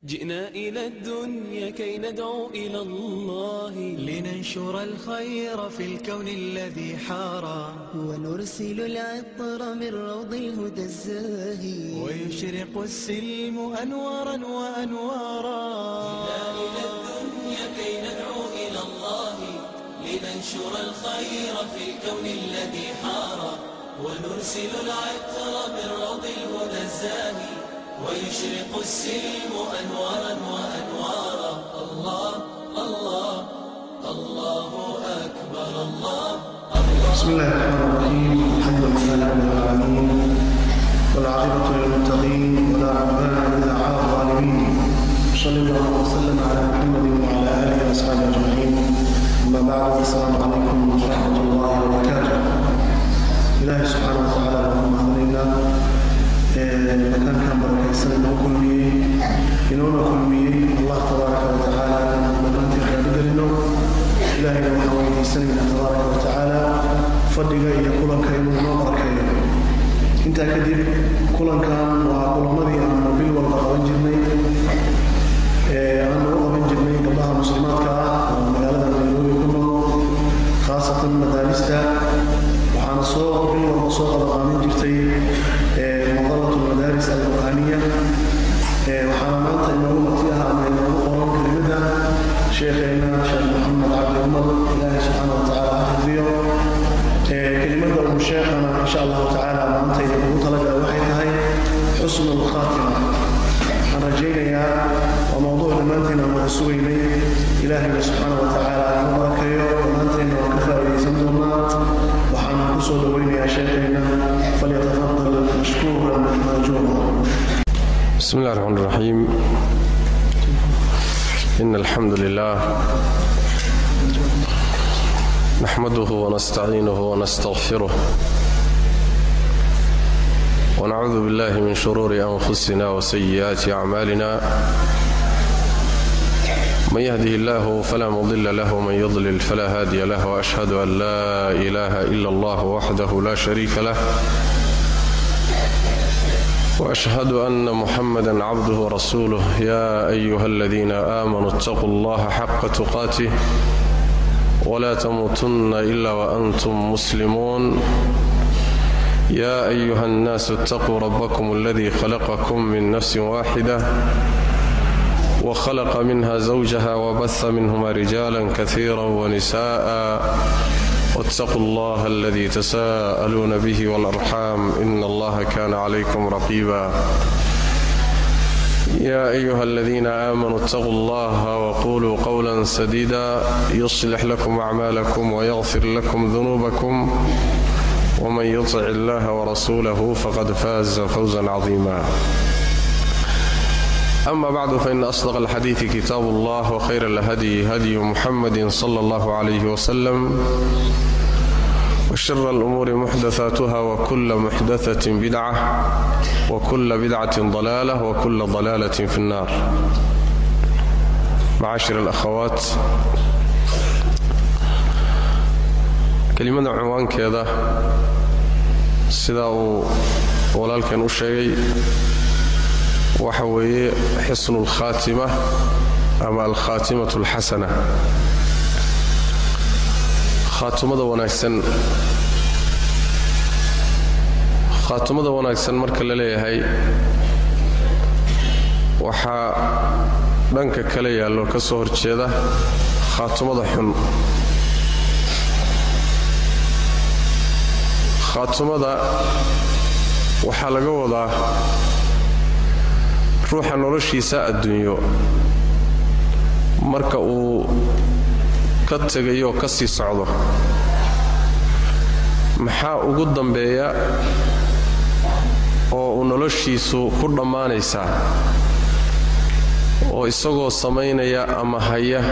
جئنا إلى الدنيا كي ندعو إلى الله لننشر الخير في الكون الذي حارى ونرسل العطر من روض الهدى الزاهي ويشرق السلم أنوارا وأنوارا. جئنا إلى الدنيا كي ندعو إلى الله لننشر الخير في الكون الذي حارى ونرسل العطر من روض الهدى الزاهي ويشرق السلم أنوارا وأنوارا. الله الله الله أكبر الله الله. بسم الله الرحمن الرحيم. الحمد لله رب العالمين، والعاقبة للمتقين، ولا عدوان إلا على الظالمين. صلى الله وسلم على محمد وعلى آله وأصحابه أجمعين. أما بعد، السلام عليكم ورحمة الله وبركاته. إلهي سبحانه وتعالى اللهم أهلنا makaankan barakaysan inoo kulmiyey, inoona kulmiyey Allah tabaaraka wa tacaala dhammaantiin raali gelino. Ilaahayna waxaan weydiisanaynaa tabaaraka wa tacaala fadhiga iyo kulanka inuu inoo barakeeyo. Intaa kadib, kulankan waa kulamadii aanu bil walba qaban jirnay, aanu u qaban jirnay gabdhaha muslimaadka ah oo magaalada Nairobi ku nool, khaasatan madaarista. Waxaana soo bil walba soo qabaqaamin jirtay Madalat Almadaaris Alqur'aaniya. Waxaana maanta inoogu marti ah ama inoogu qoran kelimada sheekheena Sheekh Maxamed Cabdi Umar. Ilaahay subxaana wa tacaala ha xifdiyo. Kelimada uu sheekhana insha Allahu tacaala maanta inoogu talagalay waxay tahay xusnu alkhaatima. Waxaan rajaynayaa waa mowduuc dhammaanteen aan wada sugaynay. Ilaahayna subxaana wa tacaala inoo barakeeyo, dhammaanteenna waan ka faa'iidaysan doonaa. Waxaan ku soo dhoweynayaa sheekheena, falyatafadal mashkuuran maajuura. بسم الله الرحمن الرحيم. إن الحمد لله نحمده ونستعينه ونستغفره، ونعوذ بالله من شرور أنفسنا وسيئات أعمالنا. من يهده الله فلا مضل له، ومن يضلل فلا هادي له، وأشهد أن لا إله إلا الله وحده لا شريك له، وأشهد أن محمدا عبده ورسوله. يا أيها الذين آمنوا اتقوا الله حق تقاته ولا تموتن إلا وأنتم مسلمون. يا أيها الناس اتقوا ربكم الذي خلقكم من نفس واحدة وخلق منها زوجها وبث منهما رجالا كثيرا ونساء، واتقوا الله الذي تساءلون به والأرحام، إن الله كان عليكم رقيبا. يا أيها الذين آمنوا اتقوا الله وقولوا قولا سديدا يصلح لكم أعمالكم ويغفر لكم ذنوبكم، ومن يطع الله ورسوله فقد فاز فوزا عظيما. أما بعد، فإن أصدق الحديث كتاب الله، وخير الهدي هدي محمد صلى الله عليه وسلم، وشر الأمور محدثاتها، وكل محدثة بدعة، وكل بدعة ضلالة، وكل ضلالة في النار. معاشر الأخوات، kelimada cinwaankeeda sidaa uu walaalkan u sheegay waxa weeye xisnu alkhaatima ama alkhaatimatu alxasana, khaatumada wanaagsan. Khaatumada wanaagsan marka la leeyahay, waxaa dhanka kale yaallo ka soo horjeeda khaatumada xun. Khaatumada waxaa laga wadaa ruuxa noloshiisa adduunyo marka uu ka tegayo, ka sii socdo, maxaa ugu dambeeya oo uu noloshiisu ku dhammaanaysaa, oo isagoo samaynaya ama haya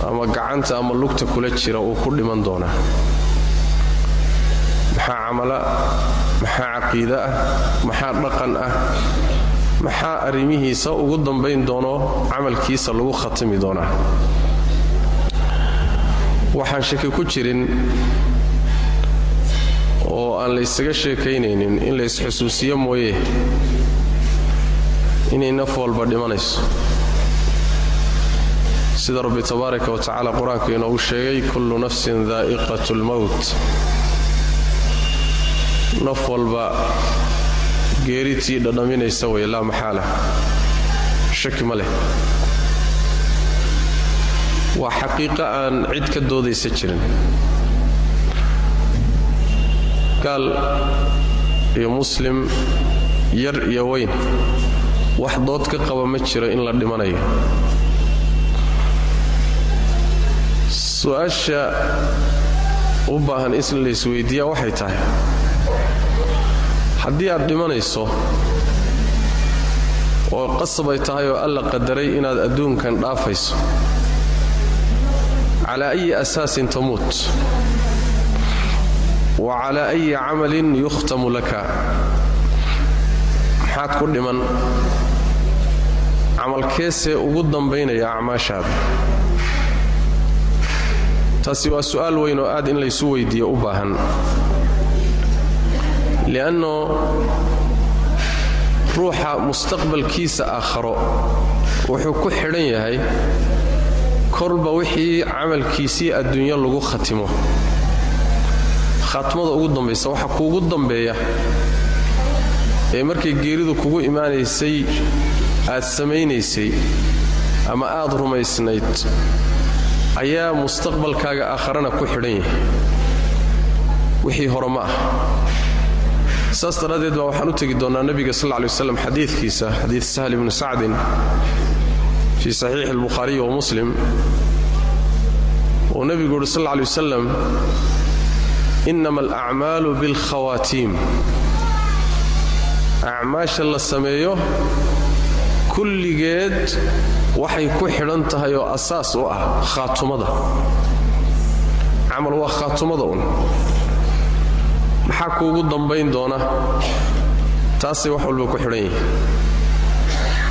ama gacanta ama lugta kula jira uu ku dhiman doonaa? Maxaa camala, maxaa caqiide ah, maxaa dhaqan ah, maxaa arrimihiisa ugu dambayn doono, camalkiisa lagu khatimi doonaa? Waxaan shaki ku jirin oo aan la ysaga sheekaynaynin in la isxusuusiyo mooye. Inay naf walba dhimanayso, sida Rabbi tabaaraka wa tacaala qur-aanku inoogu sheegay, kullu nafsin daa'iqatu lmowt, naf walba geeritii dhadhaminaysa way, laa maxaala, shaki ma leh, waa xaqiiqo aan cid ka doodaysa jirin. Gaal iyo Muslim, yar iyo weyn, wax dood ka qaba ma jiro in la dhimanayo. Su-aasha u baahan in la isweydiiyaa waxay tahay: haddii aad dhimanayso oo qasab ay tahay oo Alla qadaray inaad adduunkan dhaafayso, calaa ayi asaasin tamuut wa calaa ayi camalin yukhtamu laka? Maxaad ku dhiman? Camalkeesee ugu dambaynaya acmaashaada? Taasi waa su'aal weyn oo aad in laysu weydiiyo u baahan, li'anno ruuxa mustaqbalkiisa aakharo wuxuu ku xidhan yahay kolba wixii camalkiisii adduunyo lagu khatimo. Khaatmada ugu dambaysa, waxa kuugu dambeeya ee markay geeridu kugu imaanaysay aad samaynaysay ama aad rumaysnayd ayaa mustaqbalkaaga aakharana ku xidhan yahay, wixii hore ma ah. Saas daraaddeed baa waxaan u tegi doonnaa nebiga sal lla lay waslam xadiidkiisa, xadiid Sahl ibnu Sacdin fii saxiixi albukhaariyi wa Muslim, uu nebigu yuhi sal alla lay wasalam: "Innama alacmaalu bilkhawaatiim." Acmaasha la sameeyo kulligeed waxay ku xidhan tahay oo asaas u ah khaatumada. Camal waa khaatumada un, maxaa kuugu dambayn doona, taasay wax walba ku xidhan yihiin.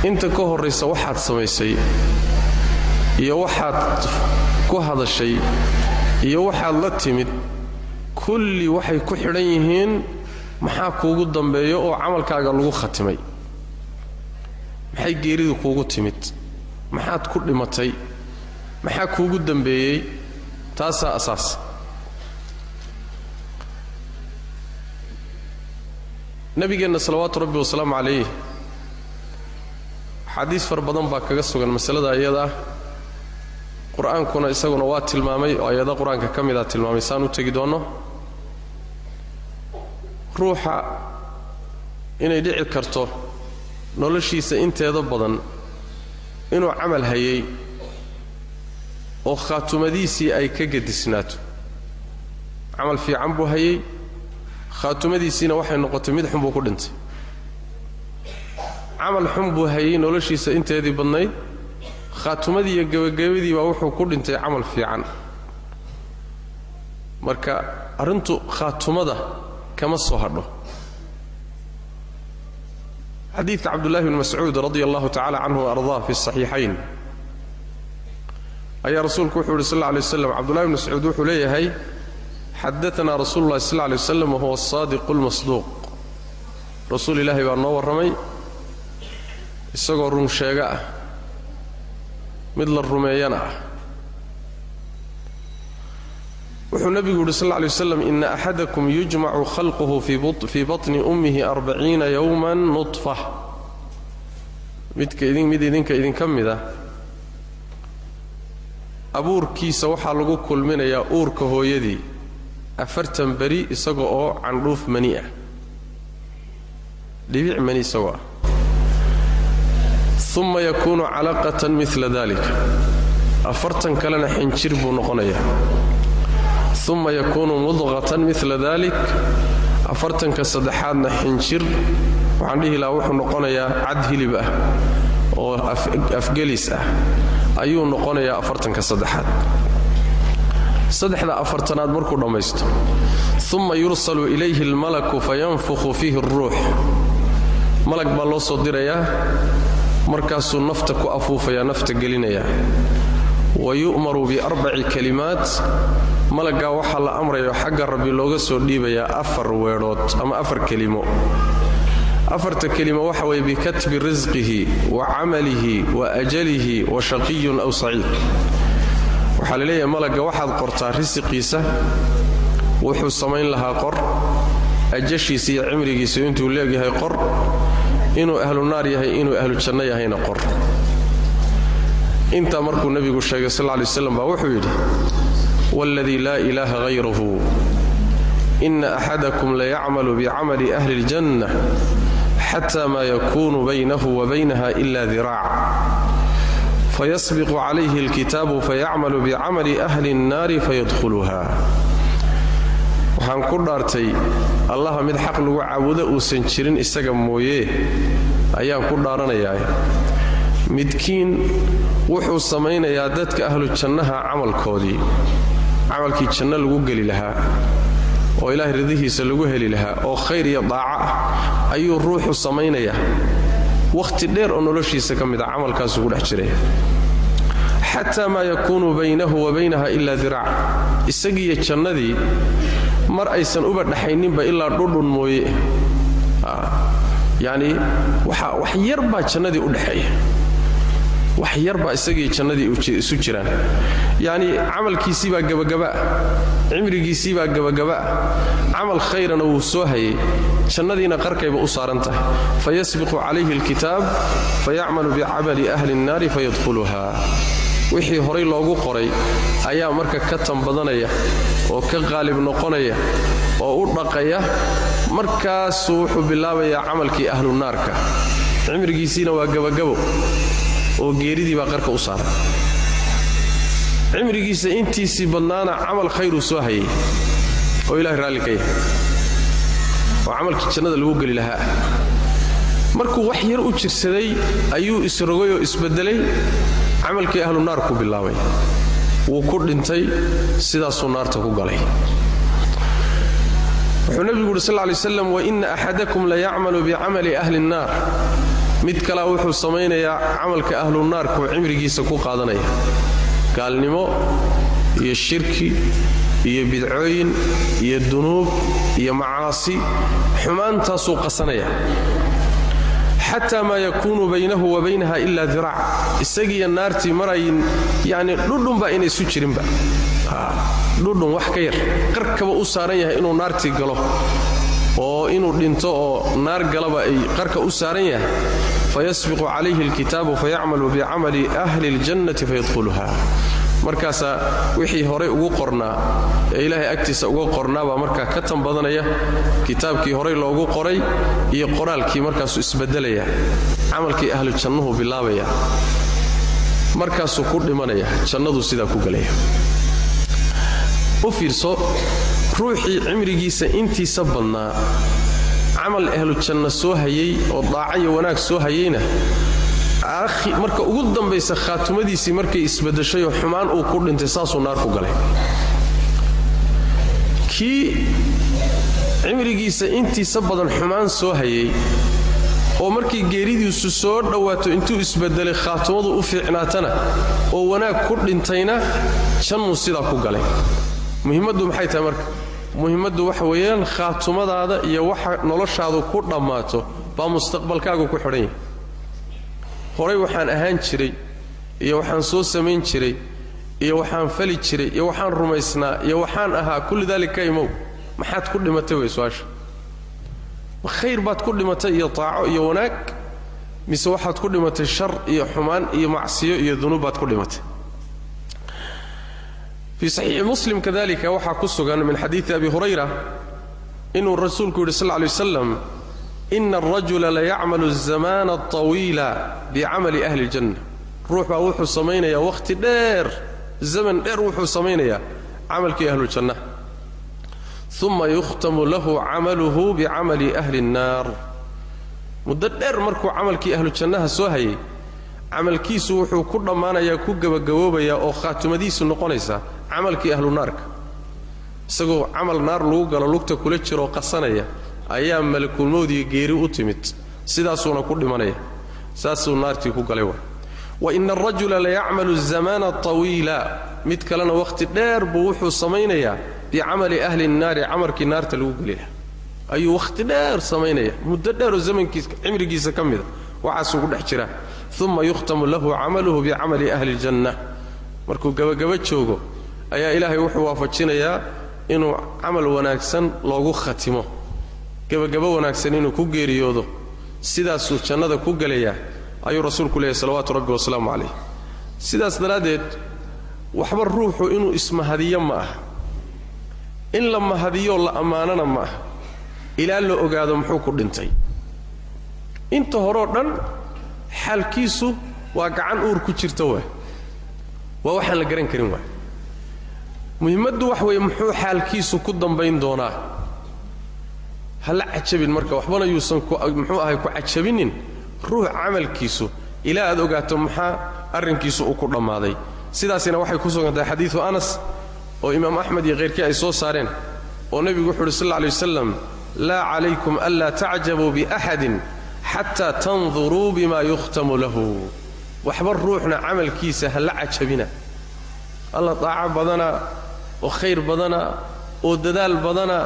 Inta ka horraysa waxaad samaysay iyo waxaad ku hadashay iyo waxaad la timid kulli waxay ku xidhan yihiin maxaa kuugu dambeeyo oo camalkaaga lagu khatimay. Maxay geeridu kuugu timid? Maxaad ku dhimatay? Maxaa kuugu dambeeyey? Taasaa asaas. Nabigeenna salawaatu Rabbi wasalaamu calayh xadiis fara badan baa kaga sugan masalada iyada ah. Qur-aankuna isaguna waa tilmaamay oo ayada qur-aanka ka mida tilmaamay, saan u tegi doonno, ruuxa inay dhici karto noloshiisa inteeda badan inuu camal hayay oo khaatumadiisii ay ka gedisnaato. Camal fiican buu hayay, khaatumadiisiina waxay noqotay mid xun buu ku dhintay. Camal xun buu hayay noloshiisa inteedii badnayd, khaatumadii iyo gebagabadii baa wuxuu ku dhintay camal fiican. Marka arrintu khaatumada kama soo hadho. Xadiidka Cabdullahi bni Mascuud radia allahu tacala canhu wa ardaa fi saxiixayn ayaa rasuulku wuxuu yidhi sal alla alay waslam, Cabdullahi bni Mascuud wuxuu leeyahay: "Xadaanaa rasuulu llahi sal lla lay waslam wahuwa asaadiqu lmasduuq." Rasuul Ilaahi baa noo warramay isagoo run sheega ah, mid la rumeeyana ah. Wuxuu nebigu yidhi sal alla lay waslam: "Ina axadakum yujmacu khalquhu fii batni ummihi 40 yowman nudfa." Midka idin mid idinka idinka mid ah abuurkiisa waxaa lagu kulminayaa uurka hooyadii 40 beri isaga oo candhuuf mani ah, dhibic mani isagoo ah. "Uma yakuunu calaqatan mila dalik." 40 kalena xinjir buu noqonayaa. "Uma yakuunu mudqatan mila dalik." 40-ka saddexaadna xinjir, waxaan dhihi lahaa wuxuu noqonayaa cad hilib ah oo afgelis ah ayuu noqonayaa 40-ka saddexaad. Saddexda 40aad markuu dhammaysto, "uma yursalu ilayhi almalaku fayanfukhu fiihi aruux." Malag baa loo soo dirayaa, markaasuu nafta ku afuufayaa, nafta gelinayaa. "Wa yu'maru biarbaci kalimaat." Malaggaa waxaa la amrayo, xagga Rabbi looga soo dhiibayaa afar weedhood ama afar kelimo. Afarta kelima waxa weeye bikatbi risqihi wa camalihi wa ajalihi wa shaqiyun aw saciid. Waxaa la leeyahay malagga waxaad qortaa risiqiisa, wuxuu samayn lahaa qor, ajashiisa iyo cimrigiisa intuu leegyahay qor, inuu ahlu naar yahay inuu ahlu janno yahayna qor. Intaa markuu nebigu sheegay sal lla lay waslam baa wuxuu yidhi waaladii laa ilaaha hayruhu ina axadakum layacmalu bicamali ahli اljanna xata ma yakunu baynahu wa baynaha ila diraac fayasbiqu calayhi alkitaabu fayacmalu bicamali ahli اnnaari fayadkhuluha. Waxaan ku dhaartay allaha mid xaq lagu caabudo uusan jirin isaga mooyee ayaan ku dhaaranayaa, midkiin wuxuu samaynayaa dadka ahlu jannaha camalkoodii, camalkii janno lagu geli lahaa oo ilaahay ridihiisa lagu heli lahaa oo khayr iyo daaco ah ayuu ruuxu samaynayaa wakhti dheer oo noloshiisa ka mid a camalkaasuu ku dhex jiraya, xataa maa yakuunu baynahu wa baynaha ilaa diraac, isagiiyo jannadii mar aysan uba dhaxayninba ilaa dhudhun mooye. Yacni wax yarbaa jannadii u dhexeeya, wax yarbaa isagii jannadii isu jiraan. Yacni camalkiisii baa gabagabaa, cimrigiisii baa gabagabaa, camal khayrana wuu soo hayay, jannadiina qarkayba u saaran tahay. Fayasbiqu calayhi alkitaab fayacmalu bicamali ahli nnaari fayadkhuluha. Wixii horay loogu qoray ayaa marka ka tanbadanaya oo ka qaalib noqonaya oo u dhaqaya, markaasuu wuxuu bilaabayaa camalkii ahlu naarka, cimrigiisiina waa gabagabo oo geeridii baa qarka u saaran. Cimrigiisa intiisii badnaana camal khayruu soo hayay oo ilahay raalli ka yahay oo camalkii jannada lagu geli lahaa. Markuu wax yar u jirsaday ayuu isrogay oo isbedelay, camalkii ahlu naarku bilaabay, wuu ku dhintay, sidaasuu naarta ku galay. Wuxuu nebigu yuri sal lla lay waslam waina axadakum layacmalu bicamali ahli nnaar. Mid kalea wuxuu samaynayaa camalka ahlu naarkuu cimrigiisa ku qaadanaya, gaalnimo iyo shirki iyo bidcooyin iyo dunuub iyo macaasi, xumaantaasuu qasanaya, xataa maa yakuunu baynahu wa baynaha ilaa diraac, isagiiyo naartii marayin yacni dhudhunbaa inay isu jirinba, dhudhun wax ka yar qarkaba u saaran yahay inuu naartii galo oo inuu dhinto oo naar galaba ay qarka u saaran yahay. Fayasbiqu calayhi alkitaabu fayacmalu bicamali ahli اljannati fayadkhuluha. Markaasaa wixii horay ugu qornaa ee ilaahay agtiisa uga qornaabaa markaa ka tan badanaya, kitaabkii horay loogu qoray iyo qoraalkii markaasuu isbedelaya, camalkii ahlu jannuhu bilaabaya, markaasuu ku dhimanaya, jannaduu sidaa ku galaya. U fiirso, ruuxii cimrigiisa intiisa badnaa camal ahlu janno soo hayay oo daaca iyo wanaag soo hayayna, marka ugu dambaysa khaatumadiisii markay isbedeshayoo xumaan uu ku dhintay, saasuu naar ku galay. Kii cimrigiisa intiisa badan xumaan soo hayay oo markii geeridiisu soo dhowaato intuu isbedelay khaatumadu u fiicnaatana oo wanaag ku dhintayna, jannuu sidaa ku galay. Muhimmaddu maxay tahay marka? Muhimmaddu waxa weeyaan khaatumadaada iyo waxa noloshaadu ku dhammaato baa mustaqbalkaagu ku xidhan yahay. Horay waxaan ahaan jiray iyo waxaan soo samayn jiray iyo waxaan fali jiray iyo waxaan rumaysnaa iyo waxaan ahaa, kulli daalik ka imow, maxaad ku dhimatay wey su-aasha. Khayr baad ku dhimatay iyo taaco iyo wanaag, mise waxaad ku dhimatay shar iyo xumaan iyo macsiyo iyo dunuub baad ku dhimatay? Fii saxiixi Muslim kadalika waxaa ku sugan min xadiidi Abi Hurayra inuu rasuulku yidhi sal lla lay wasalam ina alrajula layacmalu azamaana alطawiila bicamali ahli اljanna. Ruux baa wuxuu samaynayaa wakhti dheer, zaman dheer wuxuu samaynayaa camalkii ahlujanna, uma yukhtamu lahu camaluhu bicamali ahli اnnaar. Muddo dheer markuu camalkii ahlujannaha soo hayay, camalkiisu wuxuu ku dhammaanayaa, ku gebagaboobayaa oo khaatumadiisu noqonaysaa camalkii ahlu naarka. Isagoo camal naar lagu galo lugta kula jiroo qasanaya ayaa malakulmowdiga geeri u timid, sidaasuuna ku dhimanaya, saasuu naartii ku galay. Wa ina alrajula layacmalu azamaana tawiila. Mid kalena wakhti dheer buu wuxuu samaynayaa bicamali ahli nnaari, camalkii naarta lagu geli lahaa. Ayuu wakhti dheer samaynaya, muddo dheeroo zamankiisa cimrigiisa ka mida waxaasuu ku dhex jiraa. Uma yukhtamu lahu camaluhu bicamali ahli ljanna. Markuu gabagaba joogo ayaa ilaahay wuxuu waafajinayaa inuu camal wanaagsan loogu khatimo, gabagabo wanaagsan inuu ku geeriyoodo, sidaasuu jannada ku gelayaa ayuu rasuulku leeyahy salawaatu rabbi wasalaamu calayh. Sidaas daraaddeed waxba ruuxu inuu ismahadiyo ma aha, in la mahadiyoo la ammaanana ma aha, ilaa la ogaado muxuu ku dhintay. Inta horeo dhan xaalkiisu waa gacan uur ku jirta waay, waa waxaan la garan karin waay. Muhimmaddu wax weeye muxuu xaalkiisu ku dambayn doonaa. Ha la cajabin marka, waxbana yuusan muxuu ahay ku cajabinin ruux camalkiisu ilaa aad ogaato maxaa arrinkiisu uu ku dhammaaday. Sidaasina waxay ku sugan tahay xadiidu Anas oo imaam Axmed iyo khayrkii ay soo saareen, oo nebigu wuxu uhi sal alla alay wasalam: laa calaykum anlaa tacjabuu biaxadin xataa tanduruu bima yukhtamu lahu. Waxba ruuxna camalkiisa ha la cajabina. Alla daaco badana oo khayr badana oo dadaal badana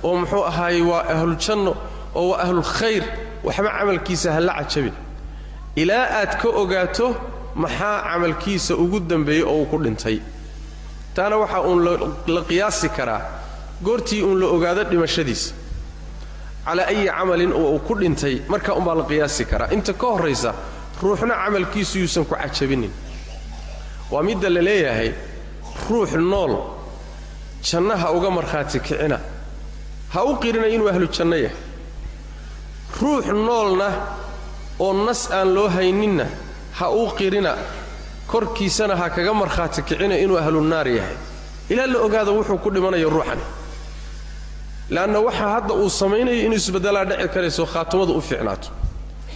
oo muxuu ahaayey waa ahluljanno oo waa ahlulkhayr, waxba camalkiisa ha la cajabin ilaa aad ka ogaato maxaa camalkiisa ugu dambeeyey oo uu ku dhintay. Taana waxaa uun la qiyaasi karaa goortii uun la ogaado dhimashadiisa, calaa ayi camalin oo uu ku dhintay, markaa umbaa la qiyaasi karaa. Inta ka horraysa ruuxna camalkiisu yuusan ku cajabinin. Waa midda la leeyahay ruux nool janno ha uga markhaati kicina, ha u qirina inuu ahlu janno yahay. Ruux noolna oo nas aan loo hayninna ha u qirina, korkiisana ha kaga markhaati kicina inuu ahlu naar yahay, ilaa la ogaado wuxuu ku dhimanayo ruuxani. Leanna waxa hadda uu samaynayo inuu isbeddelaa dhici karayso, khaatumadu u fiicnaato.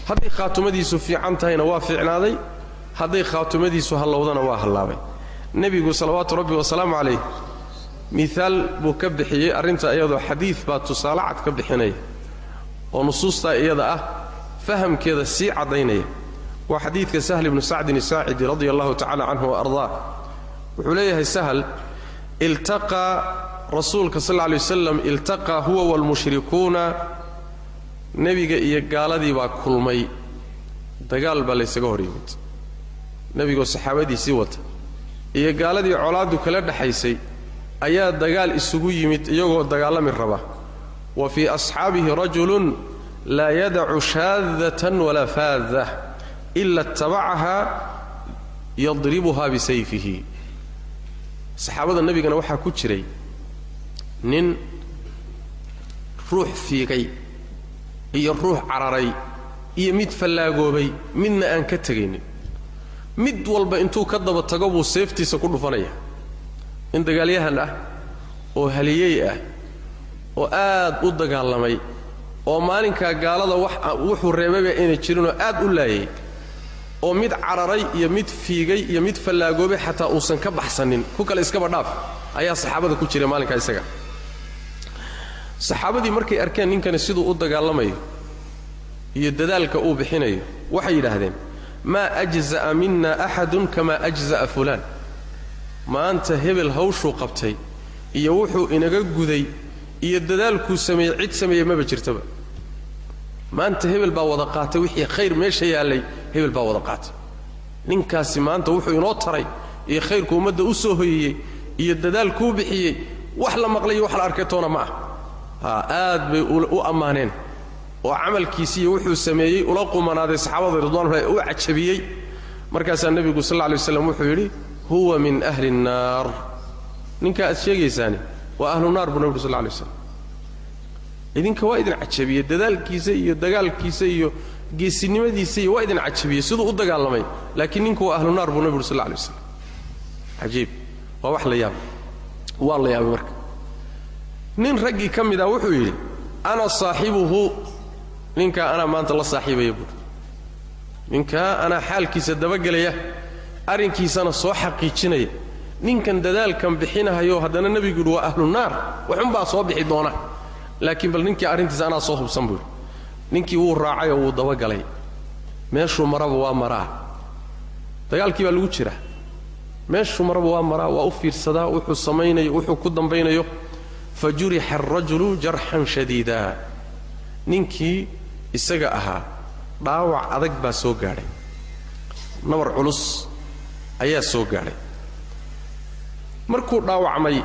Hadday khaatumadiisu fiican tahayna waa fiicnaaday, hadday khaatumadiisu hallowdana waa hallaabay. Nebigu salawaatu rabbi wasalaamu calayh miaal buu ka bixiyey arrinta iyadoo xadiid baa tusaale cad ka bixinaya oo nusuustaa iyada ah fahamkeeda sii caddaynaya. Waa xadiidka Sahl ibnu Sacdin asaacidi radia allahu tacala canhu wa ardaa. Wuxuu leeyahay Sahal: iltaqaa rasuulka sal alla alay wasalam, iltaqaa huwa waalmushrikuuna, nebiga iyo gaaladii baa kulmay, dagaal baa laysaga hor yimid. Nebigoo saxaabadiisii wata iyo gaaladii colaaddu kala dhexaysay ayaa dagaal isugu yimid iyagoo dagaalami raba. Wa fii asxaabihi rajulun laa yadacu shaadatan walaa faaddah ila itabacahaa yadribuhaa bisayfihi. Saxaabada nebigana waxaa ku jiray nin ruux fiigay iyo ruux cararay iyo mid fallaagoobay, midna aan ka tegaynin. Mid walba intuu ka daba tago buu seeftiisa ku dhufanaya. Nin dagaalyahan ah oo haliyey ah oo aad u dagaalamay oo maalinkaa gaalada wuxuu reebayba inay jirinoo aad u laayay, oo mid cararay iyo mid fiigay iyo mid fallaagoobay xataa uusan ka baxsanin, ku kale iskaba dhaaf, ayaa saxaabada ku jiray maalinkaa isaga. Saxaabadii markay arkeen ninkani siduu u dagaalamayo iyo dadaalka uu bixinayo, waxay yidhaahdeen: maa ajza'a mina axadun kamaa ajza'a fulaan. Maanta hebel hawshuu qabtay iyo wuxuu inaga guday iyo dadaalkuu sameeyey cid sameeyey maba jirtaba. Maanta hebel baa wada qaatay wixii khayr meesha yaallay, hebel baa wada qaatay. Ninkaasi maanta wuxuu inoo taray iyo khayrku ummadda u soo hoyiyey iyo dadaalkuu bixiyey wax la maqlay iyo wax la arkay toona ma ah. Aad bay u ammaaneen oo camalkiisiiyo wuxuu sameeyey ula qumanaaday saxaabada ridwanullahi, u cajabiyey. Markaasaa nebigu sal alla alay waslam wuxuu yidhi: huwa min ahli nnaar. Ninkaa aad sheegaysaani waa ahlu naar buu nebigu sal alla alay waslam. Idinka waa idin cajabiyey dadaalkiisa iyo dagaalkiisa iyo geesinimadiisa iyo waa idin cajabiyey siduu u dagaalamay, laakiin ninku waa ahlu naar buu nebigu sal alla alay waslam. Cajiib, waa wax la yaabay, waa la yaabay. Marka nin raggii ka mid ah wuxuu yidhi: ana saaxibuhu, ninkaa anaa maanta la saaxiibaya buuri, ninkaa anaa xaalkiisa dabagelaya, arrinkiisana soo xaqiijinaya. Ninkan dadaalkan bixinahayo haddana nebigu yidhi waa ahlu naar, waxunbaa soo bixi doona, laakiin bal ninkii arrintiisa anaa soo hubsan buuri. Ninkii wuu raacay oo wuu dabagalay, meeshuu maraba waa maraa, dagaalkii baa lagu jiraa, meeshuu maraba waa maraa, waa u fiirsadaa wuxuu samaynayo, wuxuu ku dambaynayo. Fa jurixa alrajulu jarxan shadiida, Ninkii isaga ahaa dhaawac adag baa soo gaadhay, nabar culus ayaa soo gaadhay. Markuu dhaawacmay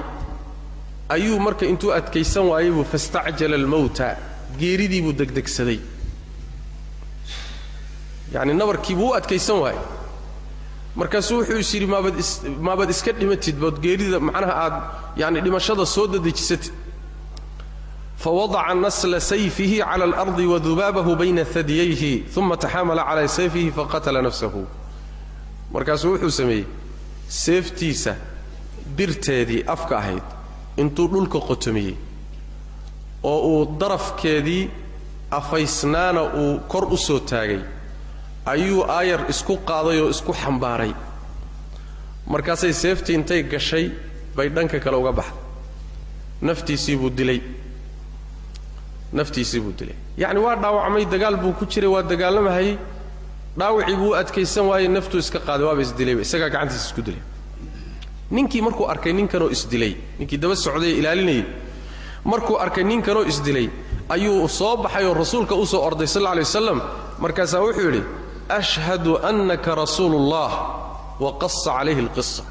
ayuu marka intuu adkaysan waayey buu fastacjala almawta, geeridii buu degdegsaday. Yacni nabarkii buu u adkaysan waayey. Markaasuu wuxuu is yidhi maabad iska dhimatid, bood geerida macnaha aad yani dhimashada soo dadejisatid. Fawadaca nasla sayfihi cala alardi wadubaabahu bayna hadyayhi uma taxaamala calaa sayfihi faqatala nafsahu. Markaasuu wuxuu sameeyey seeftiisa birteedii afka ahayd intuu dhulka qotomiyey oo uu darafkeedii afaysnaana uu kor u soo taagay ayuu aayar isku qaaday oo isku xambaaray. Markaasay seeftii intay gashay bay dhanka kale uga baxday. Naftiisii buu dilay, naftiisii buu dilay. Yacni waa dhaawacmay, dagaal buu ku jiray, waa dagaalamahayey, dhaawacii buu u adkaysan waayey, naftuu iska qaaday, waaba isdilayba, isagaa gacantiisa isku dilay. Ninkii markuu arkay ninkanoo isdilay, ninkii daba socday ee ilaalinayay markuu arkay ninkanoo isdilay ayuu soo baxay oo rasuulka u soo orday sal alla alay wasalam. Markaasaa wuxuu yidhi ashhadu annaka rasuulullah, wa qasa calayhi alqisa.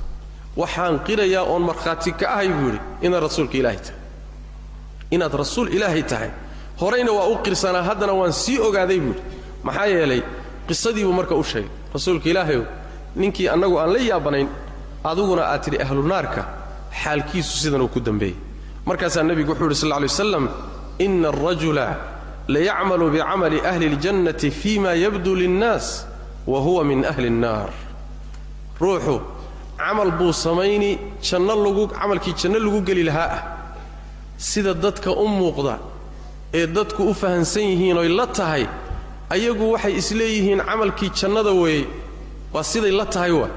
Waxaan qirayaa oon markhaati ka ahay buu yidhi inaad rasuulka ilaahay tahay, inaad rasuul ilaahay tahay. Horeyna waa u qirsanaa, haddana waan sii ogaaday buu yidhi. Maxaa yeelay qisadii buu marka u sheegay rasuulka ilaahayow, ninkii annagu aan la yaabanayn adiguna aad tidhi ahlu naarka xaalkiisu sidanuu ku dambeeyey. Markaasaa nebigu wuxuu yidhi sal lla alay waslam ina alrajula layacmalu bicamali ahli اljannati fima yabdu linnaas wa huwa min ahli الnaar. Ruuxu camal buu samayni janno lagu, camalkii janno lagu geli lahaa ah, sida dadka u muuqda ee dadku u fahansan yihiin oy la tahay, ayagu waxay isleeyihiin camalkii jannada weeye, waa siday la tahay. Waa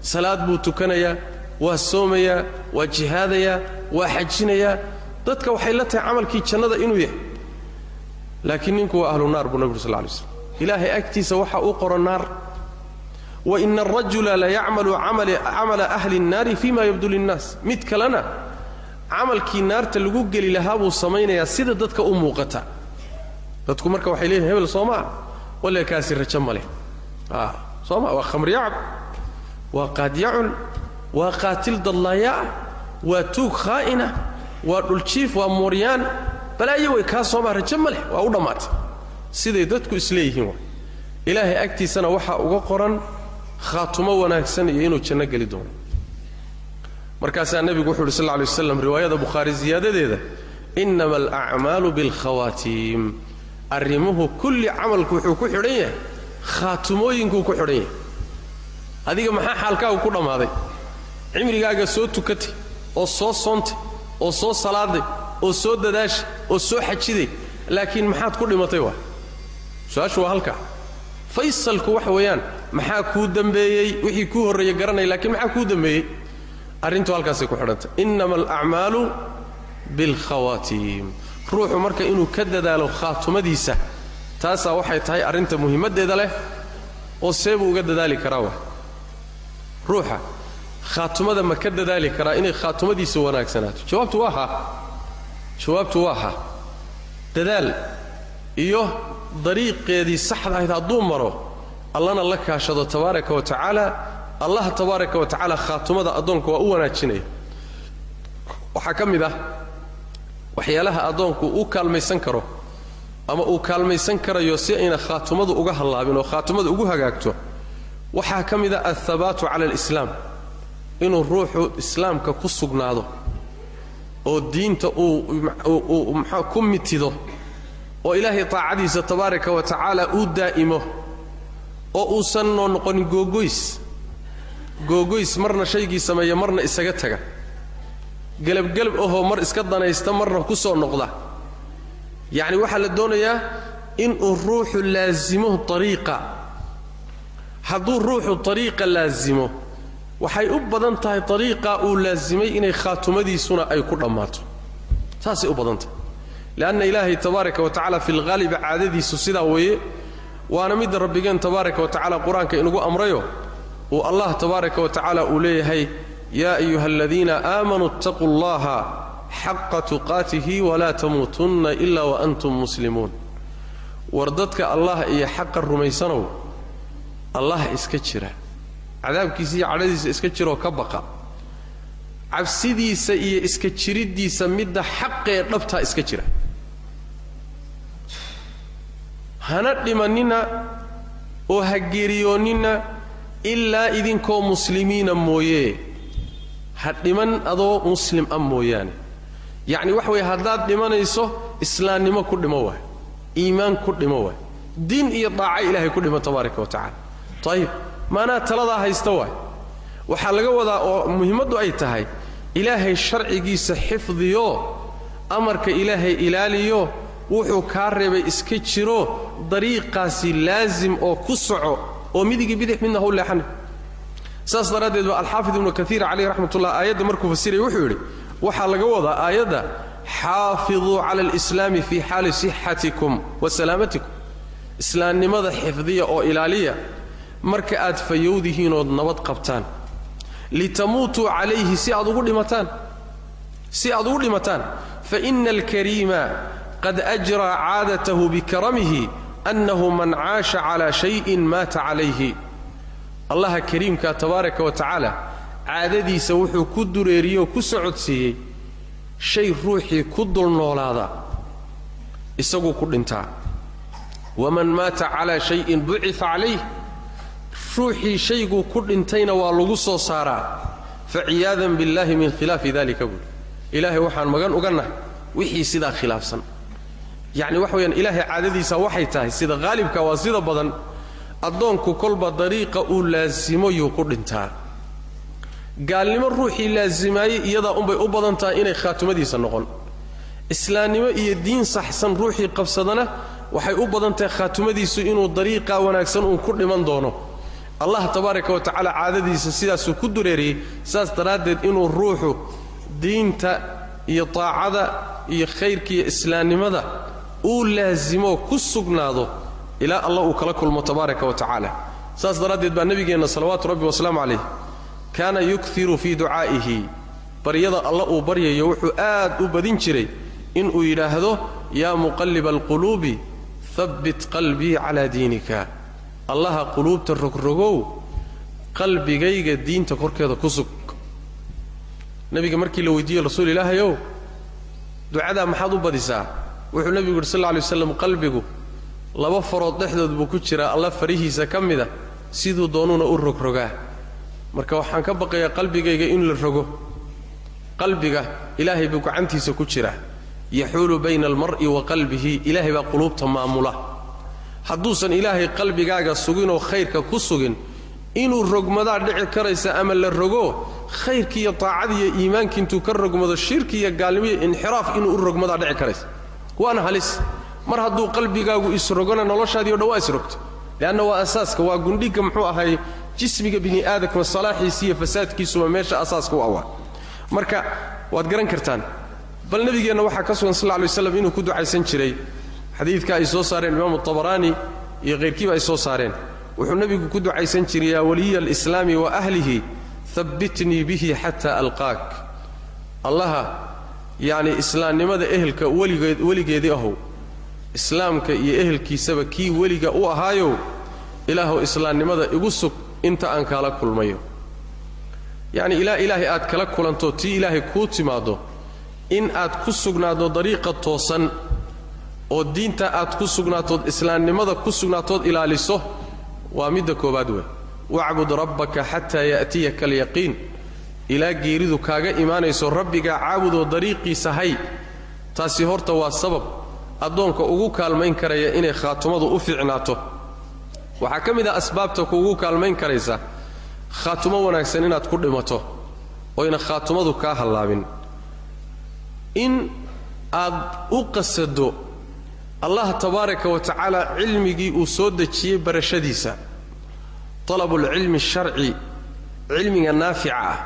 salaad buu tukanayaa, waa soomayaa, waa jihaadayaa, waa xajinayaa, dadka waxay la tahay camalkii jannada inuu yahay, laakiin ninku waa ahlu naar buu nabigu sal lla alay slam. Ilaahay agtiisa waxaa u qoran naar. Wa ina alrajula layacmalu camala ahli nnaari fima yabdu linnaas. Mid kalena camalkii naarta lagu geli lahaa buu samaynayaa sida dadka u muuqata. Dadku marka waxay leeyihin hebel soomaa walla kaasi rajo ma leh, sooma waa khamriyacab, waa qaadyacun, waa qaatil dadlaayaa, waa tuug khaa'ina, waa dhuljiif, waa mooryaan, balaayo way kaa soomaa rajo ma leh, waa u dhammaatay. Siday dadku isleeyihiin waa ilaahay agtiisana waxaa uga qoran khaatumo wanaagsan iyo inuu janno geli doono. Markaasaa nebigu wuxu uhi sal lla alay waslam riwaayada Bukhaari siyaadadeeda innama alacmaalu bilkhawaatiim. Arrimuhu kulli camalku wuxuu ku xidhan yahay khaatumooyinkuu ku xidhan yahay. Adiga maxaa xaalkaagu ku dhammaaday? Cimrigaaga soo tukatay oo soo soontay oo soo salaaday oo soo dadaashay oo soo xajiday, laakiin maxaad ku dhimatay? Waa su-aashu, waa halkaa faysalku. Waxa weeyaan maxaa kuu dambeeyey? Wixii kuu horreeyey garanaya, lakiin maxaa kuu dambeeyey? Arrintu halkaasay ku xidhantay. Innama alacmaalu bilkhawaatiim. Ruuxu marka inuu ka dadaalo khaatumadiisa, taasaa waxay tahay arrinta muhiimaddeeda leh. Oo see buu uga dadaali karaa? Wa ruuxa khaatumada ma ka dadaali karaa inay khaatumadiisa wanaagsanaato? Jawaabtu waa haa, jawaabtu waa haa. Dadaal iyo dariiqeedii saxda ahayd hadduu maro, allana la kaashado tabaaraka wa tacaala, allah tabaaraka wa tacaala khaatumada addoonka waa u wanaajinaya. Waxaa ka mid ah waxyaalaha addoonku u kaalmaysan karo ama uu kaalmaysan karayo si ayna khaatumadu uga hallaabin oo khaatumadu ugu hagaagto, waxaa ka mid ah althabaatu cala alislaam, inuu ruuxu islaamka ku sugnaado oo diinta uu maxaa ku mitido oo ilaahay taacadiisa tabaaraka wa tacaala uu daa'imo, oo uusan noo noqonin googoys googoys, marna shaygii sameeya marna isaga taga, gelabgelab ahoo mar iska danaysta marna ku soo noqda. Yacni waxaa la doonayaa inuu ruuxu laasimo ariiqa. Hadduu ruuxu ariiqa laasimo, waxay u badan tahay ariiqa uu laasimay inay khaatumadiisuna ay ku dhammaato. Saasay u badan tahay, lianna ilaahay tabaaraka wa tacala fi lghaaliba caadadiisu sidaa weeye. Waana midda rabbigeen tabaaraka wa tacala qur-aanka inugu amrayo, uu allah tabaaraka wa tacaala uu leeyahay yaa ayuha aladiina aamanuu ittaquu allaha xaqa tuqaatihi walaa tamuutunna ila waantum muslimuun. War dadka Allah iyo xaqa rumaysanow, Allah iska jira, cadaabkiisa iyo cadhadiisa iska jiroo ka baqa, cabsidiisa iyo iska jiriddiisa midda xaqee dhabtaa iska jira. Hana dhimanina oo ha geeriyoonnina ilaa idinkoo muslimiina mooyee. Ha dhiman adoo muslim ah mooyaane. Yacni waxa weeye, haddaad dhimanayso islaamnimo ku dhimo waay, iimaan ku dhimo waay, diin iyo daaco ilaahay ku dhimo tabaaraka wa tacala. Tayib, maanaa taladaa haysta waay. Waxaa laga wadaa oo muhimmaddu ay tahay ilaahay sharcigiisa xifdiyo, amarka ilaahay ilaaliyo, wuxuu kaa reebay iska jiro, dariiqaasi laasim oo ku soco oo midigi bidix midna haw leexana. Saas daraaddeed baa Alxaafid Ibnu Kaiir caleyh raxmatullah aayadda markuu fasiraya wuxuu yidhi, waxaa laga wadaa aayadda xaafiduu cala alislaami fii xaali sixatikum wa salaamatikum. Islaamnimada xifdiya oo ilaaliya marka aad fayowdihiinood nabad qabtaan, litamuutuu calayhi, si aad ugu dhimataan, si aad ugu dhimataan. Faina alkariima qad ajraa caadatahu bikaramihi annahu man caasha calaa shayin maata calayhi. Allaha kariimka tabaaraka wa tacaala caadadiisa wuxuu ku dureeriyey oo ku socodsiiyey shay ruuxii ku dul noolaada isaguu ku dhintaa. Waman maata calaa shayin bucia calayh, ruuxii shayguu ku dhintayna waa lagu soo saaraa. Faciyaadan billaahi min khilaafi dalika buuri. Ilaahay waxaan magan ugannahay wixii sidaa khilaafsan. Yacni waxa weyaan, ilaahay caadadiisa waxay tahay sida haalibka, waa sida badan, addoonku kolba dariiqa uu laasimo yuu ku dhintaa. Gaalnimo ruuxii laasimaayey iyadaa unbay u badan tahay inay khaatumadiisa noqon. Islaamnimo iyo diin saxsan ruuxii qabsadana waxay u badan tahay khaatumadiisu inuu dariiqaa wanaagsan uun ku dhiman doono. Allah tabaaraka wa tacaala caadadiisa sidaasuu ku dureeriyey. Saas daraaddeed inuu ruuxu diinta iyo taacada iyo khayrka iyo islaamnimada uu laasimo ku sugnaado ilaa allah uu kala kulmo tabaaraka wa tacaala. Saas daraaddeed baa nabigeenna salawaatu rabbi wasalaamu calayh kaana yukthiru fii ducaa'ihi, baryada alla uu baryayo wuxuu aad u badin jiray inuu yidhaahdo: yaa muqalliba alquluubi habbit qalbii calaa diinika. Allaha quluubta rogrogow, qalbigayga diinta korkeeda ku sug. Nabiga markii la weydiiyey, rasuul ilaahayow, ducadaa maxaad u badisaa? Wuxuu nebigu yidhi sal alla alay waslam: qalbigu laba farood dhexdood buu ku jiraa alla farihiisa ka mida, siduu doonuuna u rogrogaa. Marka waxaan ka baqayaa qalbigayga in la rogo. Qalbiga ilaahay buu gacantiisa ku jiraa, yaxuulu bayna almar'i wa qalbihi, ilaahay baa quluubta maamula. Hadduusan ilaahay qalbigaaga suginoo khayrka ku sugin, inuu rogmadaa dhici karaysa, ama la rogo khayrki iyo taacadiiyo iimaanki intuu ka rogmado shirki iyo gaalnimo iyo inxiraaf inuu u rogmadaa dhici karaysa, waana halis. Mar hadduu qalbigaagu isrogona, noloshaadii o dhan waa isrogto, leanna waa asaaska, waa gundhigga muxuu ahay jismiga bini aadamka, salaaxiisi iyo fasaadkiisuba meesha asaaska u awaa. Marka waad garan kartaan. Bal nabigeenna waxaa ka sugan sal lla alay waslam inuu ku ducaysan jiray, xadiidka ay soo saareen imaamu Tabaraani iyo khayrkiiba ay soo saareen. Wuxuu nebigu ku ducaysan jiray: yaa waliya alislaami wa ahlihi habbitnii bihi xataa alqaak. Allaha yacni islaamnimada ehelka weligeed weligeedii ahow, islaamka iyo ehelkiisaba kii weliga u ahaayow, ilaahow islaamnimada igu sug inta aan kaala kulmayo. Yacni ilaa ilaahay aad kala kulanto, tii ilaahay kuu timaaddo, in aad ku sugnaado dariiqa toosan oo diinta aad ku sugnaatood, islaamnimada ku sugnaatood ilaaliso, waa midda koowaad wey. Wacbud rabbaka xataa ya'tiyaka alyaqiin, ilaa geeridu kaaga imaanayso rabbigaa caabudoo dariiqiisa hay. Taasi horta waa sabab addoonka ugu kaalmayn karaya inay khaatumadu u fiicnaato. Waxaa ka mid ah asbaabta kuugu kaalmayn karaysa khaatumo wanaagsan inaad ku dhimato oyna khaatumadu kaa hallaabin, in aad u qasado Allah tabaaraka wa tacaala cilmigii uu soo dejiyey barashadiisa, talabulcilmi asharci, cilmiga naafica ah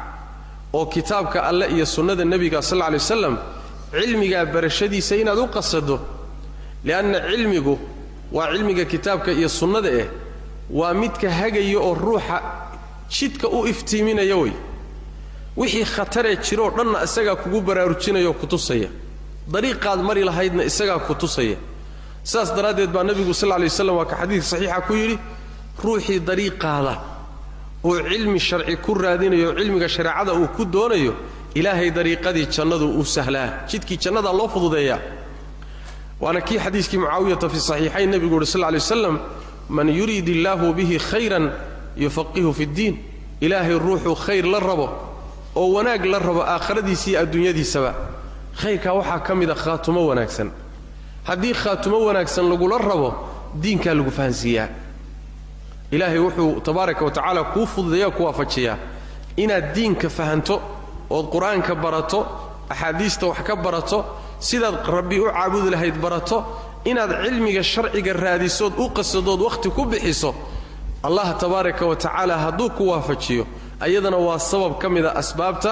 oo kitaabka alle iyo sunnada nebiga sal alla alay wasalam, cilmigaa barashadiisa inaad u qasado. Lianna cilmigu waa cilmiga kitaabka iyo sunnada eh, waa midka hagaya oo ruuxa jidka u iftiiminaya wey. Wixii khataree jiroo dhanna isagaa kugu baraarujinaya oo ku tusaya, dariiqaad mari lahaydna isagaa ku tusaya. Sidaas daraaddeed baa nebigu sal lay waslam waa ka xadiidka saxiixa ku yidhi, ruuxii dariiqaada oo cilmi sharci ku raadinayo, cilmiga shareecada uu ku doonayo, ilaahay dariiqadii jannadu u sahlaa, jidkii jannadaa loo fududeeyaa. Waana kii xadiiskii Mucaawiyata fi saxiixayn nebigu uhi sal lay waslam, man yuriid illaahu bihi khayran yufaqihu fi ddiin. Ilaahay ruuxuu khayr la rabo oo wanaag la rabo aakhiradiisa iyo adduunyadiisaba, khayrkaa waxaa ka mid a khaatumo wanaagsan. Haddii khaatumo wanaagsan lagula rabo, diinkaa lagu fahansiiyaa. Ilaahay wuxuu tabaaraka wa tacaala kuu fududeeya, ku waafajiyaa inaad diinka fahanto, ood qur-aanka barato, axaadiista wax ka barato, sidaad rabbi u caabudi lahayd barato, inaad cilmiga sharciga raadisood u qasadood wakhti ku bixiso. Allah tabaaraka wa tacaala hadduu ku waafajiyo, ayadana waa sabab ka mida asbaabta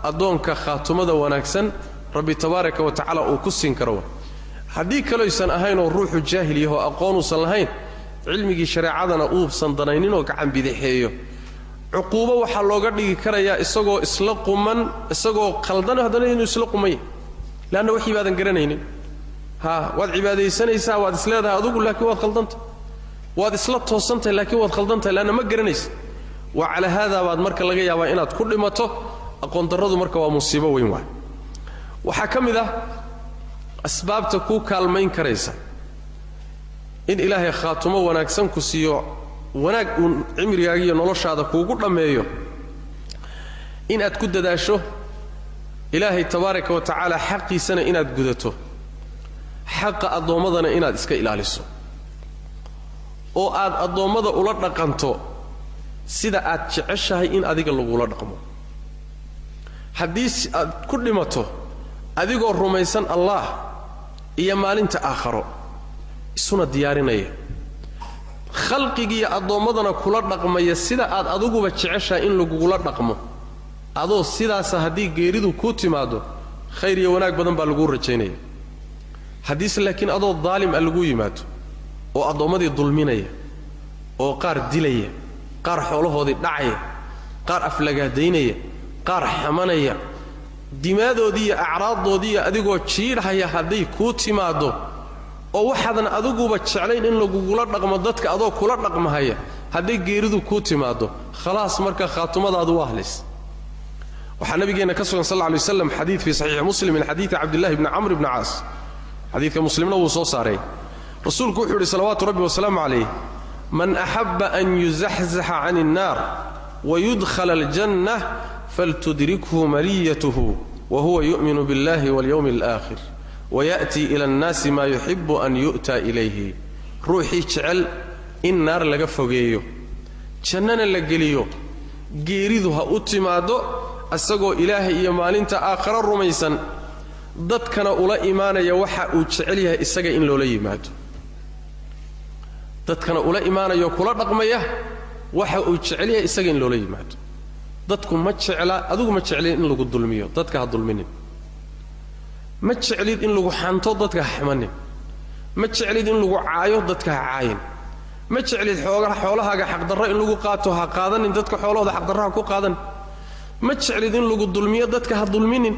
addoonka khaatumada wanaagsan rabbi tabaaraka wa tacaala uu ku siin karo. Haddii kaloysan ahayn oo ruuxu jaahil yahoo aqoonuusan lahayn, cilmigii shareecadana uusan danayninoo gacan bidixeeyo, cuquubo waxaa looga dhigi karayaa isagoo isla quman, isagoo khaldan haddana inuu isla quman yahay, leanna wixii baadan garanaynin. Haa, waad cibaadaysanaysaa, waad isleedahay adugu, laakiin waad khaldantah. Waad isla toosantahay, laakiin waad khaldantahay, leanna ma garanaysa. Wa calaa haadaa baad marka laga yaabaa inaad ku dhimato. Aqoondarradu marka waa musiibo weyn waay. Waxaa ka mid ah asbaabta kuu kaalmayn karaysa in ilaahay khaatumo wanaagsan ku siiyo, wanaag uu cimrigaaga iyo noloshaada kuugu dhammeeyo, inaad ku dadaasho ilaahay tabaaraka wa tacaala xaqiisana inaad gudato, xaqa addoommadana inaad iska ilaaliso, oo aad addoommada ula dhaqanto sida aad jeceshahay in adiga lagula dhaqmo. Haddii aad ku dhimato adigoo rumaysan Allah iyo maalinta aakharo, isuna diyaarinaya, khalqigiiyo addoommadana kula dhaqmaya sida aad adiguba jeceshahay in lagugula dhaqmo, adoo sidaasa haddii geeridu kuu timaaddo, khayr iyo wanaag badan baa laguu rajaynaya. Haddiise laakiin adoo daalim a laguu yimaado oo addoommadii dulminaya, oo qaar dilaya, qaar xoolahoodii dhacaya, qaar aflagaadaynaya, qaar xamanaya, dimaadoodii iyo acraaddoodiiyo adigoo jiidhaya hadday kuu timaaddo, oo waxaadan adiguba jeclayn in lagugula dhaqmo dadka adoo kula dhaqmahaya hadday geeridu kuu timaaddo, khalaas, marka khaatumadaadu waa halis. Waxaa nabigeenna ka sugan sal lla alay waslam xadiid fii saxiixi Muslim min xadiidi Cabdillahi bni Camr bni Caas. Xadiidka Muslimna wuu soo saaray. Rasuulku wuxuu yidhi salawaatu rabbi wasalaamu calayh, man axabba an yuzaxzaxa can innaar wayudkhala aljanna faltudrikhu mariyatuhu wahuwa yu'minu biاllahi walyowmi alaakhir wayaأtii ila annaasi maa yuxibu an yu'ta ilayhi. Ruuxii jecel in naar laga fogeeyo, jannana la geliyo, geeridu ha u timaaddo isagoo ilaahay iyo maalinta aakharo rumaysan, dadkana ula imaanaya waxa uu jecel yahay isaga in loola yimaado, dadkana ula imaanayo kula dhaqmaya waxa uu jecel yahay isaga in loola yimaado. Dadku ma jecla, adigu ma jeclid in lagu dulmiyo, dadka ha dulminin. Ma jeclid in lagu xanto, dadka ha xamanin. Ma jeclid in lagu caayo, dadka ha caayin. Ma jeclid xoolahaaga xaqdarro in lagu qaato, ha qaadanin dadka xoolahooda xaqdarro ha ku qaadan. Ma jeclid in lagu dulmiyo, dadka ha dulminin.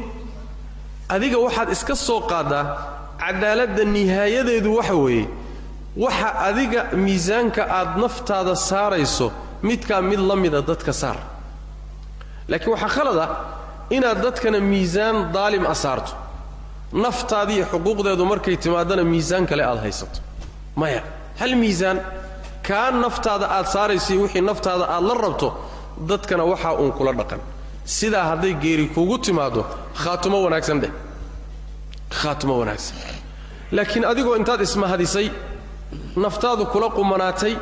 Adiga waxaad iska soo qaadaa cadaaladda nihaayadeedu waxa weeye, waxa adiga miisaanka aad naftaada saarayso midkaa mid la mida dadka saar. Laakiin waxaa khalad ah inaad dadkana miisaan daalim a saarto, naftaadiiyo xuquuqdeedu markay timaadana miisaan kale aad haysato. Maya, hal miisaan kaa naftaada aad saaraysiyo wixii naftaada aad la rabto, dadkana waxaa uun kula dhaqan. Sidaa hadday geeri kuugu timaaddo, khaatumo wanaagsan dheh, khaatumo wanaagsan. Laakiin adigoo intaad ismahadisay, naftaadu kula qumanaatay,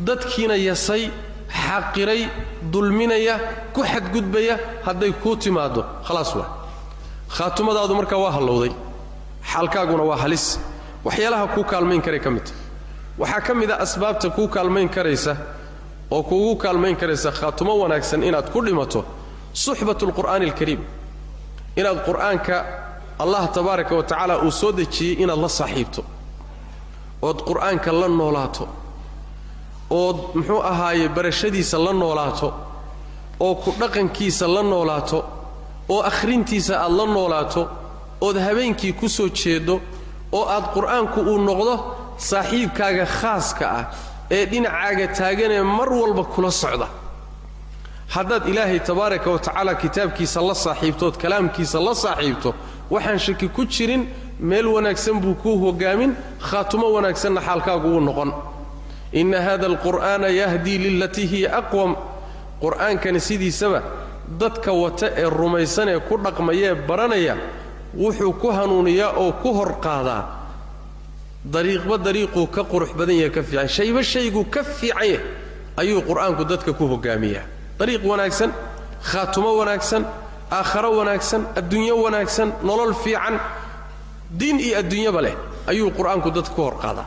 dadkiina yasay, xaqiray, dulminaya, ku xadgudbaya hadday kuu timaaddo, khalaas, waa khaatumadaadu markaa waa hallowday, xaalkaaguna waa halis. Waxyaalaha kuu kaalmayn karay ka mid tahay. Waxaa ka mid a asbaabta kuu kaalmayn karaysa oo kuugu kaalmayn karaysa khaatumo wanaagsan inaad ku dhimato suxbatu alqur'aani alkariim, inaad qur'aanka Allah tabaaraka wa tacaala uu soo dejiyey inaad la saaxiibto, ood qur'aanka la noolaato, ood muxuu ahaaye barashadiisa la noolaato, oo ku dhaqankiisa la noolaato, oo akhrintiisa aad la noolaato, ood habeenkii ku soo jeedo, oo aad qur'aanku uu noqdo saaxiibkaaga khaaska ah ee dhinacaaga taaganee mar walba kula socda. Haddaad Ilaahay tabaaraka wa tacaala kitaabkiisa la saaxiibtood kalaamkiisa la saaxiibto, waxaan shaki ku jirin meel wanaagsan buu kuu hogaamin, khaatumo wanaagsanna xaalkaagu wuu noqon. Inna hada alqur'aana yahdii lilatii hiya aqwam. Qur'aankani sidiisaba dadka wata ee rumaysan ee ku dhaqmayee baranaya wuxuu ku hanuuniyaa oo ku hor qaadaa dariiqba dariiquu ka qurux badan yahay, ka fiican, shayba shayguu ka fiican yahay ayuu qur'aanku dadka ku hogaamiyaa. Dariiq wanaagsan, khaatumo wanaagsan, aakharo wanaagsan, adduunyo wanaagsan, nolol fiican, diin iyo adduunyaba leh ayuu qur'aanku dadka ku hor qaadaa.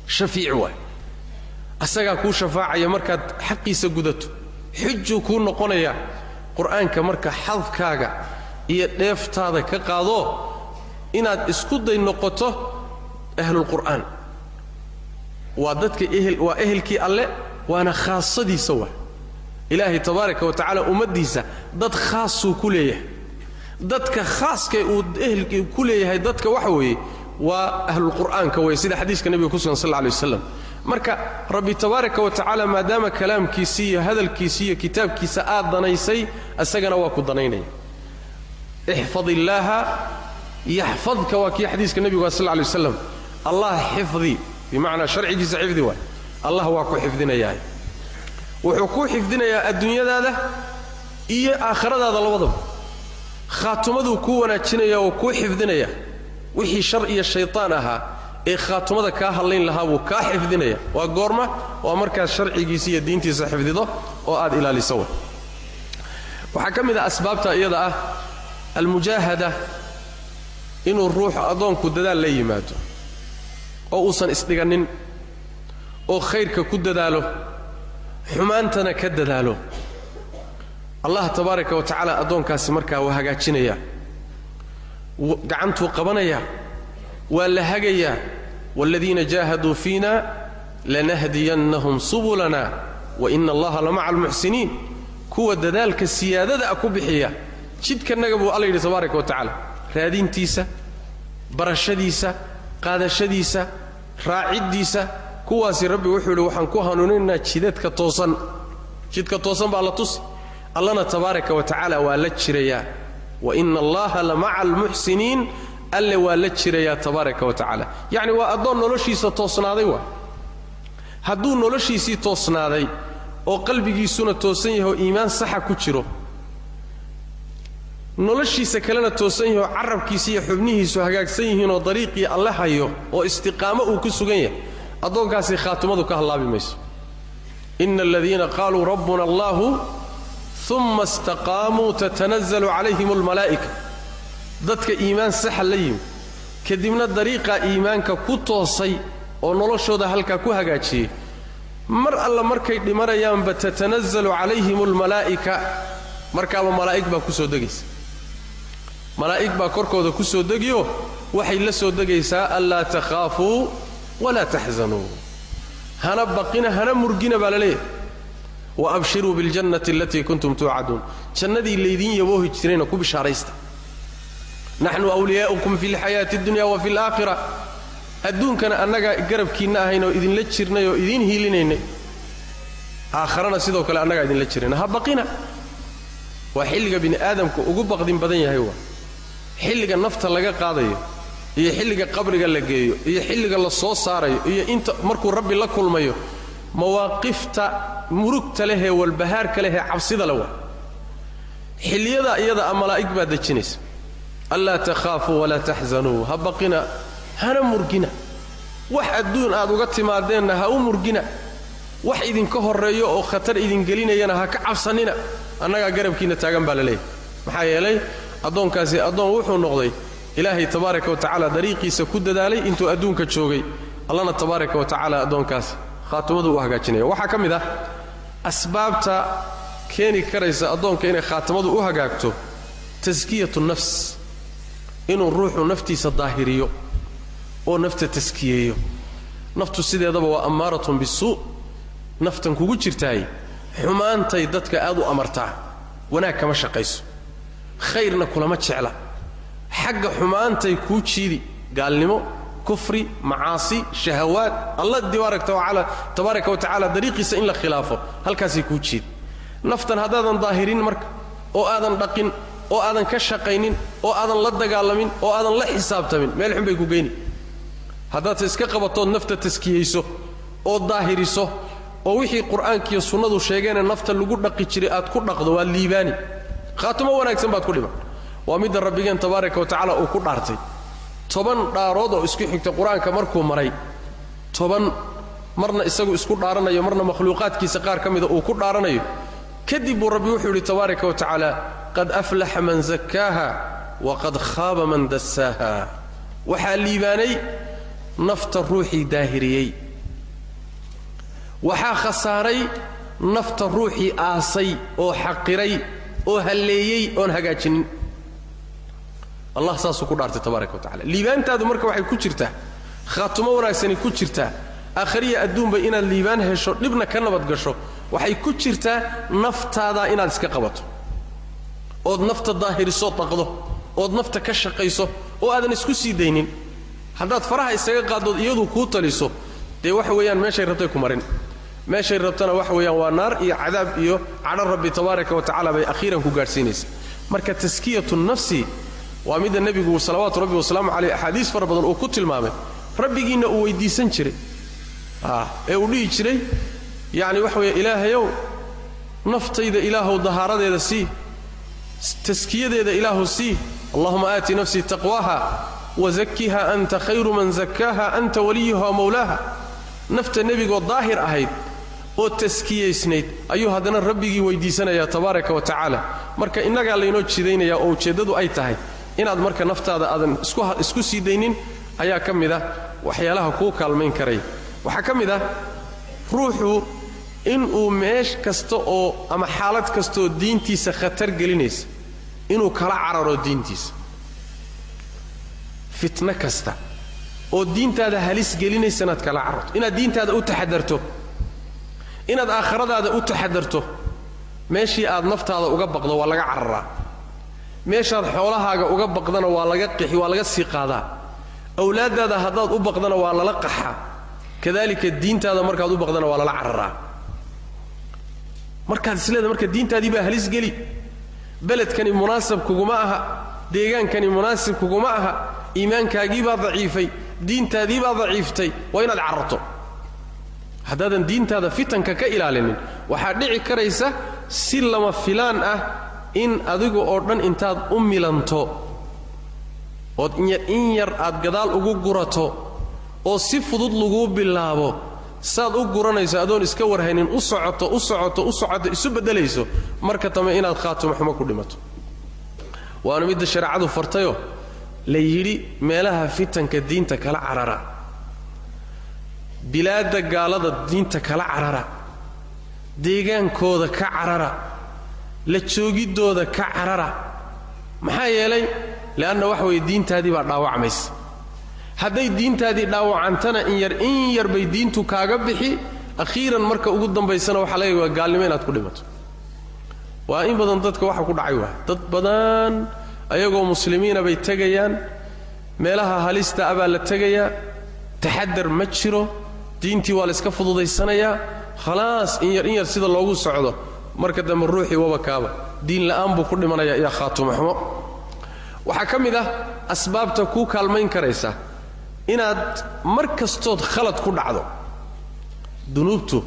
Shafiic waay, asagaa kuu shafaacaya markaad xaqiisa gudato, xujuu kuu noqonayaa. Qur'aanka marka xadkaaga iyo dheeftaada ka qaado inaad isku day noqoto ahlulqur'aan. Waa dadka ehel, waa ehelkii Alle, waana khaasadiisa. Waa Ilaahay tabaaraka wa tacaala ummaddiisa dad khaasuu ku leeyahay. Dadka khaaskay uu ehelkii ku leeyahay dadka waxa weeye waa ahlulqur'aanka wey, sida xadiiska nebiga ku sugan sal alla alay wasalam. Marka Rabbi tabaaraka wa tacaala maadaama kalaamkiisii iyo hadalkiisii iyo kitaabkiisa aad danaysay, isagana waa ku danaynaya. Ixfad illaaha yaxfadka, waa kii xadiiska nebigu sal alla alay wasalam. Allah xifdi, bimacnaa sharcigiisa xifdi waay, Allah waa ku xifdinayaa. Wuxuu kuu xifdinayaa adduunyadaada iyo aakhiradaada labadaba. Khaatumaduu kuu wanaajinayaa oo kuu xifdinayaa. Wixii shar iyo shaytaan ahaa ee khaatumada kaa hadlayn lahaa buu kaa xifdinaya. Waa goorma? Waa markaad sharcigiisa iyo diintiisa xifdido oo aad ilaaliso. Wa waxaa ka mid ah asbaabta iyada ah almujaahada, inuu ruuxu addoonku dadaal la yimaado oo uusan isdhiganin oo khayrka ku dadaalo, xumaantana ka dadaalo. Allah tabaaraka wa tacaala addoonkaasi markaa waa hagaajinayaa, gacantuu qabanayaa, waa la hagayaa. Waaladiina jaahaduu fiina lanahdiyannahum subulana wa ina allaha lamaca almuxsiniin. Kuwa dadaalka siyaadada ah ku bixiya jidkanaga buu Alla yidhi tabaaraka wa tacaala, raadintiisa, barashadiisa, qaadashadiisa, raaciddiisa, kuwaasi Rabbi wuxuu yidhi waxaan ku hanuuninaynaa jidadka toosan. Jidka toosan baa la tusi. Allana tabaaraka wa tacaala waa la jirayaa. Wa ina allaha lamaca almuxsiniin, Alle waa la jirayaa tabaaraka wa tacaala. Yacni waa addoon noloshiisa toosnaaday. Waa hadduu noloshiisii toosnaaday oo qalbigiisuna toosan yahay oo iimaan saxa ku jiro, noloshiisa kalena toosan yahay oo carabkiisa iyo xubnihiisu hagaagsan yihiin oo dariiqii Alle hayo oo istiqaamo uu ku sugan yahay, addoonkaasi khaatimadu ka hallaabi mayso. Ina aladiina qaaluu rabbuna allahu uma istaqaamuu tatanazalu calayhim almalaa'ika. Dadka iimaan saxa la yimi, kadibna dariiqaa iimaanka ku toosay oo noloshooda halkaa ku hagaajiyey, mar alla markay dhimanayaanba tatanazalu calayhim almalaa'ika, markaaba malaa'ig baa ku soo degaysa. Malaa'ig baa korkooda ku soo degiyo, waxay la soo degaysaa anlaa takhaafuu walaa taxzanuu, hana baqina hana murgina baa la leeyahay. Wa abshiruu biاljannati alatii kuntum tuucaduun, jannadii laydiin yaboohi jirayna ku bishaaraysta. Naxnu awliyaa'ukum fi lxayaati addunya wa fi alaakhira, adduunkana annagaa garabkiinna ahayn oo idinla jirnay oo idiin hiilinaynay, aakharana sidoo kale annagaa idinla jirayna, ha baqina. Waa xilliga bini aadamku ugu baqdin badan yahay, waa xilliga nafta laga qaadayo iyo xilliga qabriga la geeyo iyo xilliga la soo saarayo iyo inta markuu Rabbi la kulmayo, mawaaqifta murugta lehee walbahaarka lehee cabsida le. Waa xilliyada iyada a malaa'ig baa dejinaysa, anlaa takhaafuu walaa taxzanuu, ha baqina hana murgina. Wax adduun aad uga timaadeenna ha u murgina, wax idinka horreeyo oo khatar idin gelinayana ha ka cabsanina, annagaa garabkiinna taagan baa la leeyahay. Maxaa yeelay addoonkaasi addoon wuxuu noqday Ilaahay tabaaraka wa tacaala dariiqiisa ku dadaalay intuu adduunka joogay. Allana tabaaraka wa tacaala addoonkaasi khaatimadu u hagaajinaya. Waxaa ka mid ah asbaabta keeni karaysa addoonka inay khaatimadu u hagaagto taskiyatu nafs, inuu ruuxu naftiisa daahiriyo oo nafta taskiyeeyo. Naftu sideedaba waa ammaaratun bisuu, naftan kugu jirtaay xumaantay dadka aad u amartaa, wanaag kama shaqayso, khayrna kulama jecla, xagga xumaantay kuu jiidi, gaalnimo, Kufri, macaasi, shahawaad, Allah tabaaraka wa tacaala dariiqiisa in la khilaafo, halkaasay kuu jiid. Naftan haddaadan daahirin marka, oo aadan dhaqin, oo aadan ka shaqaynin, oo aadan la dagaalamin, oo aadan la xisaabtamin, meel xun bay ku geyni. Haddaad iska qabatood nafta taskiyeyso oo daahiriso, oo wixii qur'aankiiyo sunnadu sheegeena nafta lagu dhaqi jiray aad ku dhaqdo, waad liibaani, khaatumo wanaagsan baad ku dhiman. Waa midda rabbigeen tabaaraka wa tacaala uu ku dhaartay 10 dhaarood oo isku xigta qur-aanka markuu maray. 10 marna isagu isku dhaaranayo, marna makhluuqaadkiisa qaar ka mida uu ku dhaaranayo. Kadib buu rabbi wuxuu yidhi tabaaraka wa tacaala: qad aflaxa man zakkaaha waqad khaaba man dassaaha. Waxaa liibaanay nafta ruuxii daahiriyey, waxaa khasaaray nafta ruuxii aasay oo xaqiray oo halleeyey oon hagaajinin. Allah saasuu ku dhaartay tabaaraka wa tacala. Liibaantaadu marka waxay ku jirtaa, khaatumo wanaagsani ku jirtaa, aakhiriya adduunba inaad liibaan hesho, dhibna ka nabad gasho, waxay ku jirtaa naftaada inaad iska qabato, ood nafta daahiriso, dhaqdo, ood nafta ka shaqayso, oo aadan isku sii daynin. Haddaad faraha isaga qaaddood iyadu kuu taliso, dee waxa weeyaan meeshay rabtay ku marin, meeshay rabtana waxa weeyaan waa naar iyo cadaab iyo cadho rabbi tabaaraka wa tacala bay akhiiran ku gaadhsiinaysa. Marka taskiyatu nafsi waa midda nebigu salawaatu rabbi wasalaamu caleyh axaadiis fara badan uu ku tilmaamay, rabbigiinna uu weydiisan jiray ee uu dhihi jiray, yacni waxa weeye: ilaahayow, naftayda ilaahow dahaaradeeda sii, taskiyadeeda ilaahow sii. Allahuma aati nafsii taqwaaha wazakiha anta khayru man zakkaaha anta waliyuha wa mawlaaha. Nafta nebigoo daahir ahayd oo taskiyaysnayd ayuu haddana rabbigii weydiisanayaa tabaaraka wa tacaala. Marka innagaa laynoo jidaynayaa oo ujeeddadu ay tahay inaad marka naftaada aadan isku sii daynin ayaa ka mid ah waxyaalaha kuu kaalmayn karaya. Waxaa ka mid ah ruuxu inuu meesh kasta oo ama xaalad kastaoo diintiisa khatar gelinaysa inuu kala cararo diintiisa. Fitno kasta oo diintaada halis gelinaysa inaad kala cararto, inaad diintaada u taxadarto, inaad aakhiradaada u taxadarto. Meeshii aad naftaada uga baqdo waa laga cararaa, meeshaad xoolahaaga uga baqdana waa laga qixi, waa laga sii qaadaa, awlaaddaada haddaad u baqdana waa lala qaxaa, kadaalika diintaada markaad u baqdana waa lala cararaa. Markaad isleedahay marka diintaadii baa halis geli, beledkani munaasab kuguma aha, deegaankani munaasib kuguma aha, iimaankaagii baa daciifay, diintaadii baa daciiftay, waa inaad cararto. Haddaadan diintaada fitanka ka ilaalinin, waxaa dhici karaysa si lama filaan ah in adigu oo dhan intaad u milanto ood in yar aad gadaal ugu gurato oo si fudud laguu bilaabo, saad u guranayso adoon iska warhaynin, u socoto u socoto u socoto, isu beddelayso, marka dambe inaad khaatumo xumo ku dhimato. Waana midda shareecadu fartayoo la yidhi meelaha fitanka diinta kala carara, bilaadda gaalada diinta kala carara, deegaankooda ka carara, la joogiddooda ka carara. Maxaa yeelay leanna waxa weeye diintaadii baa dhaawacmaysa. Hadday diintaadii dhaawacantana in yar in yar bay diintu kaaga bixi, akhiiran marka ugu dambaysana waxaa laga yaabaa gaalnimo inaad ku dhimato. Waa in badan dadka waxa ku dhacay, waa dad badan ayagoo muslimiina bay tegayaan meelaha halista ah baa la tegayaa, taxadar ma jiro, diintii waa la iska fududaysanayaa, khalaas in yar in yar sida loogu socdo, marka dambe ruuxii waba kaaba diin la'aan buu ku dhimanayaa iyo khaatumo xumo. Waxaa ka mid ah asbaabta kuu kaalmayn karaysa inaad mar kastood khalad ku dhacdo, dunuubtu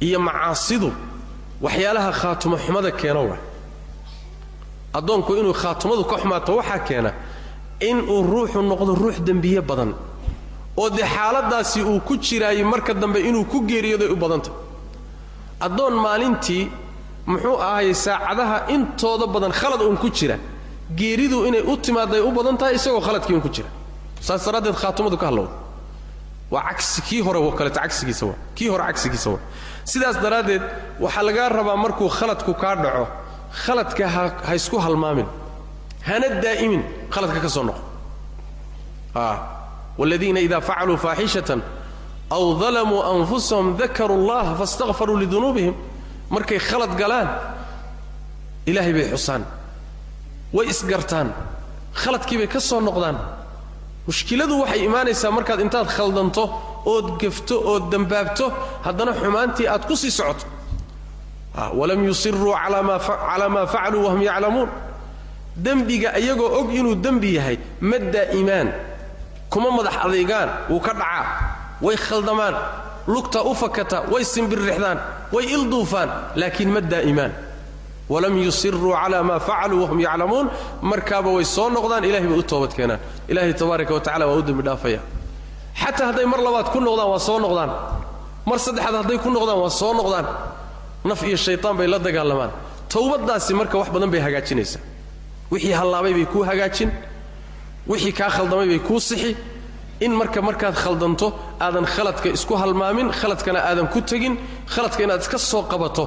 iyo macaasidu waxyaalaha khaatumo xumada keeno waa addoonku inuu khaatumadu ka xumaato. Waxaa keena inuu ruuxu noqdo ruux dembiye badan, oo dee xaaladaasi uu ku jiraayey marka dambe inuu ku geeriyooday u badantah. Addoon maalintii muxuu ahay saacadaha intooda badan khalad uun ku jira, geeridu inay u timaaday u badan tahay isagoo khaladkii uun ku jira. Saas daraaddeed khaatumadu ka hadlowda waa cagsi kii hore oo kaleeto, cagsigiisa waa kii hore, cagsigiisa waa. Sidaas daraaddeed waxaa lagaa rabaa markuu khaladku kaa dhaco, khaladka ha isku halmaamin, hana daa'imin, khaladka ka soo noqo. Waaladiina idaa facaluu faaxishatan aw dalamuu anfusahum dakaruu allaha faاstakfaruu lidunuubihim. Markay khalad galaan ilaahay bay xusaan, way isgartaan, khaladkii bay ka soo noqdaan. Mushkiladu waxay imaanaysaa markaad intaad khaldanto ood gafto ood dambaabto haddana xumaantii aad ku sii socoto. Walam yusiruu calaa maa facaluu wahum yaclamuun. Dembiga iyagoo og inuu dembi yahay ma daa'imaan, kuma madax adeygaan, wuu ka dhacaa, way khaldamaan, lugta u fakata, way simbirrixdaan, way ilduufaan, laakiin ma daa'imaan. Walam yusiruu calaa maa facaluu wahum yaclamuun. Markaaba way soo noqdaan, ilahay bay u toobad keenaan, ilaahay tabaaraka wa tacala waa u dembi dhaafaya. Xataa hadday mar labaad ku noqdaan waa soo noqdaan, mar saddexaad hadday ku noqdaan waa soo noqdaan. Naf iyo shaytaan bay la dagaalamaan. Towbadaasi marka wax badan bay hagaajinaysaa. Wixii hallaabay bay kuu hagaajin, wixii kaa khaldamay bay kuu sixi. In marka markaad khaldanto aadan khaladka isku halmaamin, khaladkana aadan ku tegin, khaladka inaad iska soo qabato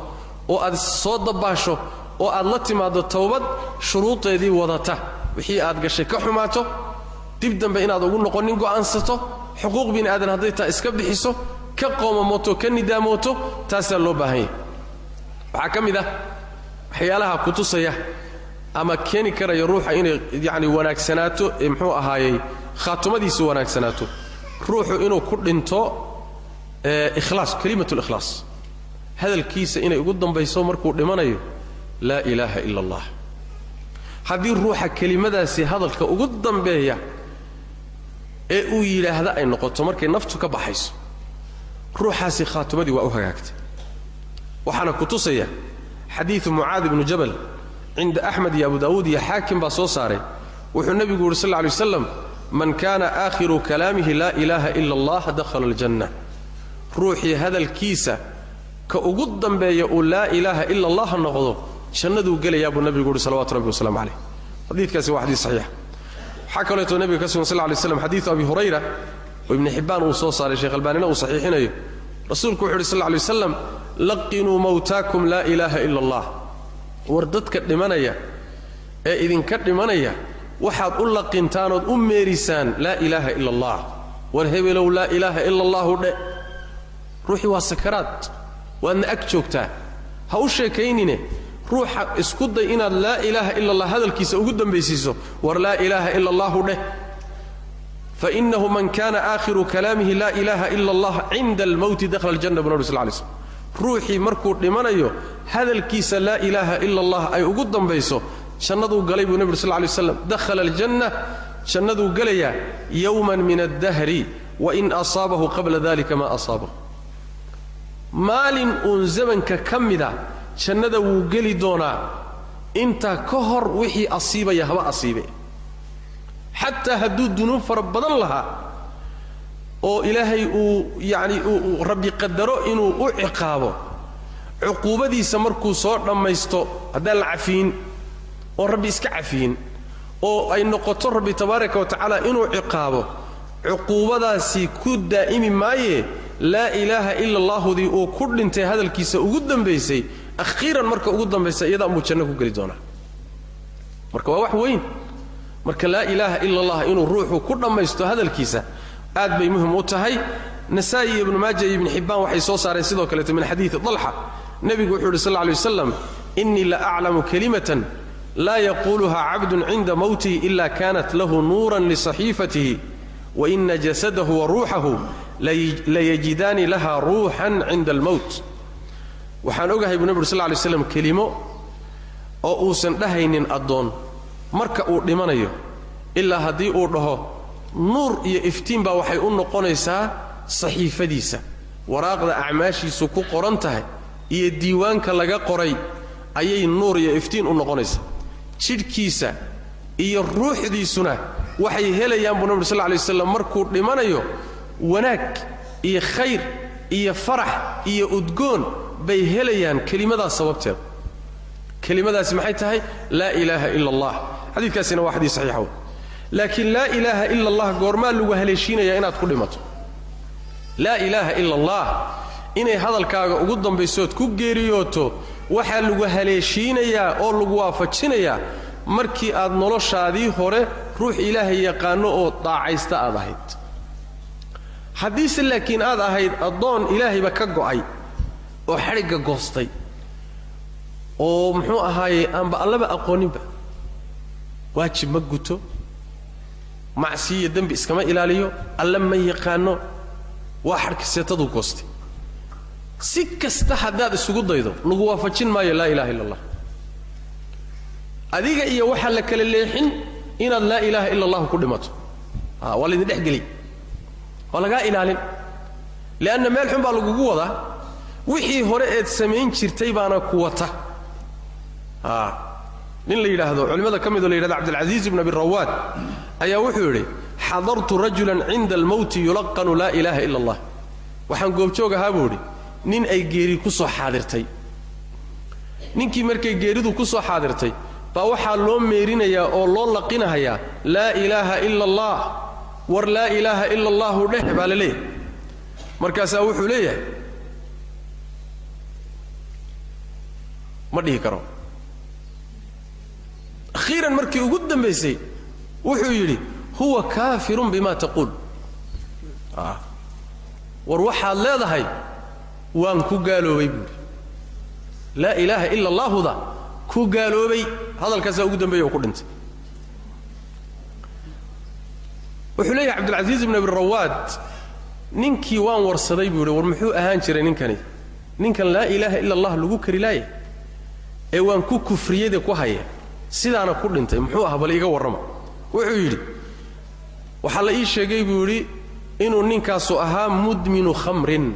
oo aad soo dabaasho oo aad la timaado towbad shuruudeedii wadata. Wixii aad gashay ka xumaato, dib dambe inaad ugu noqonin go'aansato, xuquuq bini aadan hadday taa iska bixiso, ka qoomamooto, ka nidaamooto, taasaa loo baahan yahay. Waxaa ka mid ah waxyaalaha kutusaya ama keeni karaya ruuxa inay yacni wanaagsanaato, ee muxuu ahaayey khaatumadiisu wanaagsanaato, ruuxu inuu ku dhinto ikhlaas, kelimatul ikhlaas, hadalkiisa inay ugu dambayso markuu dhimanayo laa ilaaha ila allah. Haddii ruuxa kelimadaasi hadalka ugu dambeeya ee uu yidhaahda ay noqoto markay naftu ka baxayso, ruuxaasi khaatumadii waa u hagaagtay. Waxaana kutusaya xadiidu Mucaad ibnu Jabal cinda Axmed iyo Abu Daawuud iyo Xaakim baa soo saaray. Wuxuu nebigu yuri sal lla alay waslam, man kaana aakhiru kalaamihi laa ilaaha ila allah dakhala aljanna. Ruuxii hadalkiisa ka ugu dambeeya uu laa ilaaha ila allah noqdo, jannaduu gelayaa buu nebigu yuri salawatu rabbi wasalaamu caleyh. Xadiidkaasi waa xadiis saxiix. Waxaa kaleeto nebiga ka sugan sal lla alay slam xadiidu Abi Hurayra oo Ibni Xibbaan uu soo saaray, Sheekh Albaanina uu saxiixinayo. Rasuulku wuxu uhi sal lla alay waslam, laqinuu mawtaakum laa ilaaha ila allah. War dadka dhimanaya ee idinka dhimanaya waxaad u laqintaanood u meerisaan laa ilaaha ila allah. War hebelow laa ilaaha ila allahu dhe. Ruuxii waa sakaraad, waadna ag joogtaa, ha u sheekaynine ruuxa isku day inaad laa ilaaha ila allah hadalkiisa ugu dambaysiiso. War laa ilaaha ila allahu dheh. Fainahu man kana aakhiru kalaamihi laa ilaaha ila allah cinda almowti dakhala aljanna bu nabi sal lay slm. Ruuxii markuu dhimanayo hadalkiisa laa ilaaha ila allah ay ugu dambayso, jannaduu galay buu nebi sal lay waslam. Dakhala aljanna, jannaduu gelayaa yowman min addahri wain asaabahu qabla dalika maa asaabahu. Maalin uun zamanka ka mida jannada wuu geli doonaa, intaa ka hor wixii asiibaya haba asiibe. Xataa hadduu dunuub fara badan lahaa oo ilaahay uu yacni uu rabbi qadaro inuu u ciqaabo, cuquubadiisa markuu soo dhammaysto haddaan la cafiyin oo rabbi iska cafiyin oo ay noqoto rabbi tabaaraka wa tacaala inuu ciqaabo, cuquubadaasi ku daa'imi maaye laa ilaaha ila allaahudii uu ku dhintay hadalkiisa ugu dambaysay akhiiran marka ugu dambaysa iyadaa unbuu janno ku geli doonaa. Marka waa wax weyn. Marka laa ilaaha ila allah inuu ruuxu ku dhammaysto hadalkiisa aad bay muhim u tahay. Nasaa'i iyo Ibnu Maaja iyo Ibnu Xibbaan waxay soo saareen sidoo kaleeto min xadiidi Dalxa. Nebigu wuxuu yidhi sal alla alay wasalam, innii la aclamu kalimatan laa yaquuluha cabdun cinda mowtihi ila kanat lahu nuuran lisaxiifatihi waina jasadahu wa ruuxahu layajidaani laha ruuxan cinda almowt. Waxaan ogahay buu nebi uri sal lla alay slam kelimo oo uusan dhahaynin addoon marka uu dhimanayo, ilaa haddii uu dhaho nuur iyo iftiin baa waxay u noqonaysaa saxiifadiisa, waraaqda acmaashiisu ku qoran tahay iyo diiwaanka laga qoray ayay nuur iyo iftiin u noqonaysaa. Jidhkiisa iyo ruuxdiisuna waxay helayaan buu nabi sal lla alay waslam markuu dhimanayo wanaag iyo khayr iyo farax iyo udgoon bay helayaan kelimadaas sababteeda. Kelimadaasi maxay tahay? Laa ilaaha ila allah. Xadiidkaasina waa xadiis saxiixa wey. Laakiin laa ilaaha ila allah goormaa lagu haleeshiinayaa inaad ku dhimato? Laa ilaaha ila allah inay hadalkaaga ugu dambaysood ku geeriyooto waxaa lagu haleeshiinayaa oo lagu waafajinayaa markii aad noloshaadii hore ruux ilaahay yaqaano oo daacaysta aad ahayd. Haddiise laakiin aad ahayd addoon ilaahayba ka go'ay oo xadhigga goostay oo muxuu ahaayey aanba allaba aqooninba, waajib ma guto, Macsiyo dembi iskama ilaaliyo, alla ma yaqaano, waa xadhka seetaduu goostay. Si kasta haddaad isugu daydo lagu waafajin maayo laa ilaaha illa allah. Adiga iyo waxaa la kala leexin inaad laa ilaaha illa allahu ku dhimato. Waa laydin dhex geli, waa lagaa ilaalin, lianna meel xun baa lagugu wadaa. Wixii hore eed samayn jirtay baana ku wata. Nin la yidhaahdo culimmada ka midoo la yidhahdo Cabdilcasiis ibn Abi Rawaad ayaa wuxuu yidhi: xadartu rajulan cinda almowti yulaqanu laa ilaaha ila allah. Waxaan goobjoog ahaa, buu idhi, nin ay geeri ku soo xaadirtay. Ninkii markay geeridu ku soo xaadirtay baa waxaa loo meerinayaa oo loo laqinahayaa laa ilaaha ila allah. War laa ilaaha ila allahu dheh, baa la leeyahay. Markaasaa wuxuu leeyahay: ma dhihi karo. Akhiiran markii ugu dambaysay wuxuu yidhi: huwa kaafirun bima taquul. War waxaad leedahay waan ku gaaloobay, buuhi. Laa ilaaha ila allaahuda ku gaaloobay. Hadalkaasaa ugu dambeeya oo ku dhintay. Wuxuu leeyahay Cabdilcasiis ibn Abi Rawaad: ninkii waan warsaday, buu yidhi. War muxuu ahaan jiray ninkani, ninkan laa ilaaha ila allah lagu kari laaya ee waan ku kufriyada ku haya, sidaana ku dhintay, muxuu ah? Bal iiga warrama. Wuxuu yidhi: waxaa la ii sheegay, buu yidhi, inuu ninkaasu ahaa mudminu khamrin,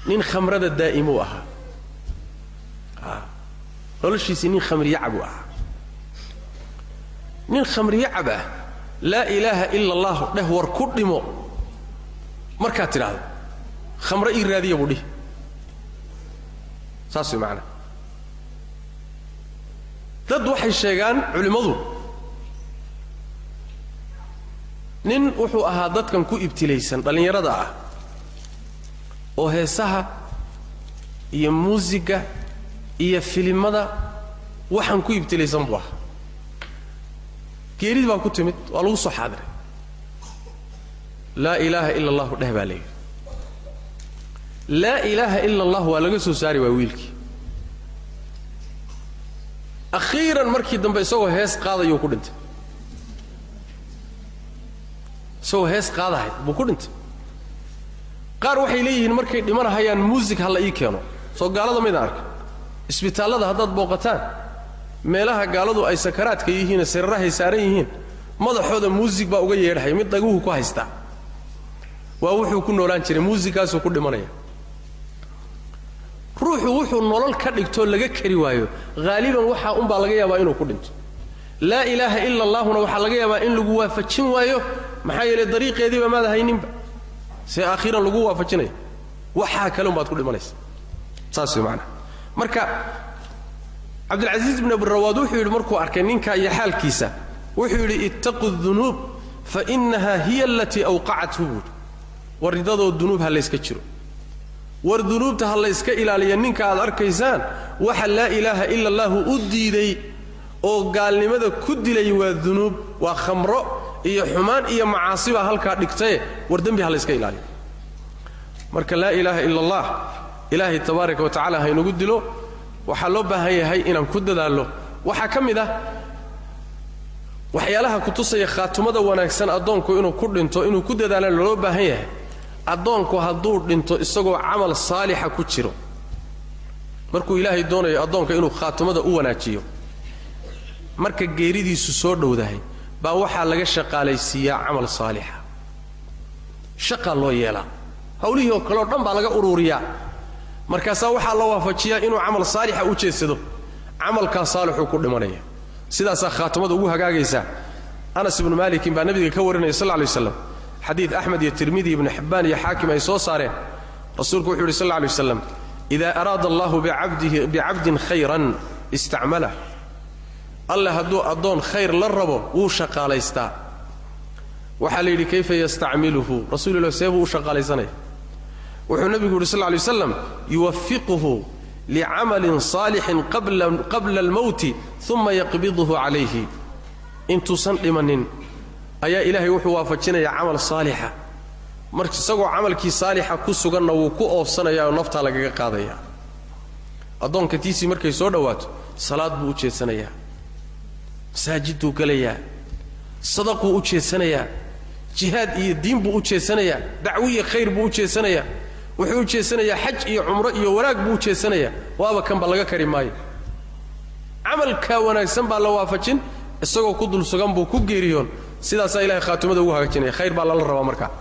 nin khamrada daa'imuu ahaa. Noloshiisii nin khamriyacab uu ahaa. Nin khamriyacab ah laa ilaaha ila allah dheh, war ku dhimo markaad tidhaahdo, khamre ii raadiya buu dhihi. Saas way macanaa. Dad waxay sheegaan culimmadu, nin wuxuu ahaa dadkan ku ibtilaysan dhallinyarada ah oo heesaha iyo muusiga iyo filimada waxaan ku ibtilaysan buu ahaa. Geerid baa ku timid, waa lagu soo xaadiray. Laa ilaaha ila allahu dheh, baa layidhi. Laa ilaaha ila allah waa laga soo saari waay wiilkii. Akhiiran markii dambe isagoo hees qaadayuu ku dhintay. Isagoo hees qaadahay buu ku dhintay. Qaar waxay leeyihiin markay dhimanahayaan muusig ha la ii keeno. Soo gaalada maydaan arka? Isbitaallada haddaad booqataan, meelaha gaaladu ay sakaraadka yihiin, sirarahay saaran yihiin, madaxooda muusig baa uga yeedhaya, mid dhaguhu ku haystaa. Waa wuxuu ku noolaan jiray, muusigkaasuu ku dhimanaya. Ruuxu wuxuu nolol ka dhigtoo laga kari waayo, haaliban waxaa unbaa laga yaabaa inuu ku dhinto. Laa ilaaha ila allahuna waxaa laga yaabaa in lagu waafajin waayo. Maxaa yeelay dariiqeediiba maada hayninba, see aakhiran lagu waafajinaya? Waxaa kale unbaad ku dhimanaysa. Saas way macanaha. Marka Cabdilcasiis ibn Abirawaad wuxuu yidhi, markuu arkay ninkaa iyo xaalkiisa, wuxuu yidhi: ittaqu dunuub fa innaha hiya alatii awqacathu, buuhi. War ridadoo dunuub ha layska jiro, war dunuubta ha layska ilaaliya. Ninka aad arkaysaan waxa laa ilaaha ila allahu u diiday oo gaalnimada ku dilay waa dunuub, waa khamro iyo xumaan iyo macaasibaa halkaa dhigtaye. War dembi ha layska ilaaliyo. Marka laa ilaaha ila allah Ilaahay tabaaraka wa tacala haynagu dilo. Waxaa loo baahan yahay inaan ku dadaallo. Waxaa ka mid ah waxyaalaha kutusaya khaatumada wanaagsan addoonku inuu ku dhinto, inuu ku dadaalana loo baahan yahay, addoonku hadduu dhinto isagoo camal saalixa ku jiro, markuu Ilaahay doonayo addoonka inuu khaatumada u wanaajiyo, marka geeridiisu soo dhowdahay baa waxaa laga shaqaalaysiiyaa camal saalixa. Shaqaa loo yeelaa, hawlihii oo kale oo dhan baa laga uruuriyaa. Markaasaa waxaa la waafajiyaa inuu camal saalixa u jeedsado. Camalkaa saalixuu ku dhimanaya, sidaasaa khaatumada ugu hagaagaysaa. Anas ibnu Maalikin baa nabiga ka warinaya sal lay waslam, xadiid Axmed iyo Tirmidi, Ibnu Xibbaan iyo Xaakim ay soo saareen. Rasuulku wuxuu yidhi sal lay waslam: idaa araada allahu bicabdin khayran istacmalah. Alle hadduu addoon khayr la rabo wuu shaqaalaystaa. Waxaa la yidhi: kayfa yastacmiluhu, rasuulilah? See buu u shaqaalaysanaya? Wuxuu nabigu yidhi sal lay waslam: yuwafiquhu licamalin saalixin qabla almowti uma yaqbiduhu calayhi. Intuusan dhimanin ayaa Ilaahay wuxuu waafajinayaa camal saalixa. Marka isagoo camalkii saalixa ku suganna wuu ku oofsanayaa oo naftaa lagaga qaadaya. Addoonka tiisii markay soo dhowaato salaad buu u jeedsanayaa, masaajiduu gelayaa. Sadaquu u jeesanayaa, jihaad iyo diin buu u jeesanayaa, dacwiyo khayr buu u jeesanayaa, wuxuu u jeesanayaa xaj iyo cumro iyo wanaag buu u jeesanayaa. Waaba kanba laga kari maayo. Camalkaa wanaagsan baa la waafajin, isagoo ku dul sugan buu ku geeriyoon. Sidaasaa ilahay khaatimada ugu hagaajinaya. Khayr baa lala rabaa. Markaa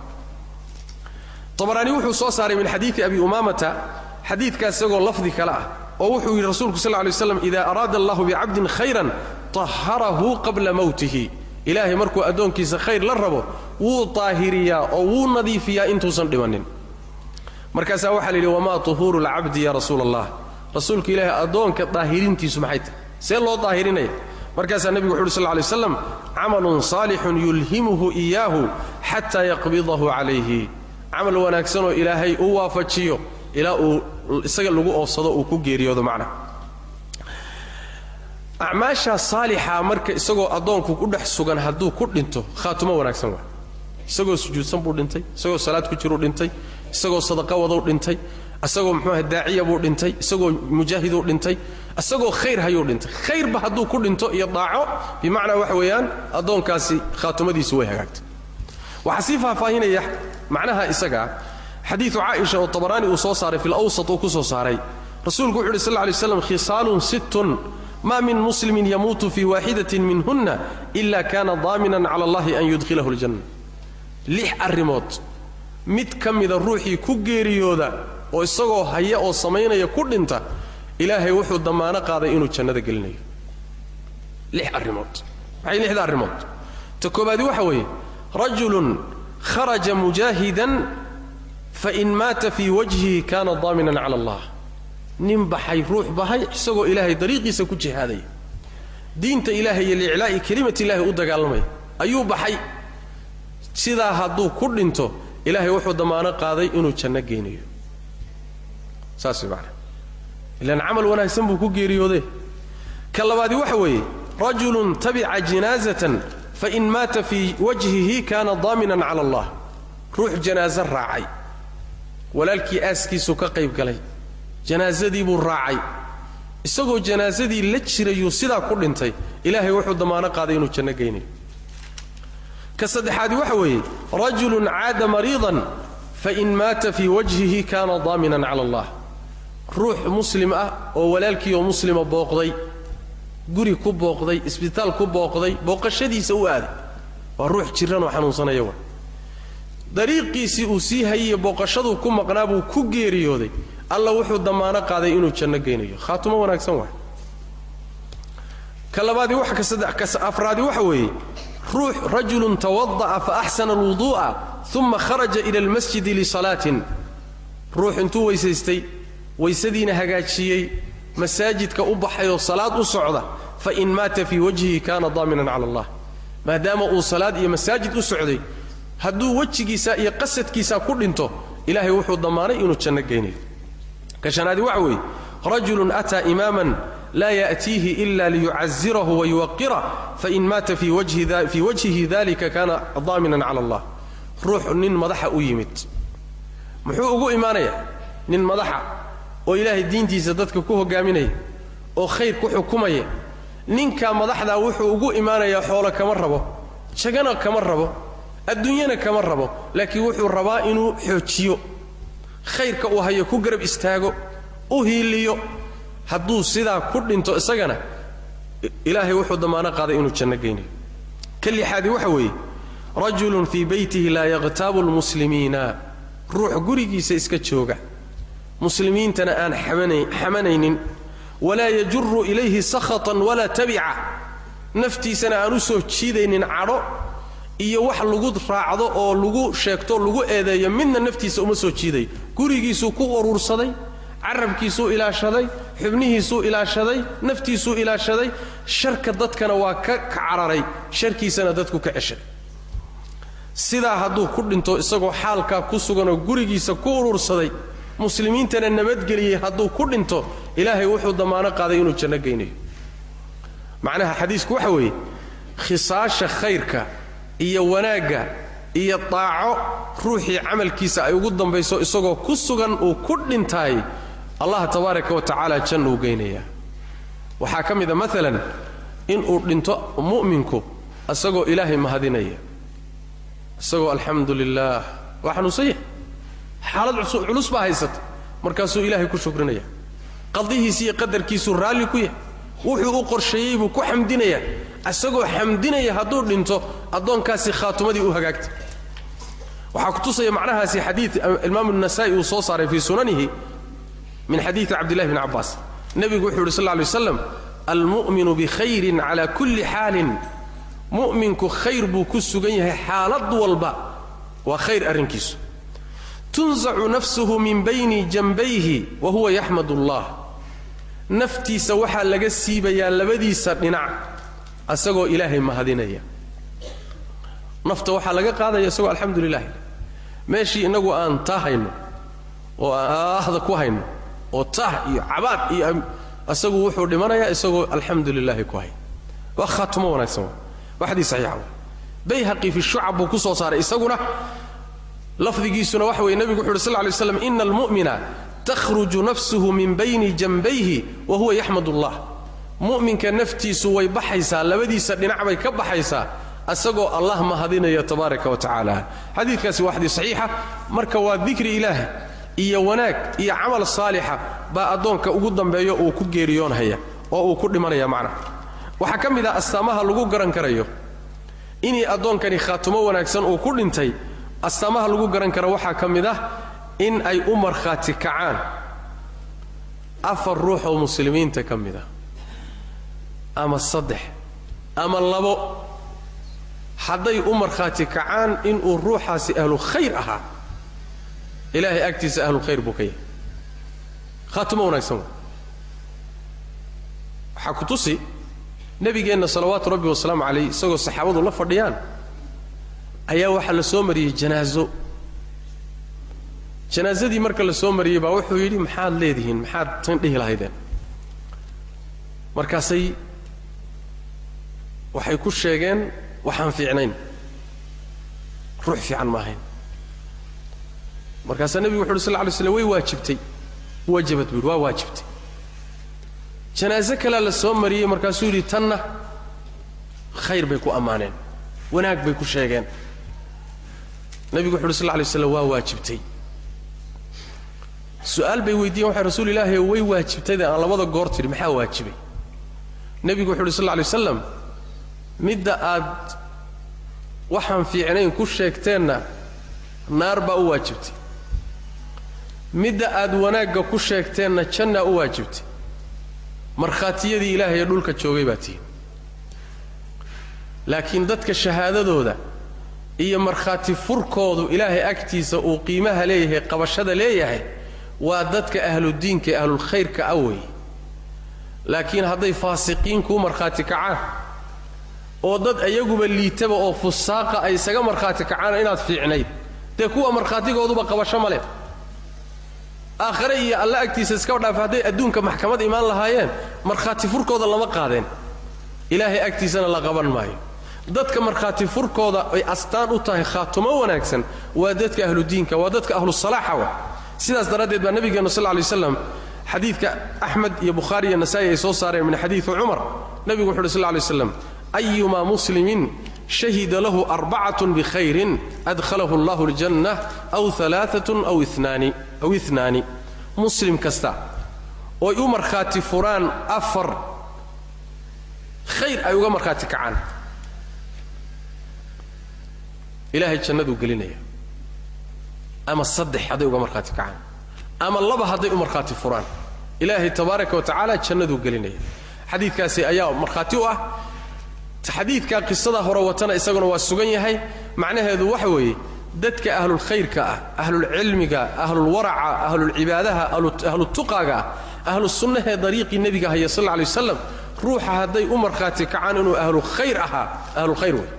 Tabaraani wuxuu soo saaray min xadiidi Abi Umaamata xadiidkaas isagoo lafdi kale ah, oo wuxuu yidhi rasuulku sal lla lay waslam: "Idaa araada allahu bicabdin khayran taharahu qabla mowtihi." Ilaahay markuu addoonkiisa khayr la rabo, wuu daahiriyaa oo wuu nadiifiyaa intuusan dhimanin. Markaasaa waxaa la yidhi: "Wamaa tuhuuru lcabdi ya rasuula Allah?" Rasuulka Ilaahay, addoonka daahirintiisu maxay tahay? See loo daahirinaya? Markaasaa nebigu wuxu uhi sal lay slam: "Camalun saalixun yulhimuhu iyaahu xataa yaqbidahu calayhi." Camal wanaagsanoo Ilaahay u waafajiyo ilaa uu isaga lagu oofsado, uu ku geeriyoodo. Macna acmaashaa saalixa marka isagoo addoonku ku dhex sugan hadduu ku dhinto, khaatumo wanaagsan waa. Isagoo sujuudsan buu dhintay, isagoo salaad ku jiruu dhintay, isagoo sadaqa wadou dhintay, isagoo muxuu aha daaciya buu dhintay, isagoo mujaahiduu dhintay, isagoo khayr hayuu dhintay. Khayrba hadduu ku dhinto iyo daaco, bimacnaa waxa weeyaan addoonkaasi khaatumadiisu way hagaagtay. Waxaa sii faahfaahinaya macnaha isagaa xadiidu Caaisha oo Tabaraani uu soo saaray, fi lawsat uu ku soo saaray. Rasuulku wuxu uhi sal lla lay slam: "Khisaalun sittun ma min muslimin yamuutu fii waaxidatin minhunna ila kana daaminan cala allahi an yudkhilahu aljanna." Lix arrimood mid ka mida ruuxii ku geeriyooda oo isagoo haya oo samaynaya ku dhinta, Ilaahay wuxuu damaano qaaday inuu jannada gelinayo. Lix arrimood maxay? Lixda arrimood ta koobaadi waxa weeye: rajulun kharaja mujaahidan fain maata fii wajhihi kana daaminan cala allah. Nin baxay, ruux bahay isagoo Ilaahay dariiqiisa ku jihaadaya, diinta Ilaahay iyo liiclaa'i kelimati Illaahi u dagaalamaya ayuu baxay. Sidaa hadduu ku dhinto, Ilaahay wuxuu damaano qaaday inuu janno geynayo. Saas way macana, ilaan camal wanaagsan buu ku geeriyoodee. Ka labaadi waxa weeye: rajulun tabica jinaazatan fain maata fii wajhihi kana daaminan cala allah. Ruux janaaso raacay, walaalkii aaskiisuu ka qayb galay, janaasadii buu raacay, isagoo janaasadii la jirayuu sidaa ku dhintay, Ilaahay wuxuu damaano qaaday inuu janno geynayo. Ka saddexaadi waxa weeye: rajulun caada mariidan fain maata fii wajhihi kana daaminan cala allah. Ruux muslim ah oo walaalkiioo muslima booqday, guri ku booqday, isbitaal ku booqday, booqashadiisa u aaday, waa ruux jiranoo xanuunsanaya, wa dariiqiisii uu sii hayay, booqashaduu ku maqnaa buu ku geeriyooday, Alla wuxuu damaano qaaday inuu janno geynayo. Khaatumo wanaagsan waay. Ka labaadii waxa ka saddex, ka afraadi waxa weeye ruux rajulun tawada'a fa axsana alwuduu'a uma kharaja ila almasjidi lisalaatin. Ruux intuu weysaystay, waysadiina hagaajiyey, masaajidka u baxayoo salaad u socda, fain maata fii wajhihi kaana daaminan cala allah. Maadaama uu salaad iyo masaajid u socday, hadduu wejigiisa iyo qasadkiisa ku dhinto, Ilaahay wuxuu damaanay inuu janno geynayo. Ka shanaadi waxa weeye: rajulun ataa imaaman laa ya'tiihi ila liyucazirahu wayuwaqirah fain maata fii wajhihi dalika kaana daaminan cala allah. Ruux nin madaxa u yimid. Muxuu ugu imaanayaa? Nin madaxa oo Ilaahay diintiisa dadka ku hogaaminaya oo khayr ku xukumaya. Ninkaa madaxdaa wuxuu ugu imaanayaa xoolo kama rabo, jagana kama rabo, adduunyana kama rabo, laakiin wuxuu rabaa inuu xoojiyo khayrka uu hayo, ku garab istaago, u hiiliyo. Hadduu sidaa ku dhinto isagana, Ilaahay wuxuu damaano qaaday inuu janno geynayo. Ka lixaadi waxa weeye: rajulun fii beytihi laa yaqhtaabu lmuslimiina. Ruux gurigiisa iska jooga, muslimiintana aan xamanaynin, walaa yajuru ilayhi sakhatan walaa tabica, naftiisana aan u soo jiidaynin cadho iyo wax lagu raacdo oo lagu sheegto, lagu eedeeyo, midna naftiisa uma soo jiidayo. Gurigiisuu ku uruursaday, carabkiisuu ilaashaday, xubnihiisuu ilaashaday, naftiisuu ilaashaday, sharka dadkana waa ka cararay, sharkiisana dadku ka ceshaday. Sidaa hadduu ku dhinto, isagoo xaalkaa ku suganoo gurigiisa ku uruursaday, muslimiintana nabadgeliyey hadduu ku dhinto, Ilaahay wuxuu damaano qaaday inuu janno geynayo. Macnaha xadiisku waxa weeye khisaasha khayrka iyo wanaagga iyo daaco ruuxii camalkiisa ay ugu dambayso isagoo ku sugan uu ku dhintaay, Allah tabaaraka wa tacaala janna uu geynayaa. Waxaa ka mid a maalan inuu dhinto mu'minku Isagoo Ilaahay mahadinaya, isagoo alxamdu lilah, waa xanuunsan yahay, xaalad culus baa haysata, markaasuu Ilaahay ku shukrinaya, qadihiisi iyo qadarkiisuu raalli ku yahay, wuxuu u qorsheeyey buu ku xamdinayaa. Isagoo xamdinaya hadduu dhinto, addoonkaasi khaatumadii u hagaagtay. Waxaa ku tusaya macnahaasi xadiid Imaamu Nasaa'i uu soo saaray fii sunanihi min xadiidi Cabdillahi bni Cabbaas. Nebigu wuxuu yidhi sal lla alay waslam: "Almu'minu bikhayrin calaa kulli xaalin." Mu'minku khayr buu ku sugan yahay xaalad walba, waa khayr arrinkiisu. "Tunzacu nafsuhu min bayni janbayhi wa huwa yaxmad Allah." Naftiisa waxaa laga siibayaa labadiisa dhinac asagoo Ilaahay mahadinaya. Nafta waxaa laga qaadaya isagoo alxamdu lilah. Meeshii innagu aan taa hayno oo aan aahda ku hayno oo taah iyo cabaad iyo, isagu wuxuu dhimanayaa isagoo alxamdu lilaahi ku hay. Waa khaatumo wanaagsan. Waa xadiis saxiixa. Bayhaqi fi Shucab buu ku soo saaray isaguna, lafdigiisuna waxa weye, nebigu wuxu uhi sal ly slam: "Ina almu'mina takhruju nafsuhu min bayni janbayhi wa huwa yaxmad Allah." Mu'minka naftiisu way baxaysaa, labadiisa dhinac bay ka baxaysaa isagoo Allah mahadinaya tabaaraka wa tacaala. Xadiidkaasi waa xadiis saxiixa. Marka waa dikri Ilaahi iyo wanaag iyo camal saalixa baa addoonka ugu dambeeyo uu ku geeriyoonhaya oo uu ku dhimanaya. Macna waxaa ka mid ah astaamaha lagu garan karayo inii addoonkani khaatumo wanaagsan uu ku dhintay. Astaamaha lagu garan karo waxaa ka mid ah in ay u markhaati kacaan afar ruux oo muslimiinta ka mid ah, ama saddex ama labo. Hadday u markhaati kacaan inuu ruuxaasi ahlu khayr ahaa, Ilaahay agtiisa ahlu khayr buu ka yahay, khaatumo wanaagsan. Wa waxaa ku tusi nabigeenna salawaatu rabbi wasalaamu calayh, isagoo saxaabadu la fadhiyaan ayaa waxaa la soo mariyey janaaso. Janaasadii marka la soo mariyey baa wuxuu yidhi: "Maxaad leedihiin? Maxaad tan dhihi lahaydeen?" Markaasay waxay ku sheegeen waxaan fiicnayn, ruux fiican ma ahayn. Markaasaa nebigu wuxu uhi sal ly slam: "Way waajibtay, wajabat," buu yidhi, "waa waajibtay." Janaaso kalea la soo mariyey, markaasuu yidhi: "Tanna khayr bay ku ammaaneen, wanaag bay ku sheegeen." Nebigu wuxu uhi sal lay slam: "Waa waajibtay." Su'aal bay weydiiyen, waxay: "Rasuul Ilaahi, way waajibtayde aan labada goor tidhi, maxaa waajibay?" Nebigu wuxu uhi sal lay waslam: "Midda aad waxaan fiicnayn ku sheegteenna naar baa u waajibtay, midda aad wanaagga ku sheegteenna jannaa u waajibtay. Markhaatiyadii Ilaahay ee dhulka joogay baa tihin, laakiin dadka shahaadadooda iyo markhaati furkoodu Ilaahay agtiisa uu qiimaha leeyahay, qabashada leeyahay, waa dadka ahludiinka ee ahlulkhayrka ah weeye. Laakiin hadday faasiqiin kuu markhaati kacaan oo dad iyaguba liitaba oo fusaaqa ay isaga markhaati kacaan inaad fiicnayd, dee kuwa markhaatigooduba qabasho ma leh aakhare iyo Alla agtiisa. Iskaba dhaaf, hadday adduunka maxkamad imaan lahaayeen, markhaati furkooda lama qaadeen, Ilaahay agtiisana la qaban maayo. Dadka markhaati furkooda ay astaan u tahay khaatumo wanaagsan waa dadka ahludiinka, waa dadka ahlusalaaxa wa. Sidaas daraaddeed baa nabigeennu sal lay waslam, xadiidka Axmed iyo Bukhaari iyo Nasaa'i ay soo saareen min xadiidi Cumar, nebigu wuxu uhi sal lay slam: "Ayumaa muslimin shahida lahu arbacatun bikhayrin adkhalahu allahu aljanna, aw alaaatun aw inaani aw inaani." Muslim kasta ooy u markhaati furaan afar, khayr ay uga markhaati kacaan, Ilaahay jannaduu gelinaya. Ama saddex hadday uga markhaati kacaan, ama laba hadday u markhaati furaan, Ilaahay tabaaraka wa tacaala jannaduu gelinaya. Xadiidkaasi ayaa markhaati u ah. Xadiidka qisada hore watana isaguna waa sugan yahay. Macnaheedu waxa weeye, dadka ahlulkhayrka ah, ahlulcilmiga, ahlulwaraca, ahlulcibaadaha, ahlutuqaaga ah, ahlu sunnahee dariiqii nebiga haya sal alla alay wasalam, ruuxa hadday u markhaati kacaan inuu ahlu khayr ahaa, ahlulkhayr wey.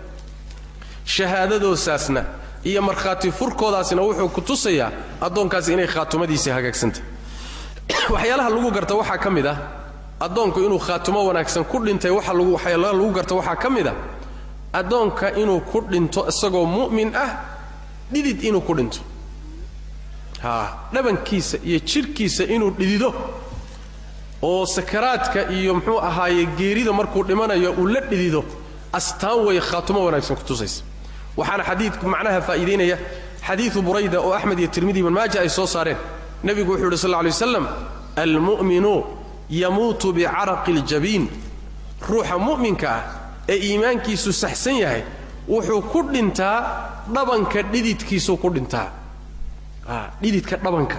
Shahaadadoosaasna iyo markhaati furkoodaasna wuxuu ku tusayaa addoonkaasi inay khaatumadiisii hagaagsantay. Waxyaalaha lagu garta waxaa ka mid ah addoonku inuu khaatumo wanaagsan ku dhintay. Waxa lagu waxyaalaha lagu garta waxaa ka mid ah addoonka inuu ku dhinto isagoo mu'min ah, dhidid inuu ku dhinto, haa, dhabankiisa iyo jidhkiisa inuu dhidido oo sakaraadka iyo muxuu ahaaye geerida markuu dhimanayo uu la dhidido. Astaan way khaatumo wanaagsan ku tusaysa. Waxaana xadiidku macnaha faa'iideynaya xadiidu Burayda oo Axmed iyo Tirmidi ibn Maaja ay soo saareen. Nebigu wuxuu yidhi sal alla alay waslam, almu'minu yamuutu bicaraqi aljabiin. Ruuxa mu'minka ah ee iimaankiisu saxsan yahay wuxuu ku dhintaa dhabanka dhididkiisuu ku dhintaa. Dhididka dhabanka,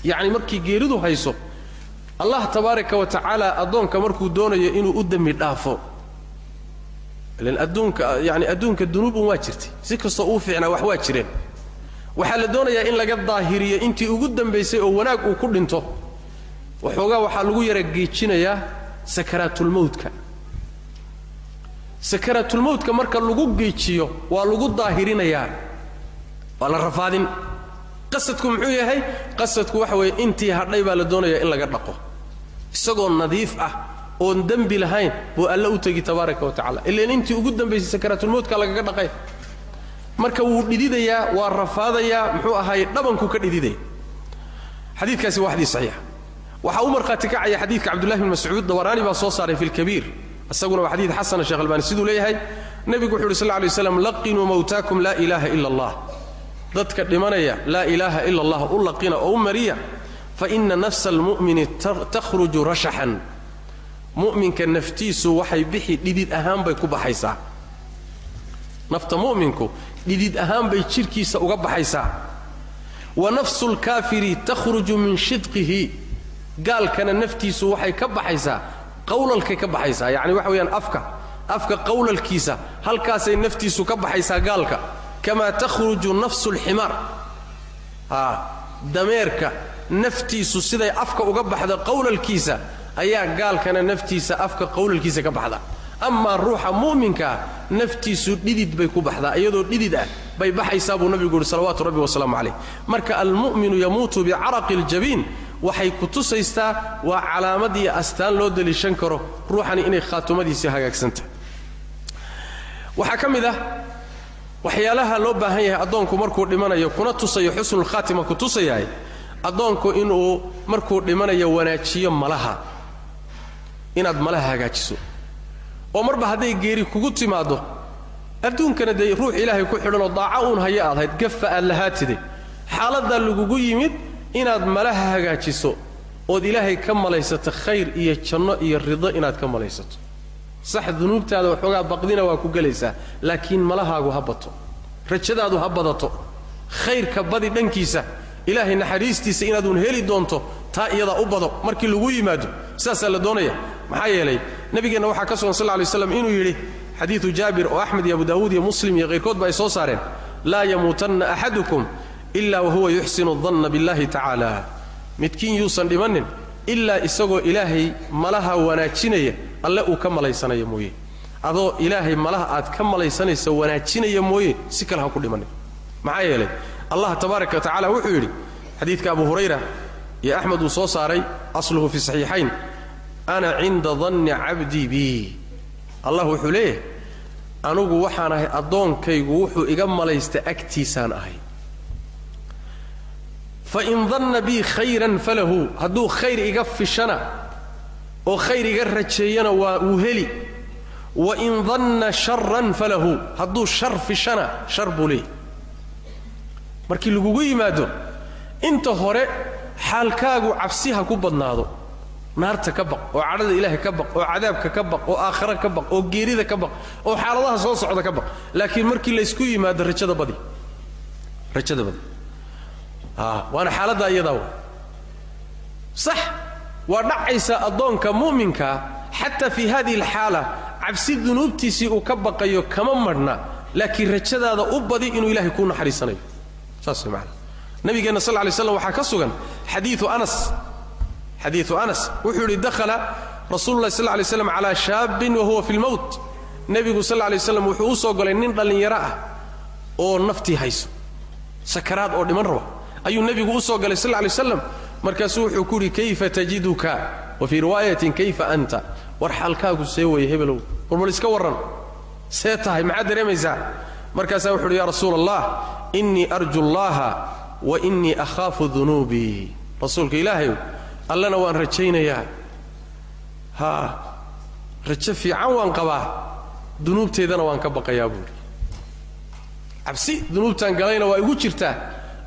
yacni markii geeridu hayso, Allah tabaaraka wa tacaala addoonka markuu doonayo inuu u dembi dhaafo, ilan adduunka, yani adduunka dunuub un waa jirtay, si kastoo uu fiicnaa wax waa jireen, waxaa la doonayaa in laga daahiriyo intii ugu dambaysay oo wanaag uu ku dhinto. Waxoogaa waxaa lagu yara geejinayaa sakaraatulmowtka. Sakaraatulmowtka marka lagu geejiyo waa lagu daahirinayaa, waa la rafaadin. Qasadku muxuu yahay? Qasadku waxa weeye intii hadhay baa la doonayaa in laga dhaqo, isagoo nadiif ah oon dembi lahayn buu alle u tegi tabaaraka wa tacala. Ilaan intii ugu dambaysay sakaraatulmowtka lagaga dhaqay. Marka wuu dhididayaa, waa rafaadayaa, muxuu ahaay, dhabanku ka dhididaya. Xadiidkaasi waa xadiis saxiixa. Waxaa u markhaati kacaya xadiidka Cabdullahi bin Mascuud, Dabaraani baa soo saaray fi lkabiir, isaguna waa xadiid xasana, Sheekh Albaani siduu leeyahay. Nebigu wuxu uhi sal lla alay waslam, laqinuu mawtaakum laa ilaaha ila allah. Dadka dhimanaya laa ilaaha ila allah u laqina oo u mariya. Fa ina nafsa almu'mini takhruju rashaxan. Mu'minka naftiisu waxay bixi dhidid ahaan bay ku baxaysaa. Nafta mu'minku dhidid ahaan bay jidhkiisa uga baxaysaa. Wa nafsu lkaafiri takhruju min shidqihi. Gaalkana naftiisu waxay ka baxaysaa qawlalkay ka baxaysaa, yacni waxa weeyaan afka qawlalkiisa halkaasay naftiisu ka baxaysaa gaalka. Kamaa takhruju nafsu alximaar, dameerka naftiisu siday afka uga baxda qawlalkiisa ayaa gaalkana naftiisa afka qawlalkiisa ka baxda. Amaa ruuxa mu'minkaa naftiisu dhidid bay ku baxdaa, iyadoo dhidid ah bay baxaysaa buu nabigu yidhi salawaatu rabbi wasalaamu calayh. Marka almu'minu yamuutu bicaraqi aljabiin waxay ku tusaystaa waa calaamad iyo astaan loo daliishan karo ruuxani inay khaatumadiisii hagaagsantahay. Waxaa ka mid ah waxyaalaha loo baahan yahay addoonku markuu dhimanayo kuna tusayo xusnulkhaatima ku tusayahay, addoonku inuu markuu dhimanayo wanaajiyo malaha, inaad malaha hagaajiso. Oo marba hadday geeri kugu timaaddo, adduunkana dee ruux ilaahay ku xidhanoo daaco uun haya aad hayd, gafa aad lahaatide, xaaladdaa lagugu yimid inaad malaha hagaajiso ood ilaahay ka malaysato khayr iyo janno iyo rido inaad ka malaysato. Sax, dunuubtaada waxoogaa baqdina waa ku gelaysaa, laakiin malahaagu ha bato, rajadaadu ha badato, khayrka badi dhankiisa, ilaahay naxariistiisa inaaduun heli doonto taa iyadaa u bado markii lagu yimaado. Saasaa la doonaya. Maxaa yeelay nabigeenna waxaa ka sugan sal lla lay slam inuu yidhi, xadiidu Jaabir oo Axmed iyo Abu Daawuud iyo Muslim iyo hayrkoodba ay soo saareen, laa yamuutanna axadukum ilaa wahuwa yuxsinu danna billahi tacaala. Midkiin yuusan dhimanin ilaa isagoo ilaahay malaha wanaajinaya, alle uu ka malaysanaya mooye. Adoo ilaahay malaha aad ka malaysanaysa wanaajinaya mooye, si kale ha ku dhimanin. Maxaa yeelay Allah tabaaraka wa tacala wuxuu yidhi, xadiidka Abu Hurayra iyo Axmed uu soo saaray, asluhu fi saxiixayn, ana cinda danni cabdii bii. Allah wuxuu leeyahay, anugu waxaan ahay addoonkaygu wuxuu iga malaysta agtiisaan ahay. Fa in danna bii khayran falahu, hadduu khayr iga fishana oo khayr iga rajeeyana waa wuu heli. Wa in danna sharan falahu, hadduu shar fishana shar buu leeyahy. Markii lagugu yimaado inta hore xaalkaagu cabsi ha ku badnaado, naarta ka baq oo cadhada ilaahay ka baq oo cadaabka ka baq oo aakhira ka baq oo geerida ka baq oo xaaladaha soo socda ka baq. Laakiin markii laysku yimaado rajada badi, rajada badi. Waana xaaladdaa iyadaa wa sax waa dhacaysa addoonka mu'minkaa xataa fii hadihi alxaala cabsi dunuubtiisii uu ka baqayo kama madhna, laakiin rajadaada u badi inuu ilahay kuu naxariisanayo. Saas way macana. Nabigeenna sal lla lay slam waxaa ka sugan xadiiu Anas. Xadiiu Anas wuxuu yidhi, dakhala rasuulu llahi sal lla lay slam calaa shaabin wa huwa fi lmowt. Nebigu sal lla lay slam wuxuu u soo galay nin dhallinyaro ah oo naftii hayso, sakaraad oo dhiman raba ayuu nebigu u soo galay sal lla lay waslam. Markaasuu wuxuu ku yidhi, kayfa tajiduka? Wa fii riwaayatin, kayfa anta? War xaalkaagu see weye hebelow, warbal iska warran, see tahay, maxaad dareemaysaa? Markaasaa wuxu uhi, ya rasuula Allah, innii arju allaha wa innii akhaafu dunuubii. Rasuulka ilaahayow, allana waan rajaynayaa, haa, rajo fiican waan qabaa. Dunuubteedana waan ka baqayaa buuri. Cabsi dunuubtaan galayna waa igu jirtaa,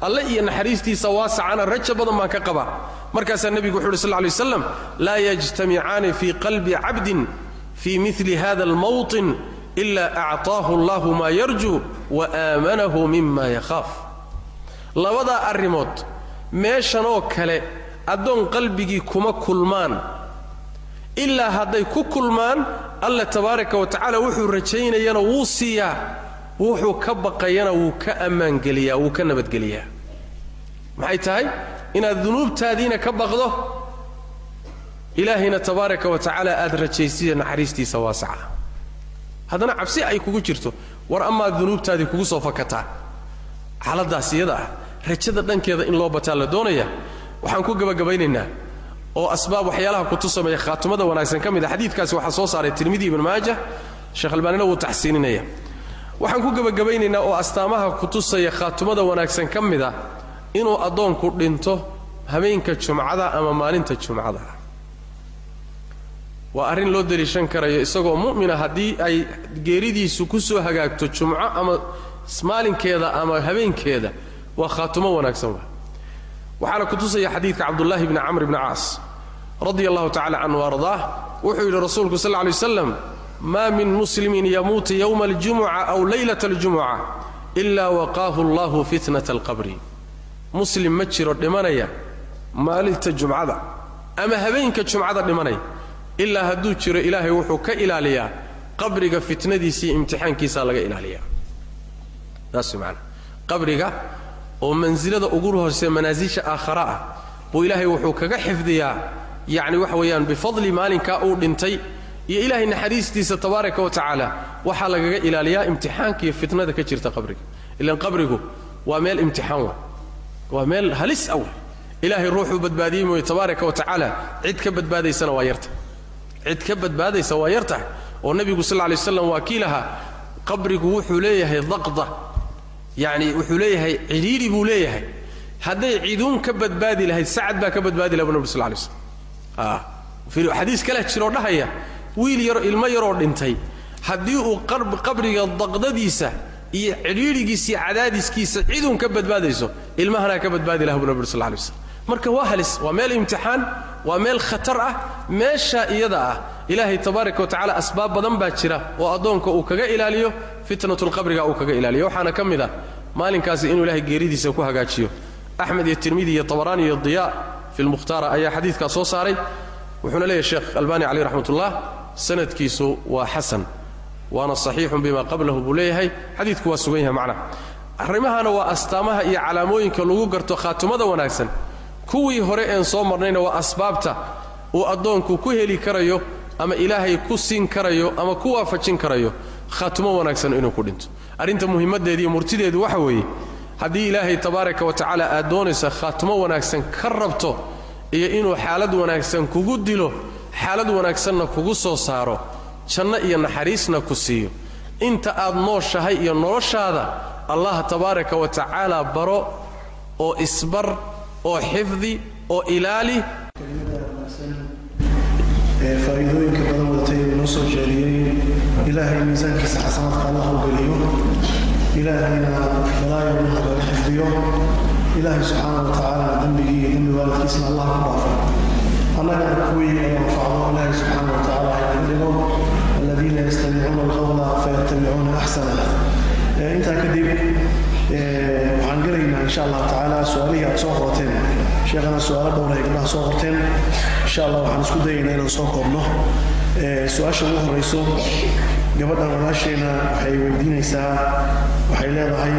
alle iyo naxariistiisa waasacana rajo badan baan ka qabaa. Markaasaa nebigu wuxu uhi sal lla lay waslam, laa yajtamicaani fii qalbi cabdin fii mili hada almawtin ila acطaahu allahu maa yarjuu wa aamanahu mima yakhaaf. Labadaa arrimood meeshanoo kale addoon qalbigii kuma kulmaan, ilaa hadday ku kulmaan alle tabaaraka wa tacaala wuxuu rajaynayana wuu siiyaa, wuxuu ka baqayana wuu ka ammaangeliyaa, wuu ka nabadgeliyaa. Maxay tahay? Inaad dunuubtaadiina ka baqdo, ilaahayna tabaaraka wa tacaala aad rajaysiya naxariistiisa waasaca. Haddana cabsi ay kugu jirto, war amaa dunuubtaadii kugu soo fakataa. Xaaladaas iyada ah rajada dhankeeda in loo bataa la doonaya. Waxaan ku gabagabaynaynaa oo asbaab waxyaalaha ku tusamaya khaatumada wanaagsan ka mid ah, xadiidkaasi waxaa soo saaray Tirmidi, Ibn Maajah, Sheekh Albaanina wuu taxsiininaya. Waxaan ku gabagabaynaynaa oo astaamaha ku tusaya khaatumada wanaagsan ka mid ah inuu addoonku dhinto habeenka jumcada ama maalinta jumcada. Waa arrin loo daliishan karayo isagoo mu'mina haddii ay geeridiisu ku soo hagaagto jumco ama maalinkeeda ama habeenkeeda, waa khaatumo wanaagsan. Waa waxaana ku tusaya xadiidka Cabdullaahi bni Camr bni Caas radia allahu tacala canhu ardaah. Wuxuu yidhi rasuulku sal lla lay waslam, maa min muslimin yamuutu yowma aljumuca aw leylata aljumuca ilaa waqaahu allahu fitnata alqabri. Muslim ma jiro dhimanaya maalinta jumcada ama habeenka jumcada dhimanaya, ilaa hadduu jiro ilaahay wuxuu ka ilaaliyaa qabriga fitnadiisii, imtixaankiisaa laga ilaaliyaa. Saas macana, qabriga oo mansilada ugu hoosee manaasisha aakhara ah buu ilaahay wuxuu kaga xifdiyaa, yacni waxa weeyaan bifadli maalinkaa uu dhintay iyo ilaahay naxariistiisa tabaaraka wa tacaala waxaa lagaga ilaaliyaa imtixaanka iyo fitnada ka jirta qabriga. Ilaan qabrigu waa meel imtixaan, waa meel halis ah. Ilaahay ruuxuu badbaadiyey mooye tabaaraka wa tacaala cid ka badbaadaysana waa yarta, cid ka badbaadaysa waa yartahay. Oo nebigu sal lla lay waslam waa kii lahaa, qabrigu wuxuu leeyahay daqda, yacni wuxuu leeyahay cidhiidhi buu leeyahay. Hadday ciduun ka badbaadi lahayd Sacad baa ka badbaadi laha bu nabig sal lla lay slam. Xadiis kale jiroo dhahaya wiil yaro, ilmo yaroo dhintay, haddii uu qabriga daqdadiisa iyo cidhiidhigiisa iyo cadaadiskiisa ciduun ka badbaadayso, ilmahanaa ka badbaadi laha bu nabig sal lla lay waslam. Marka waa halis, waa meel imtixaan, waa meel khatar ah. Meesha iyada ah ilaahay tabaaraka wa tacala asbaab badan baa jira oo addoonka uu kaga ilaaliyo fitnatulqabriga uu kaga ilaaliyo. Waxaana ka mid ah maalinkaasi inuu ilahay geeridiisa ku hagaajiyo. Axmed iyo Tirmidi iyo Tabaraani iyo Diyaa fi lmukhtaara ayaa xadiidkaa soo saaray. Wuxuuna leeyahy Sheekh Albani caleyh raxmatullah, sanadkiisu waa xasan waana saxiixun bima qablahu buu leeyahay. Xadiidku waa sugan yahay. Macnaha arrimahana waa astaamaha iyo calaamooyinka lagu garto khaatumada wanaagsan. Kuwii hore een soo marnayna waa asbaabta uu addoonku ku heli karayo ama ilaahay ku siin karayo ama ku waafajin karayo khaatumo wanaagsan inuu ku dhinto. Arrinta muhimmaddeedi iyo murtideedu waxa weeye, haddii ilaahay tabaaraka wa tacaala aad doonaysa khaatumo wanaagsan ka rabto iyo inuu xaalad wanaagsan kugu dilo, xaalad wanaagsanna kugu soo saaro, janno iyo naxariisna ku siiyo, inta aad nooshahay iyo noloshaada Allah tabaaraka wa tacaala baro oo isbar oo xifdi oo ilaali. Faa'iidooyinka badan wadatay inoo soo jeediyey, ilaahay miisaankiisa xasanaadka Allah u geliyo, ilaahayna balaaya hagaga xifdiyo, ilaahay subxaana wa tacaala dembigii iyo dembi waalidkiisna Allah ku dhaafo, annagana kuwii ay anfacdo ilaahay subxaana wa tacaala haynaga dhigo, aladiina yastamicuuna alqawla fayattabicuuna axsana. Intaa kadib waxaan gelaynaa insha allahu tacaala su-aalihii aad soo qorateen. Sheekhana su-aalo dhowr ay gabdhaha soo qorteen, insha allah waxaan isku dayaynaa inaan soo koobno. Su-aasha ugu horeyso gabadhan walaasheena waxay weydiinaysaa, waxay leedahay,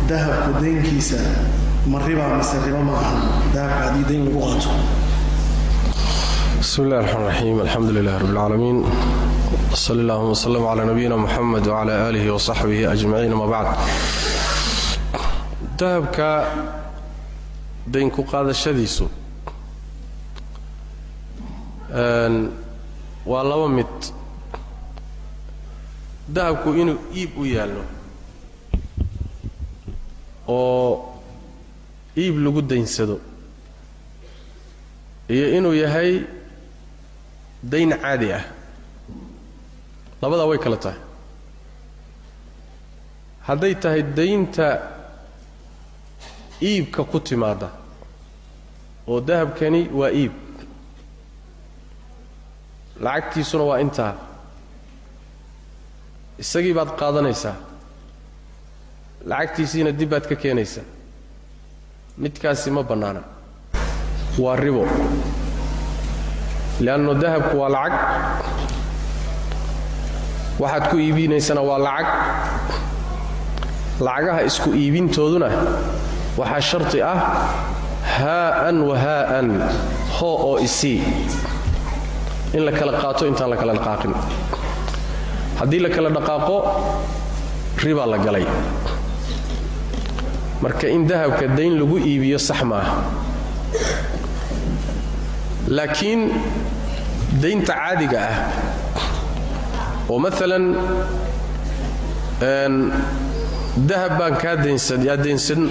dahabku daynkiisa ma riba mise riba ma ahan, dahabka haddii dayn lagu qaato? Bismi اllah الرحmn الرaxيim, alxamdu lilah rab اlcaalamiin, sali اllahuma wslm cla nabiyina muxamed wcla alihi wasaxbihi ajmaciin, ama bacd. Dahabka dayn ku qaadashadiisu waa laba mid. Dahabku inuu iib u yaallo oo iib lagu daynsado iyo inuu yahay dayn caadi ah, labadaa way kala tahay. Hadday tahay daynta iibka ku timaada oo dahabkani waa iib, lacagtiisuna waa intaa, isagii baad qaadanaysaa, lacagtiisiina dib baad ka keenaysaa, midkaasi ma bannaana, waa ribo. Li'annu dahabku waa lacag, waxaad ku iibinaysana waa lacag, lacagaha isku iibintooduna waxaa sharti ah haa'an wa haa'an, hoo oo isii, in la kala qaato intaan la kala dhaqaaqin. Haddii la kala dhaqaaqo ribaa la galay. Marka in dahabka dayn lagu iibiyo sax maaha, laakiin daynta caadiga ah oo maalan dahab baan kaa daynsan, yaa daynsan,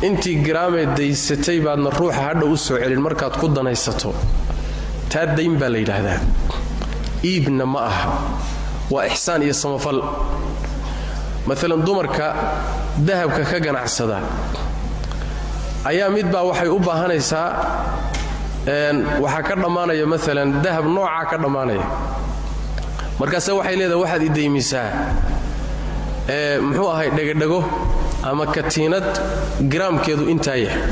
intii garaamee daysatay baadna ruuxa hadha u soo celin markaad ku danaysato, taa dayn baa la yidhaahdaa, iibna ma aha, waa ixsaan iyo samafal. Maalan dumarka dahabka ka ganacsada ayaa midbaa waxay u baahanaysaa, waxaa ka dhammaanaya maalan dahab noocaa ka dhammaanaya, markaase waxay leedahay waxaad idaymisaa muxuu ahay dhegodhego ama katiinad garaamkeedu intaa yahay,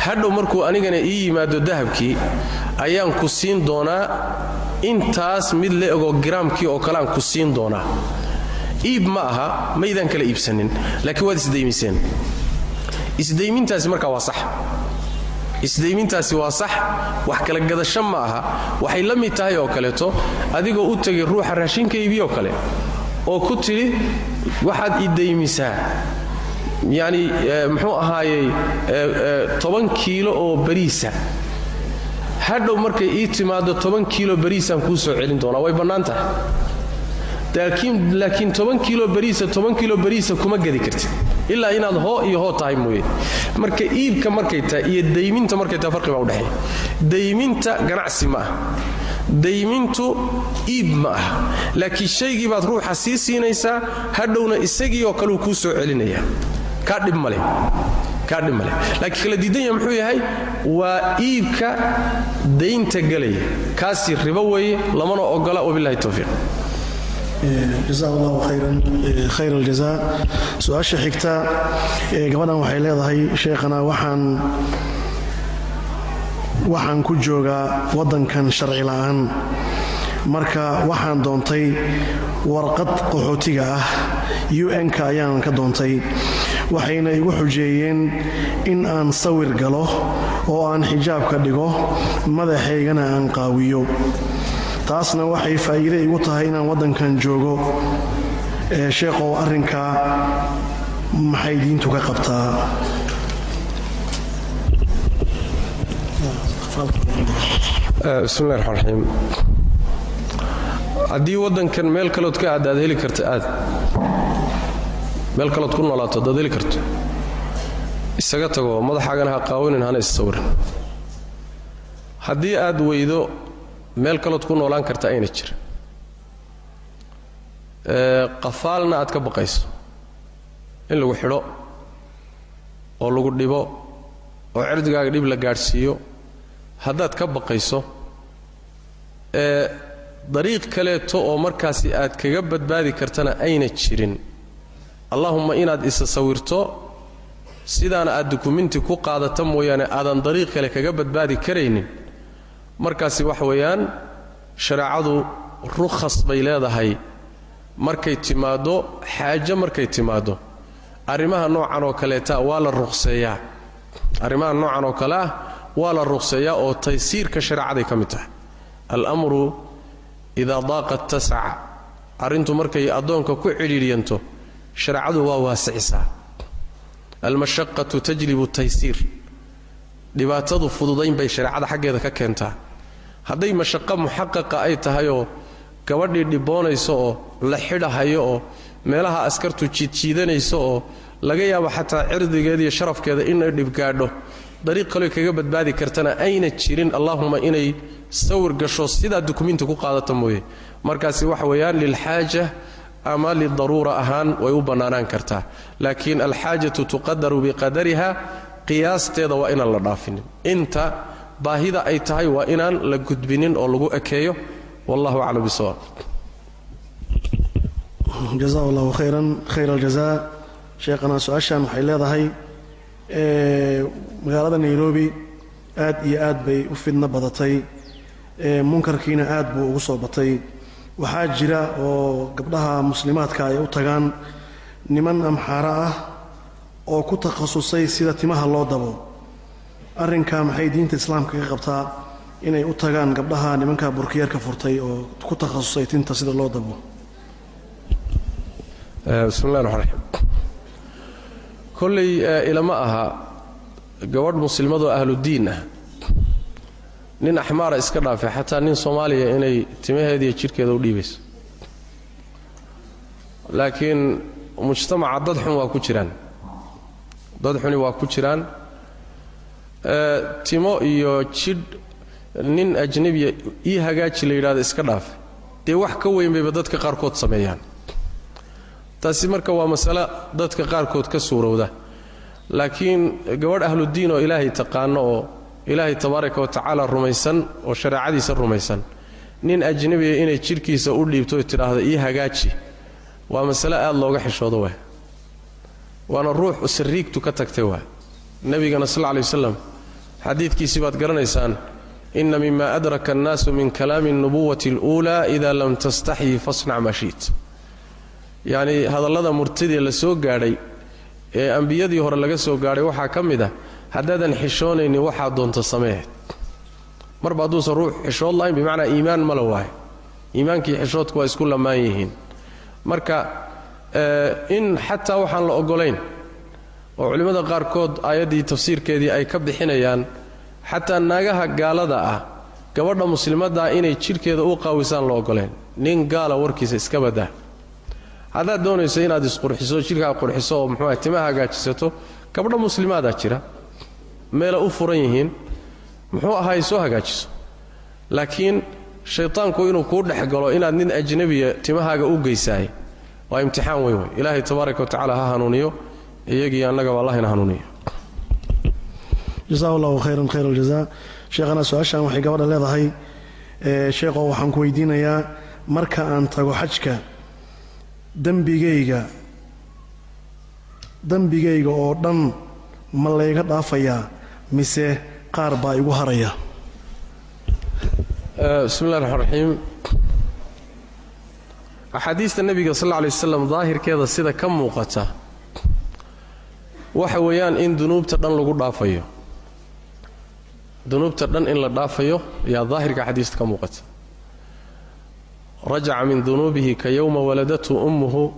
hadhow markuu anigana ii yimaado dahabkii ayaan ku siin doonaa intaas mid la egoo garaamkii oo kale aan ku siin doonaa. Iib ma aha, maydaan kala iibsanin, laakiin waad isdaymiseen. Isdaymintaasi markaa waa sax, isdaymintaasi waa sax, wax kala gadasho ma aha. Waxay la mid tahay oo kaleeto adigoo u tegay ruuxa raashinka iibiyoo kale oo ku tidhi waxaad idaymisaa yacni muxuu ahaayey 10 kiilo oo bariisa, hadhow markay ii timaado 10 kiilo bariisaan kuu soo celin doonaa, way bannaan tahay. Laakiin 10 kiilo bariisa 10 kiilo bariisa kuma gadi kartid ilaa inaad hoo iyo hoo tahay mooye. Marka iibka markay tahay iyo dayminta markay tahay farqi baa udhexeeya. Dayminta ganacsi ma ah, daymintu iib ma ah, laakiin shaygii baad ruuxa sii siinaysaa, hadhowna isagii oo kaleu kuu soo celinaya, kaa dhib male, kaa dhib male. Laakiin kala diidan yaha muxuu yahay? Waa iibka daynta gelaya, kaasi ribo weeye, lamana ogola. Wabillahi towfiiq. Jazaa allahu khayran khayr aljazaa. Su-aasha xigta ee gabadhan waxay leedahay, sheekhana, waxaan ku joogaa waddankan sharci la'aan, marka waxaan doontay warqad qaxootiga ah, UN-ka ayaan ka doontay, waxayna igu xujeeyeen in aan sawir galo oo aan xijaabka dhigo, madaxaygana aan qaawiyo. Taasna waxay faa'iide igu tahay inaan waddankan joogo. Ee sheekhow, arrinkaa maxay diintu ka qabtaa? Bismillahi raxmaan raxiim. Haddii waddankan meel kalood ka aadda aad heli karta, aad meel kalood ku noolaato haddaad heli karto, isaga tago, madaxaagana ha qaawinin, hana issawirin. Haddii aad weydo meel kalood ku noolaan karta ayna jirin, qafaalna aad ka baqayso in lagu xidho oo lagu dhibo oo cirdigaaga dhib la gaadhsiiyo, haddaad ka baqayso, dariiq kaleeto oo markaasi aad kaga badbaadi kartana ayna jirin, allahumma inaad isa sawirto sidaana aad dukuminti ku qaadata mooyaane aadan dariiq kale kaga badbaadi karaynin, markaasi waxa weeyaan shareecadu rukhas bay leedahay. Markay timaaddo xaajo, markay timaaddo arrimaha noocan oo kaleeta waa la ruqseeyaa, arrimaha noocan oo kale ah waa la ruqseeyaa oo taysiirka shareecaday ka mid tahay. Alamru idaa daaqa tasaca, arrintu markay addoonka ku cidhiidhyanto shareecadu waa waasicisaa. Almashaqatu tajlibu taysiir, dhibaatadu fududayn bay shareecada xaggeeda ka keentaa. Hadday mashaqo muxaqaqa ay tahayoo gabadhii dhiboonayso oo la xidhahayo oo meelaha askartu jiidjiidanayso oo laga yaabo xataa cirdigeeda iyo sharafkeeda inay dhibgaadho, dariiq kaleo kaga badbaadi kartana ayna jirin, allahuma inay sawir gasho sidaa dukumiinti ku qaadata mooye, markaasi waxa weeyaan lilxaaja ama lidaruura ahaan way u bannaanaan kartaa. Laakiin alxaajatu tuqadaru biqadariha, qiyaasteeda waa inaan la dhaafinin. Inta baahida ay tahay waa inaan la gudbinin oo lagu ekeeyo. Wallahu aclam bisawaab. Jazaa allahu khayran khayr aljazaa. Sheekhana, su-aashan waxay leedahay, magaalada Nairobi aad iyo aad bay u fidno badatay, munkarkiina aad buu ugu soo batay. Waxaa jira oo gabdhaha muslimaadka ay u tagaan niman Amxaaro ah oo ku takhasusay sida timaha loo dabo. Arrinka maxay diinta Islaamka ka qabtaa inay u tagaan gabdhaha nimanka burkiyeerka furtay oo ku takhasusay tinta sida loo dabo? Bismi llahi raxmaan raxiim. Kolley ilama aha gabadh muslimadoo ahludiin ah, nin Axmaara iska dhaafay, xataa nin Soomaaliya inay timaheediiyo jidhkeeda u dhiibayso. Laakiin mujtamaca dad xun waa ku jiraan, dad xuni waa ku jiraan. Timo iyo jidh nin ajnebiya ii hagaaji la yidhahdo iska dhaafay, dee wax ka weyn bayba dadka qaarkood sameeyaan. Taasi marka waa masale dadka qaarkood ka suurowda. Laakiin gabadh ahludiin oo Ilaahay taqaano oo Ilaahay tabaaraka wa tacaala rumaysan oo shareecadiisa rumaysan, nin ajnebiya inay jidhkiisa u dhiibto o tidhaahdo "ii hagaaji", waa masale aad looga xishoodo waay, waana ruux sariigtu ka tagtay waay. Nebigana sal lla lay wasalam xadiidkiisii baad garanaysaan: "Ina mima adraka annaasu min kalaami alnubuwati aluulaa: ida lam tastaxyi fasnac maa shi't." Yacni, hadallada murtidii la soo gaadhay ee ambiyadii hore laga soo gaadhay waxaa ka mid ah: "Haddaadan xishoonaynin, waxaa doonto samee." Marba hadduusan ruux xishood lahayn, bimacnaa iimaan mala waayo. Iimaankii xishoodku waa isku lamaan yihiin. Marka in xataa waxaan la oggolayn oo culimmada qaarkood aayaddii tafsiirkeedii ay ka bixinayaan, xataa naagaha gaalada ah gabadha muslimaddaa inay jidhkeeda u qaawisaan la oggolayn. Nin gaala warkiisa iska badaa. Haddaad doonayso inaad isqurxiso, jidhkaa qurxiso oo muxuuah timaha hagaajisato, gabdho muslimaadaa jira, meela u furan yihiin, muxuu ahaay, soo hagaajiso. Laakiin shaytaanku inuu kuu dhex galo inaad nin ajnabiya timahaaga u geysaay waa imtixaan weyn wey. Ilaahay tabaaraka wa tacala ha hanuuniyo iyagii, annagaba Allahina hanuuniyo. Jazaa allahu khayran khayr aljazaa. Sheekhana, su-aashan waxay gabadha leedahay: "Sheekhow, waxaan ku weydiinayaa, marka aan tago xajka, dembigayga oo dhan ma layga dhaafayaa mise qaar baa igu haraya?" Bismi llahi raxmaan raxiim. Axaadiista nebiga sal alla alay waslam daahirkeeda sida ka muuqata waxa weeyaan in dunuubta dhan lagu dhaafayo. Dunuubta dhan in la dhaafayo ayaa daahirka axaadiista ka muuqata. "Rajaca min dunuubihi ka yowma waladathu ummuhu."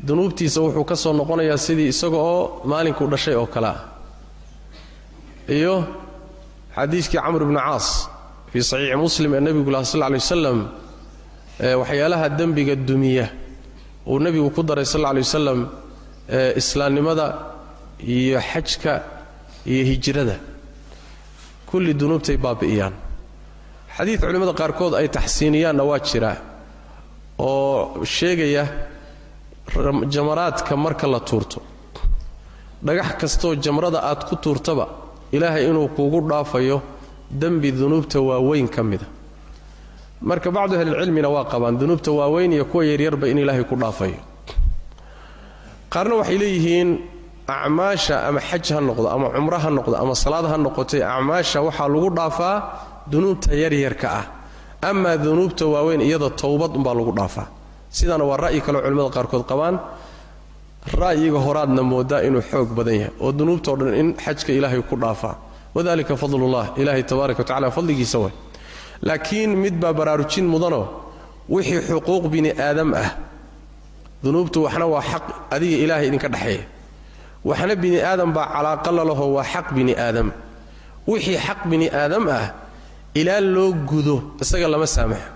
Dunuubtiisa wuxuu ka soo noqonayaa sidii isaga oo maalinkuu dhashay oo kale ah. Iyo xadiiskii Camr bni Caas fii Saxiixi Muslim ee nebigu laha sal lla alay wasalam, waxyaalaha dembiga dumiya uu nebigu ku daray sal alla alay wasalam islaamnimada iyo xajka iyo hijrada, kulli dunuubtay baabi'iyaan. Xadiid culimmada qaarkood ay taxsiiniyaanna waa jiraa oo sheegaya jamaraadka marka la tuurto, dhagax kastoo jamrada aad ku tuurtaba Ilaahay inuu kuugu dhaafayo dembi dunuubta waaweyn ka mida. Marka bacdu ahlilcilmina waa qabaan dunuubta waaweyn iyo kuwa yaryarba in Ilaahay ku dhaafayo. Qaarna waxay leeyihiin acmaasha, ama xaj ha noqdo ama cumro ha noqdo ama salaad ha noqotay, acmaasha waxaa lagu dhaafaa dunuubta yaryarka ah, amaa dunuubta waaweyn iyada towbad umbaa lagu dhaafaa. Sidaana waa ra'yi kaleo culimmada qaarkood qabaan. Ra'yiga horaadna moodaa inuu xoog badan yahay oo dunuubtao dhan in xajka Ilaahay ku dhaafaa. Wadalika fadlullah, Ilaahay tabaaraka wa tacala fadligiisa way. Laakiin mid baa baraarujin mudanoo: wixii xuquuq bini aadam ah, dunuubtu waxna waa xaq adiga Ilaahay idinka dhexeeya, waxna bini aadam baa calaaqa lalaho, waa xaq bini aadam. Wixii xaq bini aadam ah ilaa loo gudo isaga lama saamaxo.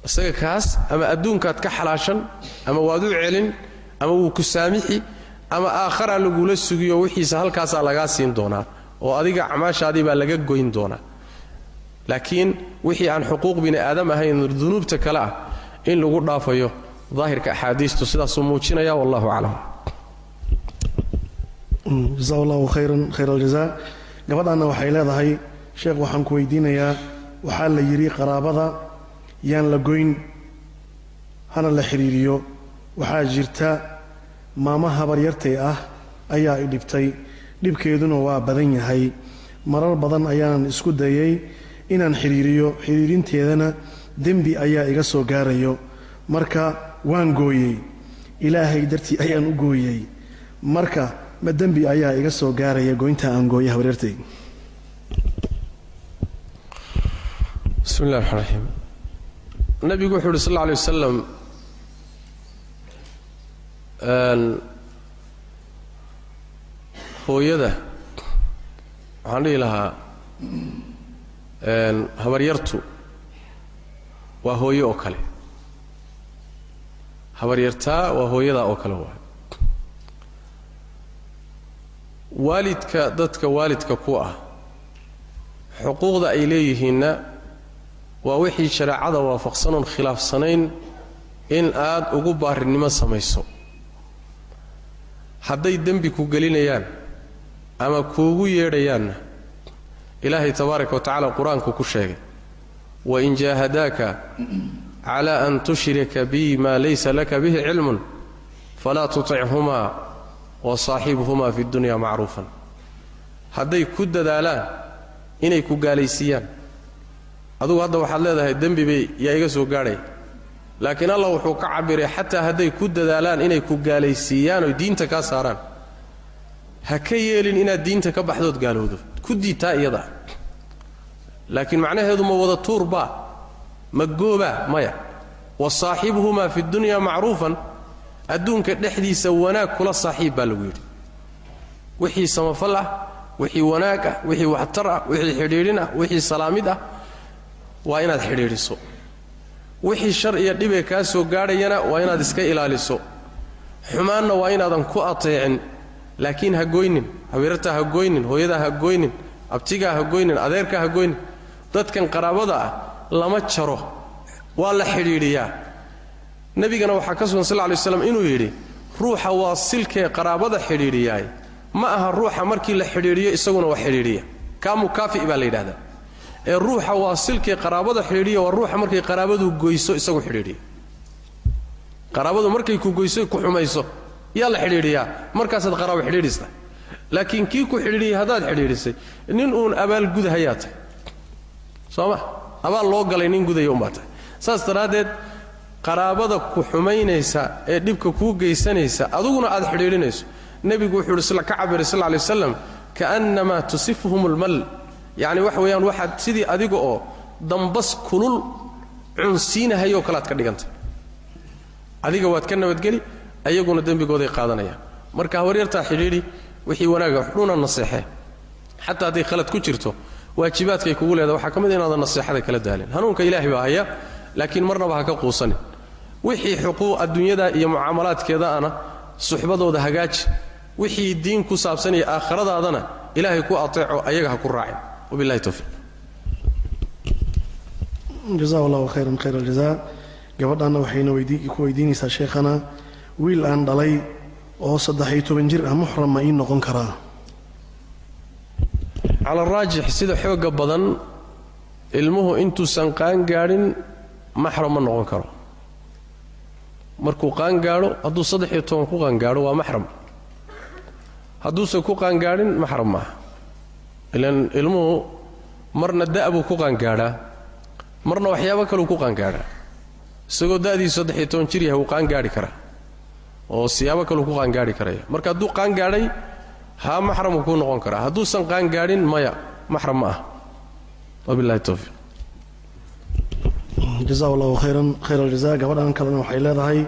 Isaga kaas ama adduunkaad ka xalaashan ama waad u celin ama wuu ku saamixi ama aakharaa lagula sugiyo, wixiisa halkaasaa lagaa siin doonaa oo adiga acmaashaadii baa laga goyn doonaa. Laakiin wixii aan xuquuq bini aadam ahayn, dunuubta kale ah, In lagu dhaafayo daahirka axaadiistu sidaasuu muujinaya, wallahu aclam. Jasaa allahu khayran khayr aljazaa. Gabadhanna waxay leedahay: sheekh, waxaan ku weydiinayaa, waxaa la yidhi qaraabada yaan la goyn, hana la xidhiiriyo. Waxaa jirta maamo habaryartay ah ayaa i dhibtay, dhibkeeduna waa badan yahay. Marar badan ayaan isku dayay inaan xidhiiriyo, xidhiirinteedana dembi ayaa iga soo gaarayo. Marka waan gooyey, Ilaahay dartii ayaan u gooyey. Marka ma dembi ayaa iga soo gaaraya goynta aan gooyay habaryartay? Bismi illahi raxmaan raxiim. Nabigu wuxuu uhi sal alla alay wasalam, hooyada, waxaan dhihi lahaa habaryartu waa hooyo oo kale, habaryartaa waa hooyadaa oo kale. Waay waalidka, dadka waalidka ku ah xuquuqda ay leeyihiinna waa wixii shareecada waafaqsanoon khilaafsanayn in aad ugu baarinimo samayso. Hadday dembi ku gelinayaan ama kuugu yeedhayaanna, Ilaahay tabaaraka wa tacaala qur-aanku ku sheegay: "Wain jaahadaaka cala an tushrika bi maa laysa laka bihi cilmun falaa tutichumaa wasaaxibhumaa fi dunya macruufan." Hadday ku dadaalaan inay ku gaalaysiiyaan, adugu hadda waxaad leedahay dembi bay yaa iga soo gaadhaya, laakiin Allah wuxuu ka cabbiray xataa hadday ku dadaalaan inay ku gaalaysiiyaan oy diinta kaa saaraan, ha ka yeelin inaad diinta ka baxdood gaalowdo, ku diitaa iyada. Laakiin macnaheedu ma wada tuurbaa, ma goobaa? Maya. Wasaaxibhumaa fi dunya macruufan, adduunka dhexdiisa wanaag kula saaxiib baa lagu yidhi. Wixii samafal ah, wixii wanaag ah, wixii waxtar ah, wixii xidhiidhin ah, wixii salaamid ah, waa inaad xidhiidhiso. Wixii shar iyo dhibee kaa soo gaadhayana waa inaad iska ilaaliso. Xumaanna waa inaadan ku ateecin. Laakiin ha goynin habeerartaa, ha goynin hooyadaa, ha goynin abtigaa, ha goynin adeerkaa, ha goynin. Dadkan qaraabada ah lama jaro, waa la xidhiidhiyaa. Nebigana waxaa ka sugan sal lay slam inuu yidhi: ruuxa waasilkee qaraabada xidhiidhiyaay ma aha ruuxa markii la xidhiidhiyo isaguna waa xidhiidhiya, kaa mukaafi baa la yidhahdaa, ee ruuxa waasilkee qaraabada xidhiidhiya waa ruuxa markay qaraabadu goyso isagu xidhiidhiya. Qaraabadu markay ku goyso, ku xumayso, yaa la xidhiidhiyaa, markaasaad qaraabo xidhiidhista. Laakiin kii ku xidhiidhiyay haddaad xidhiidhisay, nin uun abaal gudahayaa tahay, soo ma? Abaal loo galay nin gudaya umbaa tahay. Saas daraaddeed qaraabada ku xumaynaysa ee dhibka kuu geysanaysa aduguna aad xidhiidhinayso, nebigu wuxuu ihi, ka cabiray sal lay waslam, kaannamaa tusifuhum almal, yacni waxa weeyaan waxaad sidii adiga oo dambas kulul cunsiinahayoo kale aad ka dhigantay. Adiga waad ka nabadgeli, ayaguna dembigooday qaadanayaan. Marka habaryartaa xidhiidhi, wixii wanaaga dhuna naseexee, xataa hadday khalad ku jirto. Waajibaadkay kugu leedahay waxaa ka mid inaadan naseexada kala daalin. Hanuunka Ilaahay baa haya, laakiin marnaba ha ka quusanin. Wixii xuquuq adduunyada iyo mucaamalaadkeeda ana suxbadooda hagaaji, wixii diin ku saabsanaya aakhiradaadana Ilaahay ku ateeco, ayaga ha ku raacin. Wabillahi towfiiq. Jazaa allahu khayran khayr aljazaa. Gabadhanna waxayna ku weydiinaysaa: sheekhana, wiil aan dhalay oo 13 jir ah muxram ma ii noqon karaa? Cala araajix, sida xoogga badan, ilmuhu intuusan qaan gaadhin maxram ma noqon karo. Markuu qaan gaadho, hadduu 13 ku qaangaadho, waa maxram. Hadduusan ku qaangaadhin, maxram maaha. Ilan ilmuhu marna da' buu ku qaangaadhaa, marna waxyaabo kaluu ku qaangaadhaa. Isagoo da'diisu 13 jir yahay wuu qaangaadhi karaa, oo siyaabo kaluu ku qaangaadhi karaya. Marka hadduu qaangaadhay, haa, maxramuu kuu noqon karaa. Hadduusan qaangaadhin, maya, maxram ma ah. Wabillahi towfiiq. Jazaa allahu khayran khayr aljazaa. Gabadhan kalena waxay leedahay: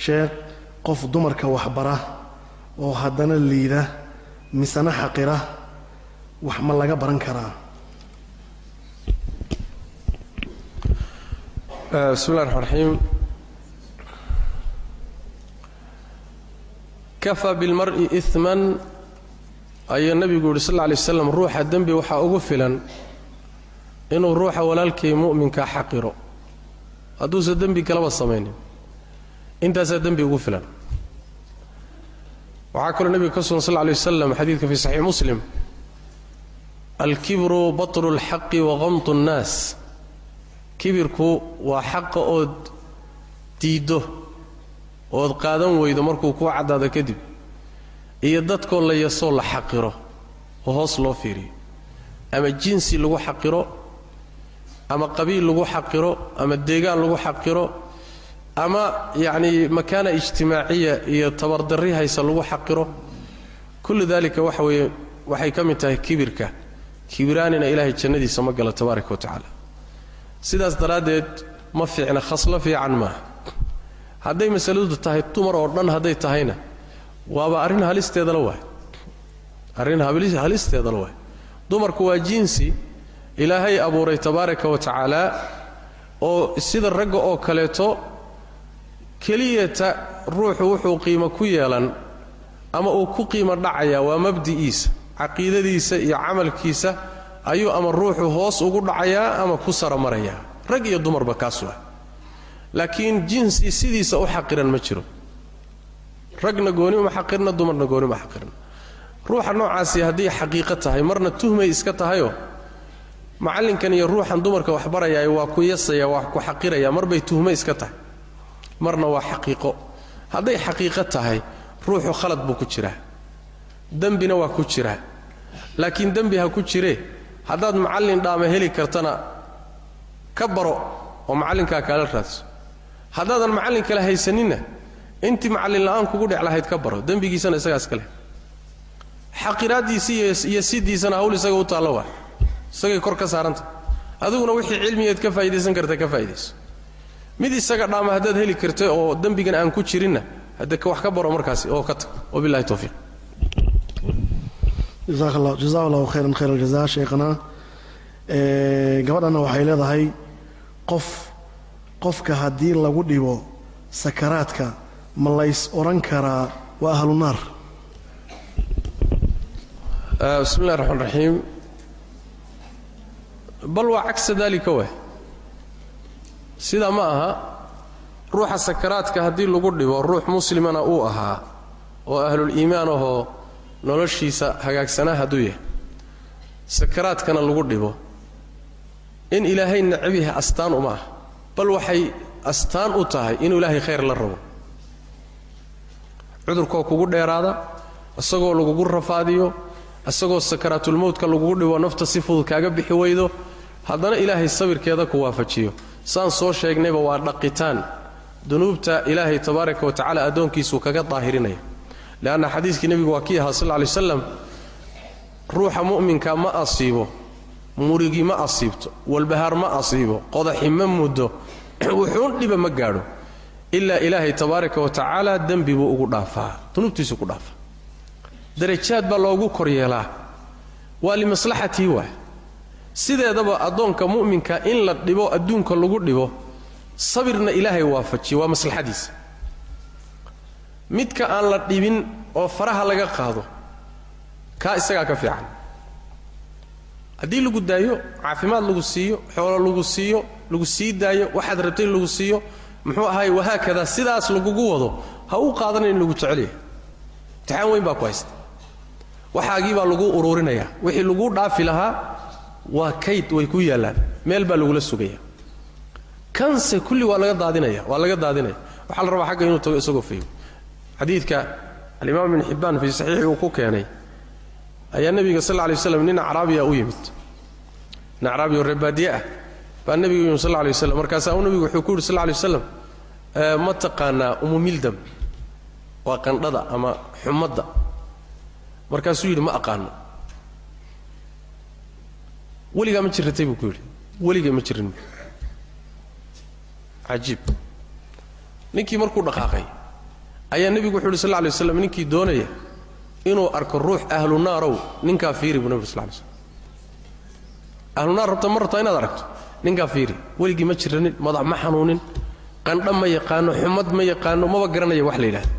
sheekh, qof dumarka waxbara oo haddana liida misena xaqira, wax ma laga baran karaa? Bismi llahi raxmaan raxiim. Kafaa bilmar'i iman, ayuu nabigu yidhi sal alla alay waslam, ruuxa dembi waxaa ugu filan inuu ruuxa walaalkii mu'minkaa xaqiro. Hadduusan dembi kalaba samaynin, intaasaa dembi ugu filan. Waxaa kaloo nebiga ka sugan sal lla alay wasalam xadiidka fii saxiix Muslim, alkibru batlu alxaqi wa qamtu nnaas. Kibirku waa xaqa ood diiddo ood qaadan weydo markuu kuu caddaado kadib, iyo dadkoo la yasoo la xaqiro oo hoos loo fiiriyo, ama jinsi lagu xaqiro, ama qabiil lagu xaqiro, ama deegaan lagu xaqiro, ama yacnii makaana ijtimaaciya iyo tabardarri haysa lagu xaqiro. Kullu daalika waxa weeye waxay ka mid tahay kibirka. Kibiraanina ilaahay jannadiisa ma gala tabaaraka wa tacaala. Sidaas daraaddeed ma fiicna, khaslo fiican maaha. Hadday masaladu tahay dumar oo dhan hadday tahayna, waaba arrin halisteedala waay, arrin halisteedala waay. Dumarku waa jinsi ilaahay abuuray tabaaraka wa tacaala, oo sida ragga oo kaleeto keliyata ruuxu wuxuu qiimo ku yeelan ama uu ku qiimo dhacayaa waa mabdi'iisa, caqiidadiisa iyo camalkiisa ayuu ama ruuxu hoos ugu dhacayaa ama ku saramarayaa. Rag iyo dumarba kaas waa. Laakiin jinsi sidiisa u xaqiran ma jiro. Ragna gooni uma xaqirna, dumarna gooni uma xaqirna. Ruuxa noocaasi haddii xaqiiqo tahay, marna tuhmay iska tahayoo macallinkan iyo ruuxan dumarka wax barayaay waa ku yasaya, waa ku xaqiraya, marbay tuhmay iska tahay, marna waa xaqiiqo. Hadday xaqiiqo tahay, ruuxu khalad buu ku jiraa, dembina waa ku jiraa. Laakiin dembi ha ku jiree, haddaad macallin dhaama heli kartana ka baro oo macallinkaa kaala raadso. Haddaadan macallin kale haysaninna, intii macallin la'aan kugu dhec lahayd ka baro, dembigiisana isagaa iska leh. Xaqiraaddiisi iyo sidiisana hawl isaga u taallo waa, isagay kor ka saaranta. Adiguna wixii cilmigeed ka faa'idaysan karta ka faa'idayso. Mid isaga dhaama haddaad heli karta oo dembigan aan ku jirinna, hadde wax ka baro markaasi oo ka tag. Wabillahi tawfiiq. Jazaak allah, jazaa allahu khayran khayr aljazaa sheekhana. Gabadhana waxay leedahay, qofka haddii lagu dhibo sakaraadka, ma lays odhan karaa waa ahlu naar? Bismi illahi raxmaan raxiim. Bal waa cagsa daalika weh, sidaa ma aha. Ruuxa sakaraadka haddii lagu dhibo, ruux muslimana uu ahaa oo ahlul-iimaan ahoo noloshiisa hagaagsanaa hadduu yahay, sakaraadkana lagu dhibo, in ilaahay necab yahay astaan uma ah. Bal waxay astaan u tahay inuu ilaahay khayr la rabo. Cudurkoo kugu dheeraada, isagoo lagugu rafaadiyo, isagoo sakaraatulmowtka lagugu dhibo, nafta si fudud kaaga bixi weydo, haddana ilaahay sabirkeeda ku waafajiyo, saan soo sheegnayba waa dhaqitaan dunuubta ilaahay tabaaraka wa tacaala addoonkiisuu kaga daahirinaya. Leanna xadiiskii nebigu waa kii ahaa sal lla lay waslam, ruuxa mu'minka ma asiibo murigi, ma asiibto walbahaar, ma asiibo qodaxi, ma muddo, wuxuun dhiba ma gaadho, ilaa ilaahay tabaaraka wa tacaala dembi buu ugu dhaafaa, dunuubtiisu ku dhaafaa, darajaad baa loogu kor yeelaa. Waa limaslaxatii waay. Sideedaba addoonka mu'minka in la dhibo, adduunka lagu dhibo, sabirna ilaahay waafajiyo, waa maslaxadiisa. Midka aan la dhibin oo faraha laga qaado, kaa isagaa ka fiican. Haddii lagu daayo, caafimaad lagu siiyo, xoolo lagu siiyo, lagu sii daayo, waxaad rabtay lagu siiyo, muxuu ahaay, wahaakada, sidaas lagugu wado, ha u qaadanan in lagu jecel yahay. Imtixaan weyn baa ku haysta. Waxaagii baa laguu uruurinayaa. Wixii laguu dhaafi lahaa waa kayd, way ku yaallaan, meel baa lagula sugaya. Kanse kulli waa laga daadinaya, waa laga daadinaya. Waxaa la rabaa xagga inuu tago isagoo fayo. Xadiidka alimaam ibn xibbaan fii saxiixi uu ku keenay ayaa nebiga sal lla lay waslam nin acraabiya u yimid. Nin acraabiya oo reebaadiye ah baa nebiga u yimid sal lla lay waslam. Markaasaa uu nebigu wuxuu ku yidhi sal lla lay waslam, ma taqaanaa umu mildam, waa qandhada ama xumadda? Markaasuu yidhi, ma aqaano. Weligaa ma jiratay? Buu ku yidhi. Weligaa ma jirin. Cajiib. Ninkii markuu dhaqaaqay ayaa nebigu wuxu uhi sal lla lay waslam, ninkii doonaya inuu arko ruux ahlu naarow, ninkaa fiiri, buu nebigu sal lla lay slam. Ahlu naar rabta ma rabtaa inaad aragto? Ninkaa fiiri. Weligii ma jiranin, madax ma xanuunin, qandha ma yaqaano, xumad ma yaqaano, maba garanaya wax la yidhahdo.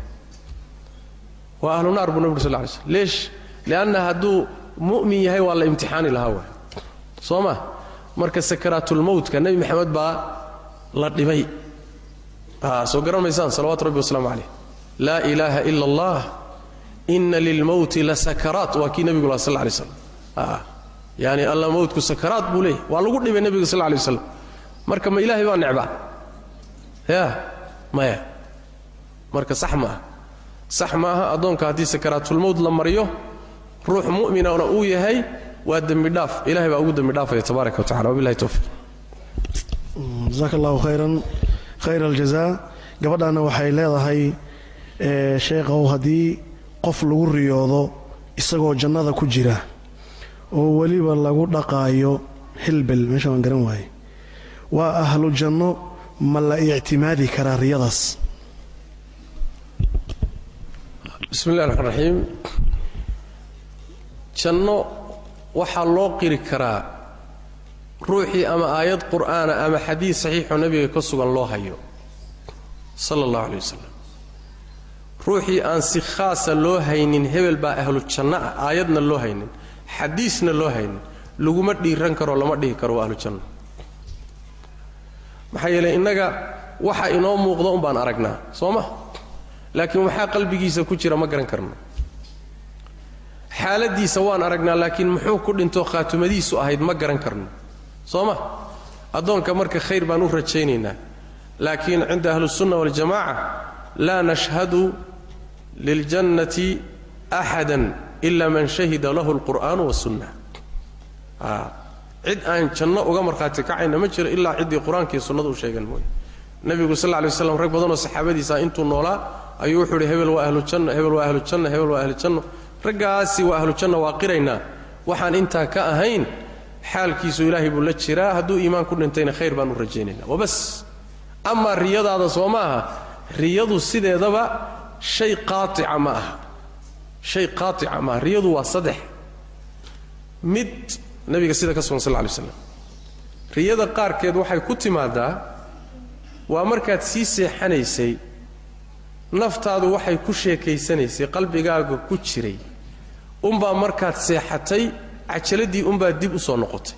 Waa ahlu naar, buu nebigu sal lla lay slam. Leesh? Lianna hadduu mu'min yahay waa la imtixaani lahaa waay, soo ma? Marka sakaraatulmowtka nebi Maxamed baa La dhibay. Soo garan maysaan salawaatu rabbi wasalaamu caleyh. Laa ilaaha ila allah, ina lilmowti la sakaraat, waa kii nebigu laha sal lla alay slam. Yani alla mowtku sakaraat buu leeyahy, waa lagu dhibay nebiga sal lla alay waslam. Marka ma ilaahay baa necbaa? Ya maya. Marka sax maaha, sax maaha. Addoonka haddii sakaraatulmowt la mariyo, ruux mu'minana uu yahay, waa dembi dhaaf, ilahay baa ugu dembi dhaafaya tabaaraka wa tacala. Wabillahi towfiiq. Jasaaka allahu khayran, khayr aljazaa. Gabadhaana waxay leedahay, sheekhow, haddii qof lagu riyoodo isagoo jannada ku jira oo weliba lagu dhaqaayo hilbel, meesha waan garan waaye, waa ahlu janno, ma la ictimaadi karaa riyadaas? Bismi illahi raxmaan raxiim. Janno waxaa loo qiri karaa ruuxii ama aayad qur'aana ama xadiis saxiixoo nebiga ka sugan loo hayo sala allahu alay wasalam. Ruuxii aan si khaasa loo haynin hebel baa ahlu janno ah, aayadna loo haynin, xadiisna loo haynin, laguma dhiiran karo, lama dhihi karo waa ahlu janno. Maxaa yeelay innaga waxa inoo muuqda un baan aragnaa, soo ma? Laakiin waxaa qalbigiisa ku jira ma garan karno. Xaaladiisa waan aragnaa, laakiin muxuu ku dhintoo khaatumadiisu ahayd ma garan karno, soo ma? Addoonka marka khayr baan u rajaynaynaa, laakiin cinda ahlisunna waljamaca laa nashhadu liljannati axada ila man shahida lahu alqur'aanu wasunna. Cid aan janno uga markhaati kacayna ma jiro ilaa ciddii qur-aankaiyo sunnadu u sheegan mooye. Nebigu sal lla lay waslam rag badanoo saxaabadiisa intuu noolaa ayuu wuxuu idhi hebel waa ahlu janno, hebel waa ahlu janno, hebel waa ahlu janno. Raggaasi waa ahlu janno, waa qiraynaa. Waxaan intaa ka ahayn xaalkiisu ilaahay buu la jiraa, hadduu iimaan ku dhintayna khayr baan u rajaynaynaa, wabas. Amaa riyadaada soo ma aha, riyadu sideedaba shay qaatica ma aha, shay qaatica maaha. Riyadu waa saddex mid nabiga sida ka sugan sal lla lay slam. Riyada qaarkeed waxay ku timaadaa waa markaad sii seexanaysay, naftaadu waxay ku sheekaysanaysay, qalbigaaga ku jiray unbaa markaad seexatay cajaladii unbaa dib u soo noqotay,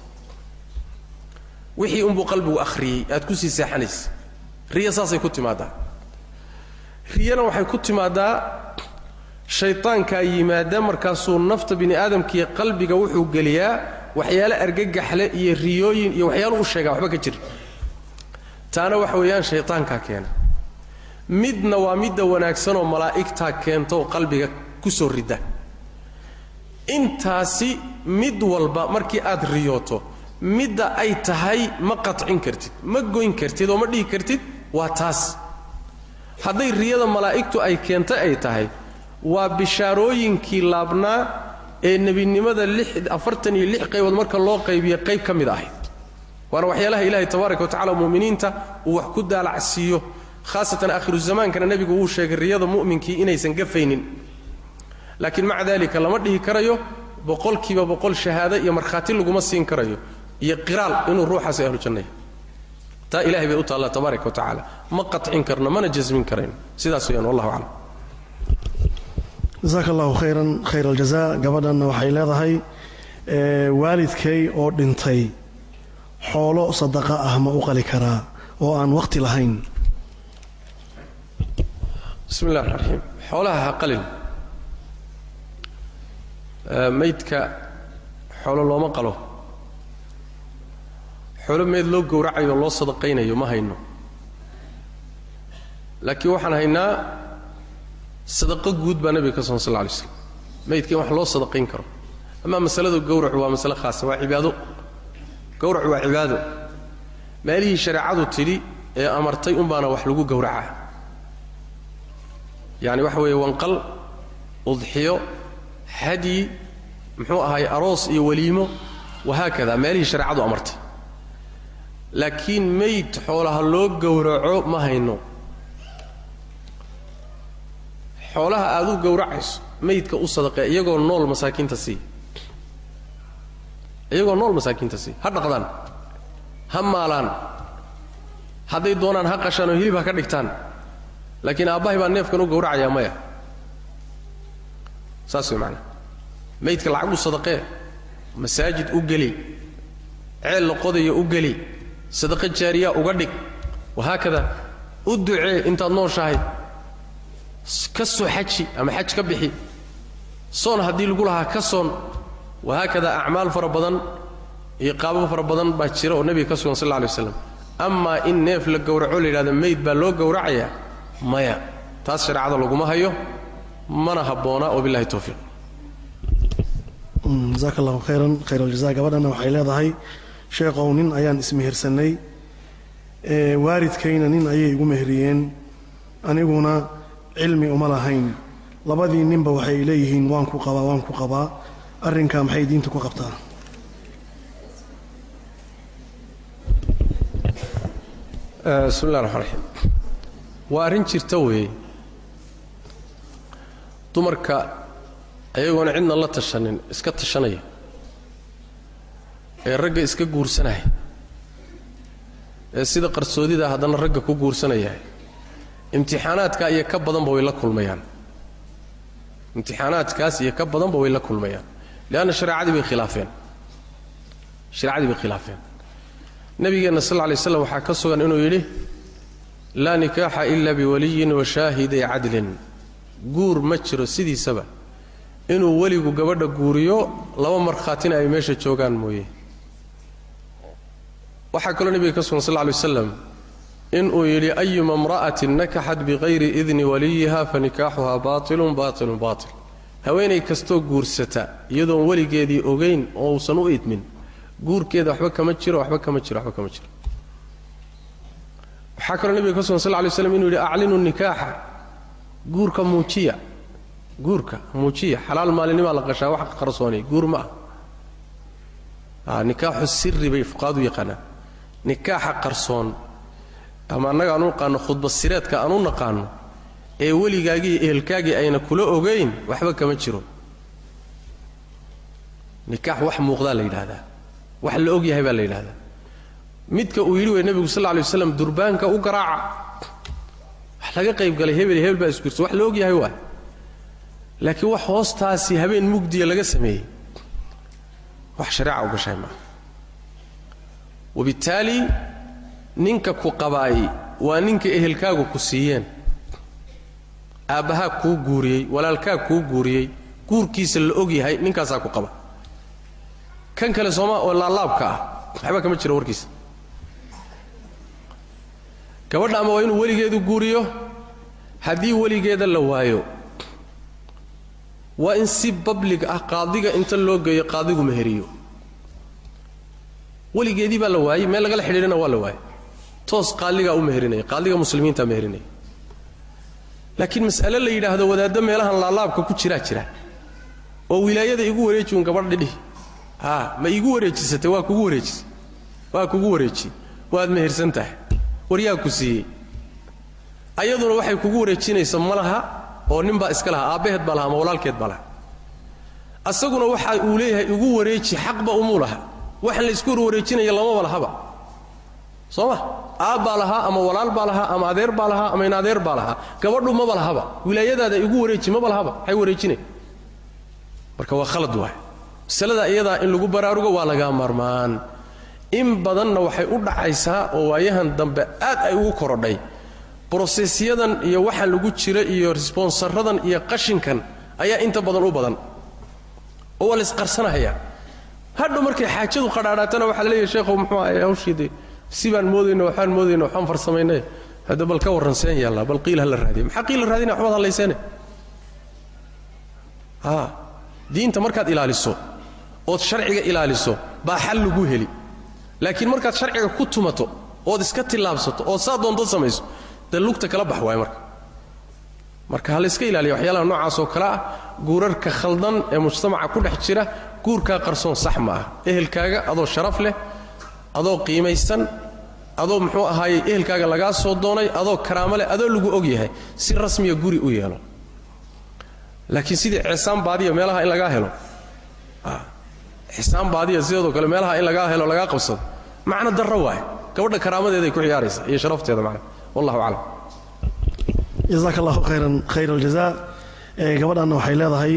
wixii unbuu qalbigu akhriyey aad ku sii seexanaysay. Riya saasay ku timaadaa. Riyana waxay ku timaadaa shaytaankaa yimaada, markaasuu nafta bini aadamkiiyo qalbiga wuxuu geliyaa waxyaale argagaxle iyo riyooyin iyo waxyaalo u sheegaa waxba ka jira. Taana waxa weeyaan shaytaankaa keena. Midna waa midda wanaagsanoo malaa'igtaa keentaoo qalbiga ku soo rida. Intaasi mid walba markii aad riyooto midda ay tahay ma qatcin kartid, ma goyn kartid oo ma dhihi kartid waa taas. Hadday riyada malaa'igtu ay keentay ay tahay, waa bishaarooyinkii laabnaa ee nebinimada 46 qaybood marka loo qaybiyo qayb ka mid ahayd. Waana waxyaalaha ilaahay tabaaraka wa tacala mu'miniinta uu wax ku daalacsiiyo, khaasatan aakhiru zamaankana nebigu wuu sheegay riyada mu'minkii inaysan gafaynin. Laakiin maca daalika lama dhihi karayo 100% shahaado iyo markhaati laguma siin karayo iyo qiraal inuu ruuxaasi ahlu jannaya. Taa ilahay bay u taallaa tabaaraka wa tacaala, ma qatcin karno mana jasmin karayno. Sidaas weyaan, wallahu aclam. Jasaaka allahu khayran, khayr aljazaa. Gabadhanna waxay leedahay, waalidkay oo dhintay xoolo sadaqa ah ma u qali karaa oo aan waqti lahayn? Bismi illah raxmaan raxiim. Xoolaha ha qalin. Maydka xoolo looma qalo. Xoolo meyd loo gowracayo loo sadaqaynayo ma hayno, laakiin waxaan haynaa sadaqo guud baa nebiga ka sugan sal lla alay slam, maydka in wax loo sadaqayn karo. Amaa masalada gowracu waa masale khaasa, waa cibaado. Gowracu waa cibaado, meelihii shareecadu tidhi ee amartay unbaana wax lagu gowracaa. Yacani waxa weeye wanqal, udxiyo, hadyi, muxuu ahaay, aroos iyo weliimo, wahaakada, meelihii shareecadu amartay. Laakiin mayd xoolaha loo gowraco ma hayno. Xoolaha aad u gowracayso maydka u sadaqee iyagoo nool masaakiinta sii, iyagoo nool masaakiinta sii. Ha dhaqdaan, ha maalaan, hadday doonaan ha qashaan oo hilib ha ka dhigtaan, laakiin aabbahay baa neefkan u gowracayaa maya. Saas way macanaha. Maydka lacag u sadaqee, masaajid u geli, ceel la qodayo u geli, sadaqo jaariya uga dhig, Wahaakada u ducee intaad nooshahay, ka soo xaji ama xaj ka bixi, soon haddii lagu lahaa ka soon. Wahaakada acmaal fara badan iyo qaababo fara badan baa jira oo nebiga ka sugan sal alla alay waslam. Amaa in neef la gowraco la yidhahdo meyd baa loo gowracayaa, maya, taas shareecada laguma hayo, mana habboona. Wabillahi towfiiq. Jasaaka allahu khayran khayr aljaza. Gabadhana waxay leedahay, sheekhow, nin ayaan ismehersanay, waalidkayna nin ayay igu meheriyeen, aniguna cilmi uma lahayn. Labadii ninba waxay leeyihiin waan ku qabaa, waan ku qabaa. Arrinkaa maxay diinta ku qabtaa? Bismi llah raxmaan raxiim. Waa arrin jirta weeye. Dumarka ayagoona cidna la tashanin iska tashanaya ee ragga iska guursanaya, ee sida qarsoodida haddana ragga ku guursanaya, imtixaanaadkaa iyo ka badanba way la kulmayaan. Imtixaanaadkaas iyo ka badanba way la kulmayaan, leanna shareecadii bay khilaafeen, shareecadii bay khilaafeen. Nabigeenna sal lla lay slam waxaa ka sugan inuu yidhi: laa nikaaxa ila biwaliyin wa shaahiday cadlin. Guur ma jiro sidiisaba inuu weligu gabadha guuriyo, laba markhaatina ay meesha joogaan mooye. Waxaa kaloo nebiga ka sugan sal lla lay waslam inuu yidhi: ayuma imra'atin nakaxat bikayri idni waliyiha fa nikaaxuhaa baatilun baatilun baatil. Haweenay kastoo guursata iyadoon weligeedii ogayn oo uusan u idmin, guurkeeda waxba kama jiro, waxba kama jiro, waxba kama jiro. Waxaa kaloo nebiga ka sugan sal lla lay slam inuu yidhi: aclinu nikaaxa, guurka muujiya, guurka muujiya. Xalaal maalinimaa la qashaa, wax qarsoonay guur ma ah. Nikaaxu siri bay fuqahadu yaqaanaan, nikaaxa qarsoon ama annaga aan u naqaano khudba sireedka aan u naqaano, ee weligaagii iyo ehelkaagii ayna kula ogayn, waxba kama jiro. Nikaax wax muuqdaa la yidhaahdaa, wax la og yahay baa la yidhahdaa. Midka uu yidhi wey nebigu sal lla lay waslam durbaanka u garaaca, wax laga qayb galay, hebel hebel baa isguursa, wax la og yahay waay. Laakiin wax hoostaasi habeen mugdiya laga sameeyey, wax shareeca u gashay maaha. Wabittaali ninka ku qabaay waa ninka ehelkaagu ku siiyeen, aabbahaa kuu guuriyey, walaalkaa kuu guuriyey, guurkiisa la og yahay, ninkaasaa ku qaba. Kan kale sooma oo laalaabka ah waxba kama jiro warkiisa. Gabadha ama waa inuu weligeedu guuriyo, haddii weligeeda la waayo waa in si bablig ah qaadiga inta loo geeyo qaadigu meheriyo. Weligeedii baa la waayey, meel lagala xidhiidhana waa la waayey, toos qaaligaa u meherinaya, qaaliga muslimiintaa meherinaya. Laakiin mas'ale la yidhaahdo wadaaddo meelahan laalaabka ku jiraa jira oo wilaayada igu wareejiun gabadh dhidhihi, haa ma iigu wareejisatay, waa kugu wareejisay, waa kugu wareejiyey, waad mehersan tahay, waryaa ku siiyey. Ayaduna waxay kugu wareejinaysa ma laha, oo nin baa iska lahaa, aabbaheed baa laha ama walaalkeed baa laha. Asaguna waxa uu leeyahay igu wareeji xaqba umuu laha, waxaan la isku warwareejinaya lamaba lahaba, soo ma? Aabbaa lahaa ama walaal baa lahaa ama adeer baa lahaa ama inadeer baa lahaa, gabadhu maba lahaba. Wilaayadaada igu wareeji maba lahaba, maxay wareejinay? Marka waa khalad waay. Masalada iyadaa in lagu baraarugo waa lagaa maarmaan. In badanna waxay u dhacaysaa oo waayahan dambe aad ay ugu korodhay brosesyadan iyo waxaan lagu jira iyo responsaradan iyo qashinkan ayaa inta badan u badan, oo waa la isqarsanahayaa. Hadhow markay xaajadu qadhaadhaatana waxaa la leeyahay: sheekhow, muxuu ahay hawshiide si baan moodayno, waxaan moodayno, waxaan farsamaynay, hadda bal ka warran seen yaallaa, bal qiil ha la raadiyo. Maxaa qiil la raadinaya? Waxbaad hadlayseene. Haa, diinta markaad ilaaliso ood sharciga ilaaliso baa xal lagu heli. Laakiin markaad sharciga ku tumato ood iska tillaabsato ood saa doonto samayso, dee lugta kala bax waay. Marka ha la iska ilaaliya waxyaalaha noocaas oo kale ah, guurarka khaldan ee mujtamaca ku dhex jira. Guurkaa qarsoon sax ma ah. Ehelkaaga adoo sharaf leh, adoo qiimaysan, adoo muxuu ahaayey ehelkaaga lagaa soo doonay, adoo karaamo leh, adoo lagu og yahay, si rasmiya guri u yeelo. Laakiin sidii ceesaan baadiya meelaha in lagaa helo, xisaan baadiya sideedoo kale meelaha in lagaa helo, lagaa qabsado, macno darro waaye. Gabadha karaamadeeday ku ciyaaraysa iyo sharafteeda macna. Wallahu aclam. Jasaaka allahu khayran khayr aljaza. Gabadhanna waxay leedahay,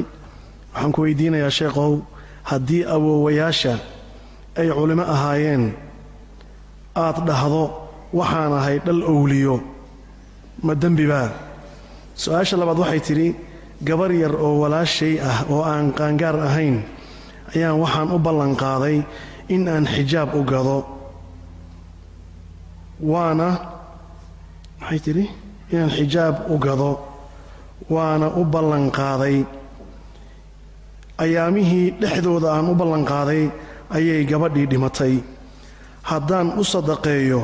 waxaan ku weydiinayaa sheekhow, haddii awoowayaasha ay culimo ahaayeen aad dhahdo Waxaan ahay dhal owliyo, ma dembibaa? Su-aasha labaad waxay tidhi, gabar yar oo walaashay ah oo aan qaangaar ahayn ayaan waxaan u ballanqaaday in aan xijaab u gado, waana maxay tidhi inaan xijaab u gado, waana u ballanqaaday. Ayaamihii dhexdooda aan u ballanqaaday ayay gabadhii dhimatay. Haddaan u sadaqeeyo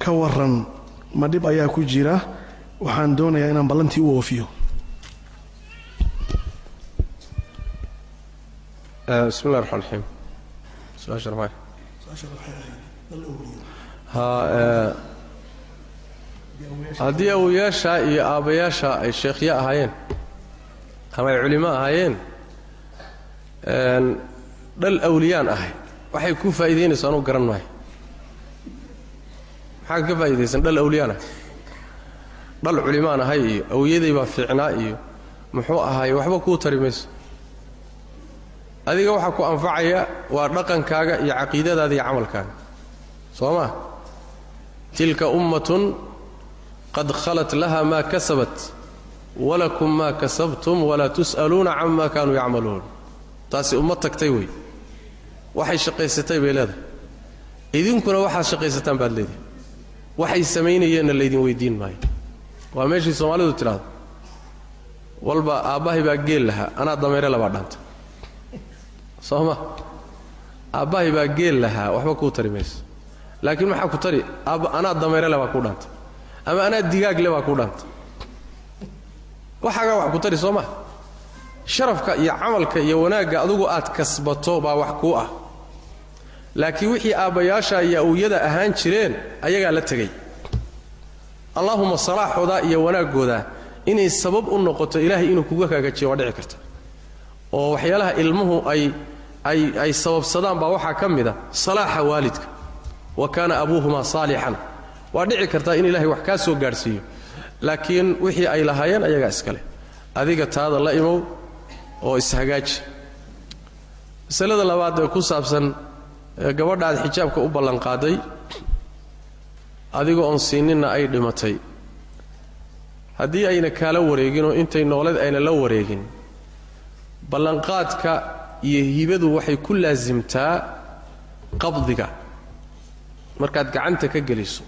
ka waran, ma dhib ayaa ku jira? Waxaan doonayaa inaan ballantii u oofiyo. Bismi llahi raxmaan raxiim. Su-aasha maxay? Haddii awoyaasha iyo aabbayaasha ay sheekhyo ahaayeen ama ay culimo ahaayeen, dhal awliyaan ahay, waxay ku faa'iidaynayso anugu garan maayo. Maxaa ka faa'iidaysan dhal awliyaan ahay, dhal culimaan ahay iyo awliyaday baa fiicnaa iyo muxuu ahaay? Waxba kuu tari mayso. Adiga waxaa ku anfacaya waa dhaqankaaga iyo caqiidadaada iyo camalkaaga, soo ma? Tilka ummatun qad khalat laha maa kasabat walakum maa kasabtum walaa tus'aluuna cama kaanuu yacmaluun. Taasi umma tagtay wey, waxay shaqaysatay bay leedahay, idinkuna waxaad shaqaysataan baad leedahay, waxay samaynayeenna laydin weydiin maayo. Waa meeshii soomaalidu tidhaahdo, walba aabbahay baa geel lahaa, anaa dameere labaa dhaanta. Soo ma? Aabbahay baa geel lahaa waxba kuu tari mayso, laakiin maxaa ku tari? Anaa dameere lebaa kuu dhaanta, ama anaa digaag le baa kuu dhaanta. Waxaagaa wax ku tari, soo ma? Sharafka iyo camalka iyo wanaagga adugu aad kasbato baa wax kuu ah, laakiin wixii aabbayaasha iyo awyada ahaan jireen ayagaa la tegey. Allaahuma salaaxoodaa iyo wanaaggoodaa inay sabab u noqoto ilaahay inuu kuga hagaajiyo waa dhici karta. Oo waxyaalaha ilmuhu ay sababsadaan baa waxaa ka mid a salaaxa waalidka, wa kaana abuuhumaa saalixan. Waa dhici kartaa in ilaahay wax kaa soo gaadhsiiyo, laakiin wixii ay lahaayeen ayagaa iskale. Adiga taada la imow oo ishagaaji. Masalada labaad ee ku saabsan gabadha aad xijaabka u ballanqaaday adiga oon siininna ay dhimatay, haddii ayna kaala wareeginoo intay nooleed ayna la wareegin, ballanqaadka iyo hibadu waxay ku laasimtaa qabdiga. Markaad gacanta ka geliso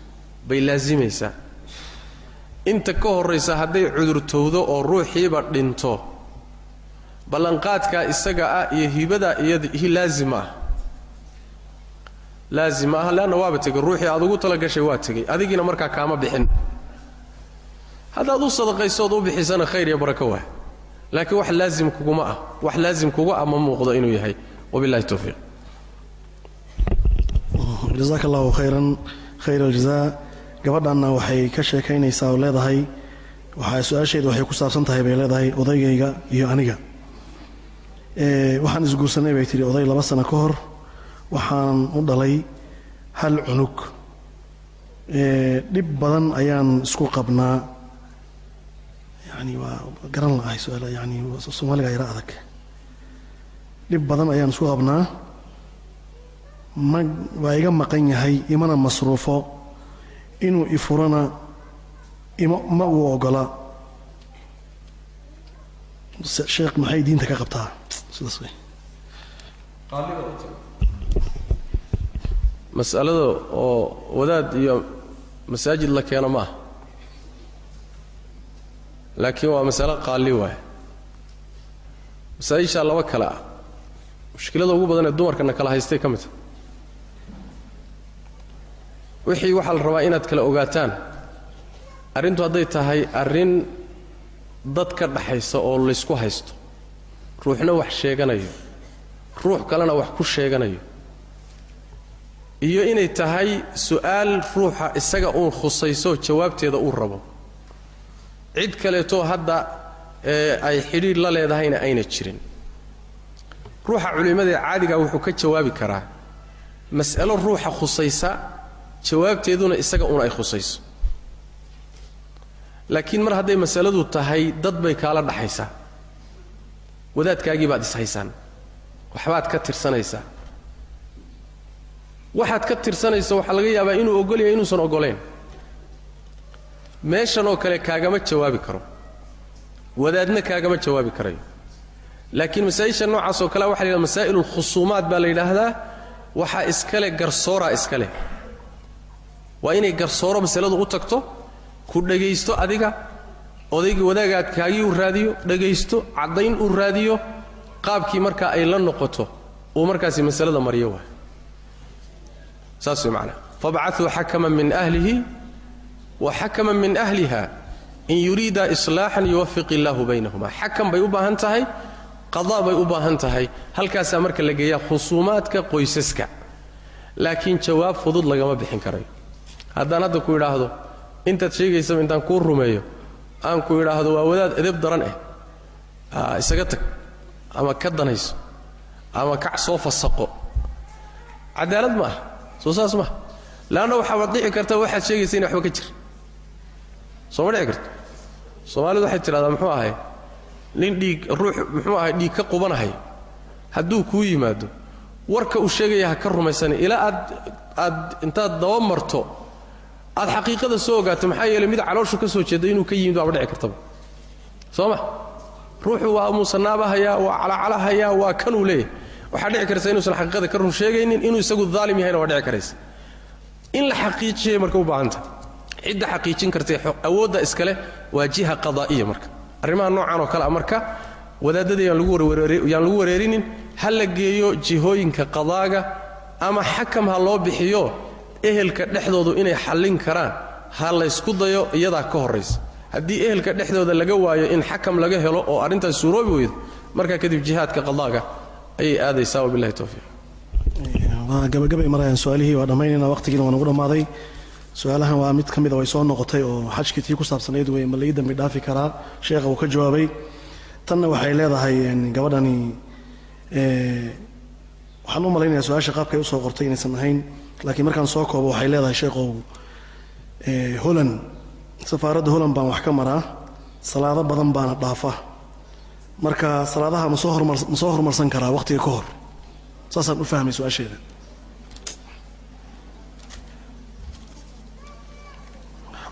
bay laasimaysaa. Inta ka horraysa hadday cudurtowdo oo ruuxiiba dhinto, ballanqaadkaa isaga ah iyo hibadaa iyada laazim ah, laazim ah, leanna waaba tegey ruuxii aad ugu talagashay, waa tegey, adigiina markaa kaama bixin. Haddaad u sadaqaysood u bixisana khayr iyo barako waah, laakiin wax laazim kuguma ah, wax laazim kuga ah ma muuqdo inuu yahay. Wabillahi towfiiq. Jazaaka allahu khayran khayr aljazaa. Gabadhanna waxay ka sheekaynaysaa oo leedahay, waxaa su-aasheedu waxay ku saabsan tahay bay leedahay odaygayga iyo aniga. Waxaan isguursanay bay tihi oday 2 sano ka hor, waxaan u dhalay hal cunug. Dhib badan ayaan isku qabnaa. Yani waa garan la'ahay su-aal, yani Soomaaliga yara adag. Dhib badan ayaan isku qabnaa, ma waa iga maqan yahay, imana masruufo, inuu ifurana ma uu ogola. Sheekh, maxay diinta ka qabtaa? Sidaas wey. Mas'alada oo wadaad iyo masaajid la keeno ma ah, laakiin waa masalo qaali waay. Masaajishaa laba kale ah, mushkilada ugu badan ee dumarkana kala haystay ka mid ta. Wixii waxaa la rabaa inaad kala ogaataan, arrintu hadday tahay arrin dad ka dhaxaysa oo laysku haysto, ruuxna wax sheeganayo, ruux kalena wax ku sheeganayo, iyo inay tahay su'aal ruuxa isaga uun khusayso jawaabteeda uu rabo, cid kaleetoo hadda ay xidhiidh la leedahayna ayna jirin. Ruuxa culimada caadigaa wuxuu ka jawaabi karaa mas'alo ruuxa khusaysa, jawaabteeduna isaga uun ay khusayso. Laakiin mar hadday masaladu tahay dad bay kaala dhaxaysaa, wadaadkaagii baad ishaysaan, waxbaad ka tirsanaysaa, waxaad ka tirsanaysa waxaa laga yaabaa inuu ogol yahay inuusan ogolayn. Meeshan oo kale kaagama jawaabi karo, wadaadna kaagama jawaabi karayo. Laakiin masaa'isha noocaas oo kale waxa la yidhahda masaa'il alkhusuumaat baa la yidhaahdaa. Waxaa iskale garsooraa iskale. Waa inay garsooro masaladu u tagto, ku dhegaysto adiga, odaygii wadaagaadkaagii uu raadiyo, dhegaysto, caddayn uu raadiyo, qaabkii markaa ay la noqoto uu markaasi masalada mariyo waay. Saas way macnaha. Fabcatuu xakaman min ahlihi wa xakaman min ahliha in yuriida islaaxan yuwafiq illaahu baynahuma. Xakam bay u baahan tahay, qadaa bay u baahan tahay. Halkaasaa marka la geeyaa khusuumaadka qoysaska. Laakiin jawaab fudud lagama bixin karayo. Haddaan hadda ku idhaahdo intaad sheegaysaba intaan kuu rumeeyo aan ku idhaahdo waa wadaad edeb daran eh, isaga tag ama ka danayso ama kac soo fasaqo, cadaalad ma aha. Soo saas maaha? Leanna waxaabaad dhici karta waxaad sheegaysa ina waxba ka jir. Soo ma dhici karto? Soomaalidu waxay tidhahdaa, muxuu ahay, nin dhiig ruux muxuu ahay dhiig ka qubanahay hadduu kuu yimaado, warka uu sheegaya ha ka rumaysana ilaa aad intaad daba marto aad xaqiiqada soo ogaato. Maxaa yeelay mid calooshu ka soo jeeda inuu ka yimid waaba dhici kartaba. Soo ma? Ruuxu waa muusanaabahaya, waa calacalahayaa, waa kanuu leeyahay. Waxaa dhici karta inuusan xaqiiqada ka run sheegaynin, inuu isagu daalim yahayna waa dhici karaysa. In la xaqiijiyay marka u baahanta, cidda xaqiijin kartay awoodda iskale waa jiha qadaa'iya. Marka arrimaha noocan oo kale a marka wadaadada yaan lagu wareerinin, ha la geeyo jihooyinka qadaaga ama xakam ha loo bixiyo. Ehelka dhexdoodu inay xallin karaan ha laysku dayo, iyadaa ka horraysa. Haddii ehelka dhexdooda laga waayo in xakam laga helo oo arrintaas suuroobi weydo, markaa kadib jihaadka qadaaga ayay aadaysaa. Wabillahi towfiiq. Waa gabagabay marayaan su-aalihii, waa dhammaynayna, waqtigiina waa nagu dhammaaday. Su-aalahan waa mid ka mida way soo noqotay oo xajkii tii ku saabsanayd wey, ma lai dambi dhaafi karaa? Sheekha uu ka jawaabay. Tanna waxay leedahay gabadhani, waxaan u malaynayaa su-aasha qaabkay usoo qortay inaysan ahayn, laakiin markaan soo koobo waxay leedahay: sheekhow, Holland, safaaradda Holland baan wax ka maraa, salaado badan baana dhaafa, marka salaadaha ma soo hormar ma soo horumarsan karaa waqtiga ka hor? Saasaan u fahmay su-aasheeda.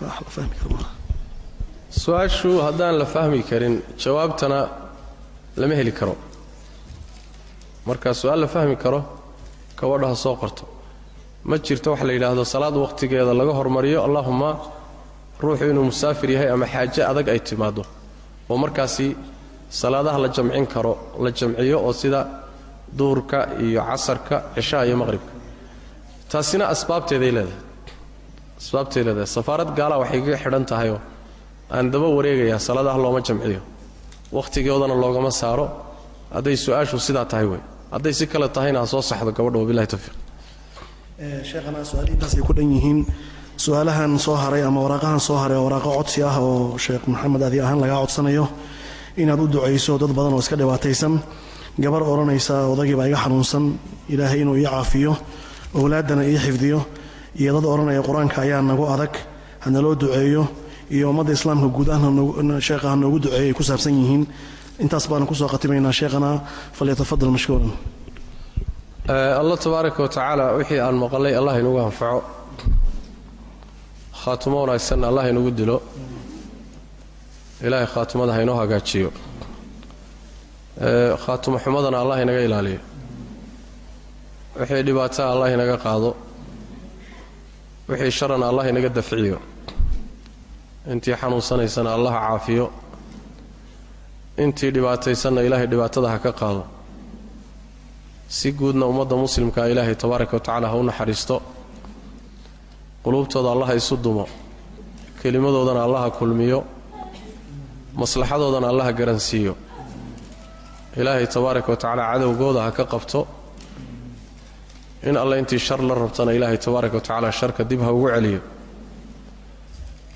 Wax la fahmi karo maaha. Su-aashu haddaan la fahmi karin, jawaabtana lama heli karo. Marka su-aal la fahmi karo gabadha ha soo qorto. Ma jirto wax la yidhaahdo salaad waqtigeeda laga hormariyo, allahuma ruuxu inuu musaafir yahay ama xaaje adag ay timaaddo oo markaasi salaadaha la jamcin karo la jamciyo, oo sida duhurka iyo casarka, cishaha iyo maqhribka. Taasina asbaabteeday leedahay, asbaabteed leedahay. Safaarad gaalaa waxay kaga xidhan tahayoo aan daba wareegayaa salaadaha looma jamciyo, wakhtigoodana loogama saaro. Hadday su-aashu sidaa tahay wey. Hadday si kale tahayna ha soo saxdo gabadha. Wabillahi towfiiq. Sheekhana, su-aalihi intaas ay ku dhan yihiin. Su-aalahan soo haray ama waraaqahan soo haray oo waraaqo codsi ah oo Sheekh Maxamed adi ahaan lagaa codsanayo inaad u ducayso dad badan oo iska dhibaataysan. Gabar odhanaysa odagii baa iga xanuunsan, Ilaahay inuu ii caafiyo, owlaaddana ii xifdiyo, iyo dad odhanaya Qur-aanka ayaa nagu adag, hanaloo duceeyo, iyo ummadda Islaamka guud ahaan sheekha ha noogu duceeyo ay ku saabsan yihiin. Intaas baanu kusoo khatimaynaa. Sheekhana falyatafadal mashkuuran. Allah tabaaraka wa tacaala wixii aan maqalay Allah inugu anfaco, khaatumo wanaagsanna Allah inugu dilo. Ilaahay khaatumada ha inoo hagaajiyo, khaatumo xumadana Allah inaga ilaaliyo, wixii dhibaataa Allah inaga qaado, wixii sharana Allah inaga dafciyo, intii xanuunsanaysana Allah caafiyo, intii dhibaataysanna Ilaahay dhibaatada ha ka qaado. Si guudna ummadda muslimkaa Ilaahay tabaaraka wa tacaala ha u naxariisto, quluubtooda Allah isu dumo, kelimadoodana Allaha kulmiyo, maslaxadoodana Allaha garansiiyo. Ilaahay tabaaraka wa tacaala cadowgooda ha ka qabto. In alle intii shar la rabtana Ilaahay tabaaraka wa tacaala sharka dib ha ugu celiyo.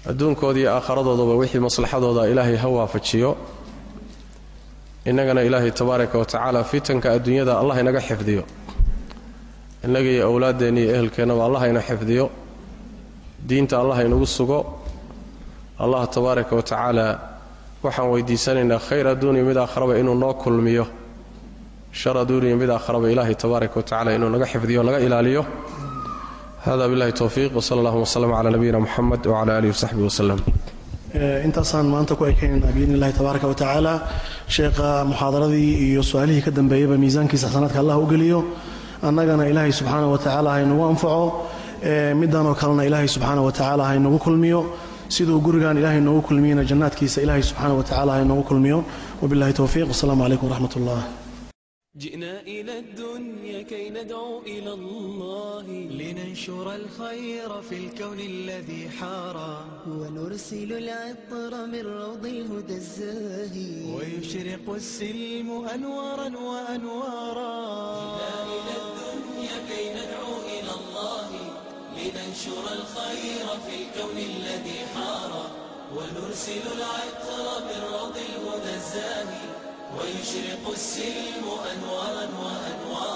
Adduunkooda iyo aakharadoodaba wixii maslaxadooda Ilaahay ha waafajiyo. Innagana Ilaahay tabaaraka wa tacaala fitanka adduunyada Allah inaga xifdiyo, innaga iyo awlaaddeenna iyo ehelkeennaba Allah ina xifdiyo, diinta Allah inagu sugo. Allah tabaaraka wa tacaala waxaan weydiisanaynaa khayr adduun iyo mid aakharaba inuu noo kulmiyo, shar adduun iyo mid aakharaba Ilaahay tabaaraka wa tacaala inuu naga xifdiyo, naga ilaaliyo. Hada billahi towfiiq, wsala allahuma wslm cala nabiyina Muxamed wcala alihi wasaxbihi waslem. Intaasaan maanta ku ekaynayna biidni illahi tabaaraka wa tacaala. Sheekha muxaadaradii iyo su-aalihii ka dambeeyaba miisaankiisa xasanaadka Allah u geliyo, annagana Ilaahay subxaana wa tacaala haynagu anfaco. Middan oo kalena Ilaahay subxaana wa tacaala haynagu kulmiyo. Siduu gurigan Ilaahay noogu kulmiyena, jannaadkiisa Ilaahay subxaana wa tacaala haynagu kulmiyo. Wabillahi towfiiq, wasalaamu calaykum waraxmat ullah. جئنا إلى الدنيا كي ندعو إلى الله، لننشر الخير في الكون الذي حارى، ونرسل العطر من روض الهدى الزاهي، ويشرق السلم أنوارا وأنوارا. جئنا إلى الدنيا كي ندعو إلى الله، لننشر الخير في الكون الذي حارى، ونرسل العطر من روض الهدى الزاهي، ويشرق السلم أنوارا وأنوارا.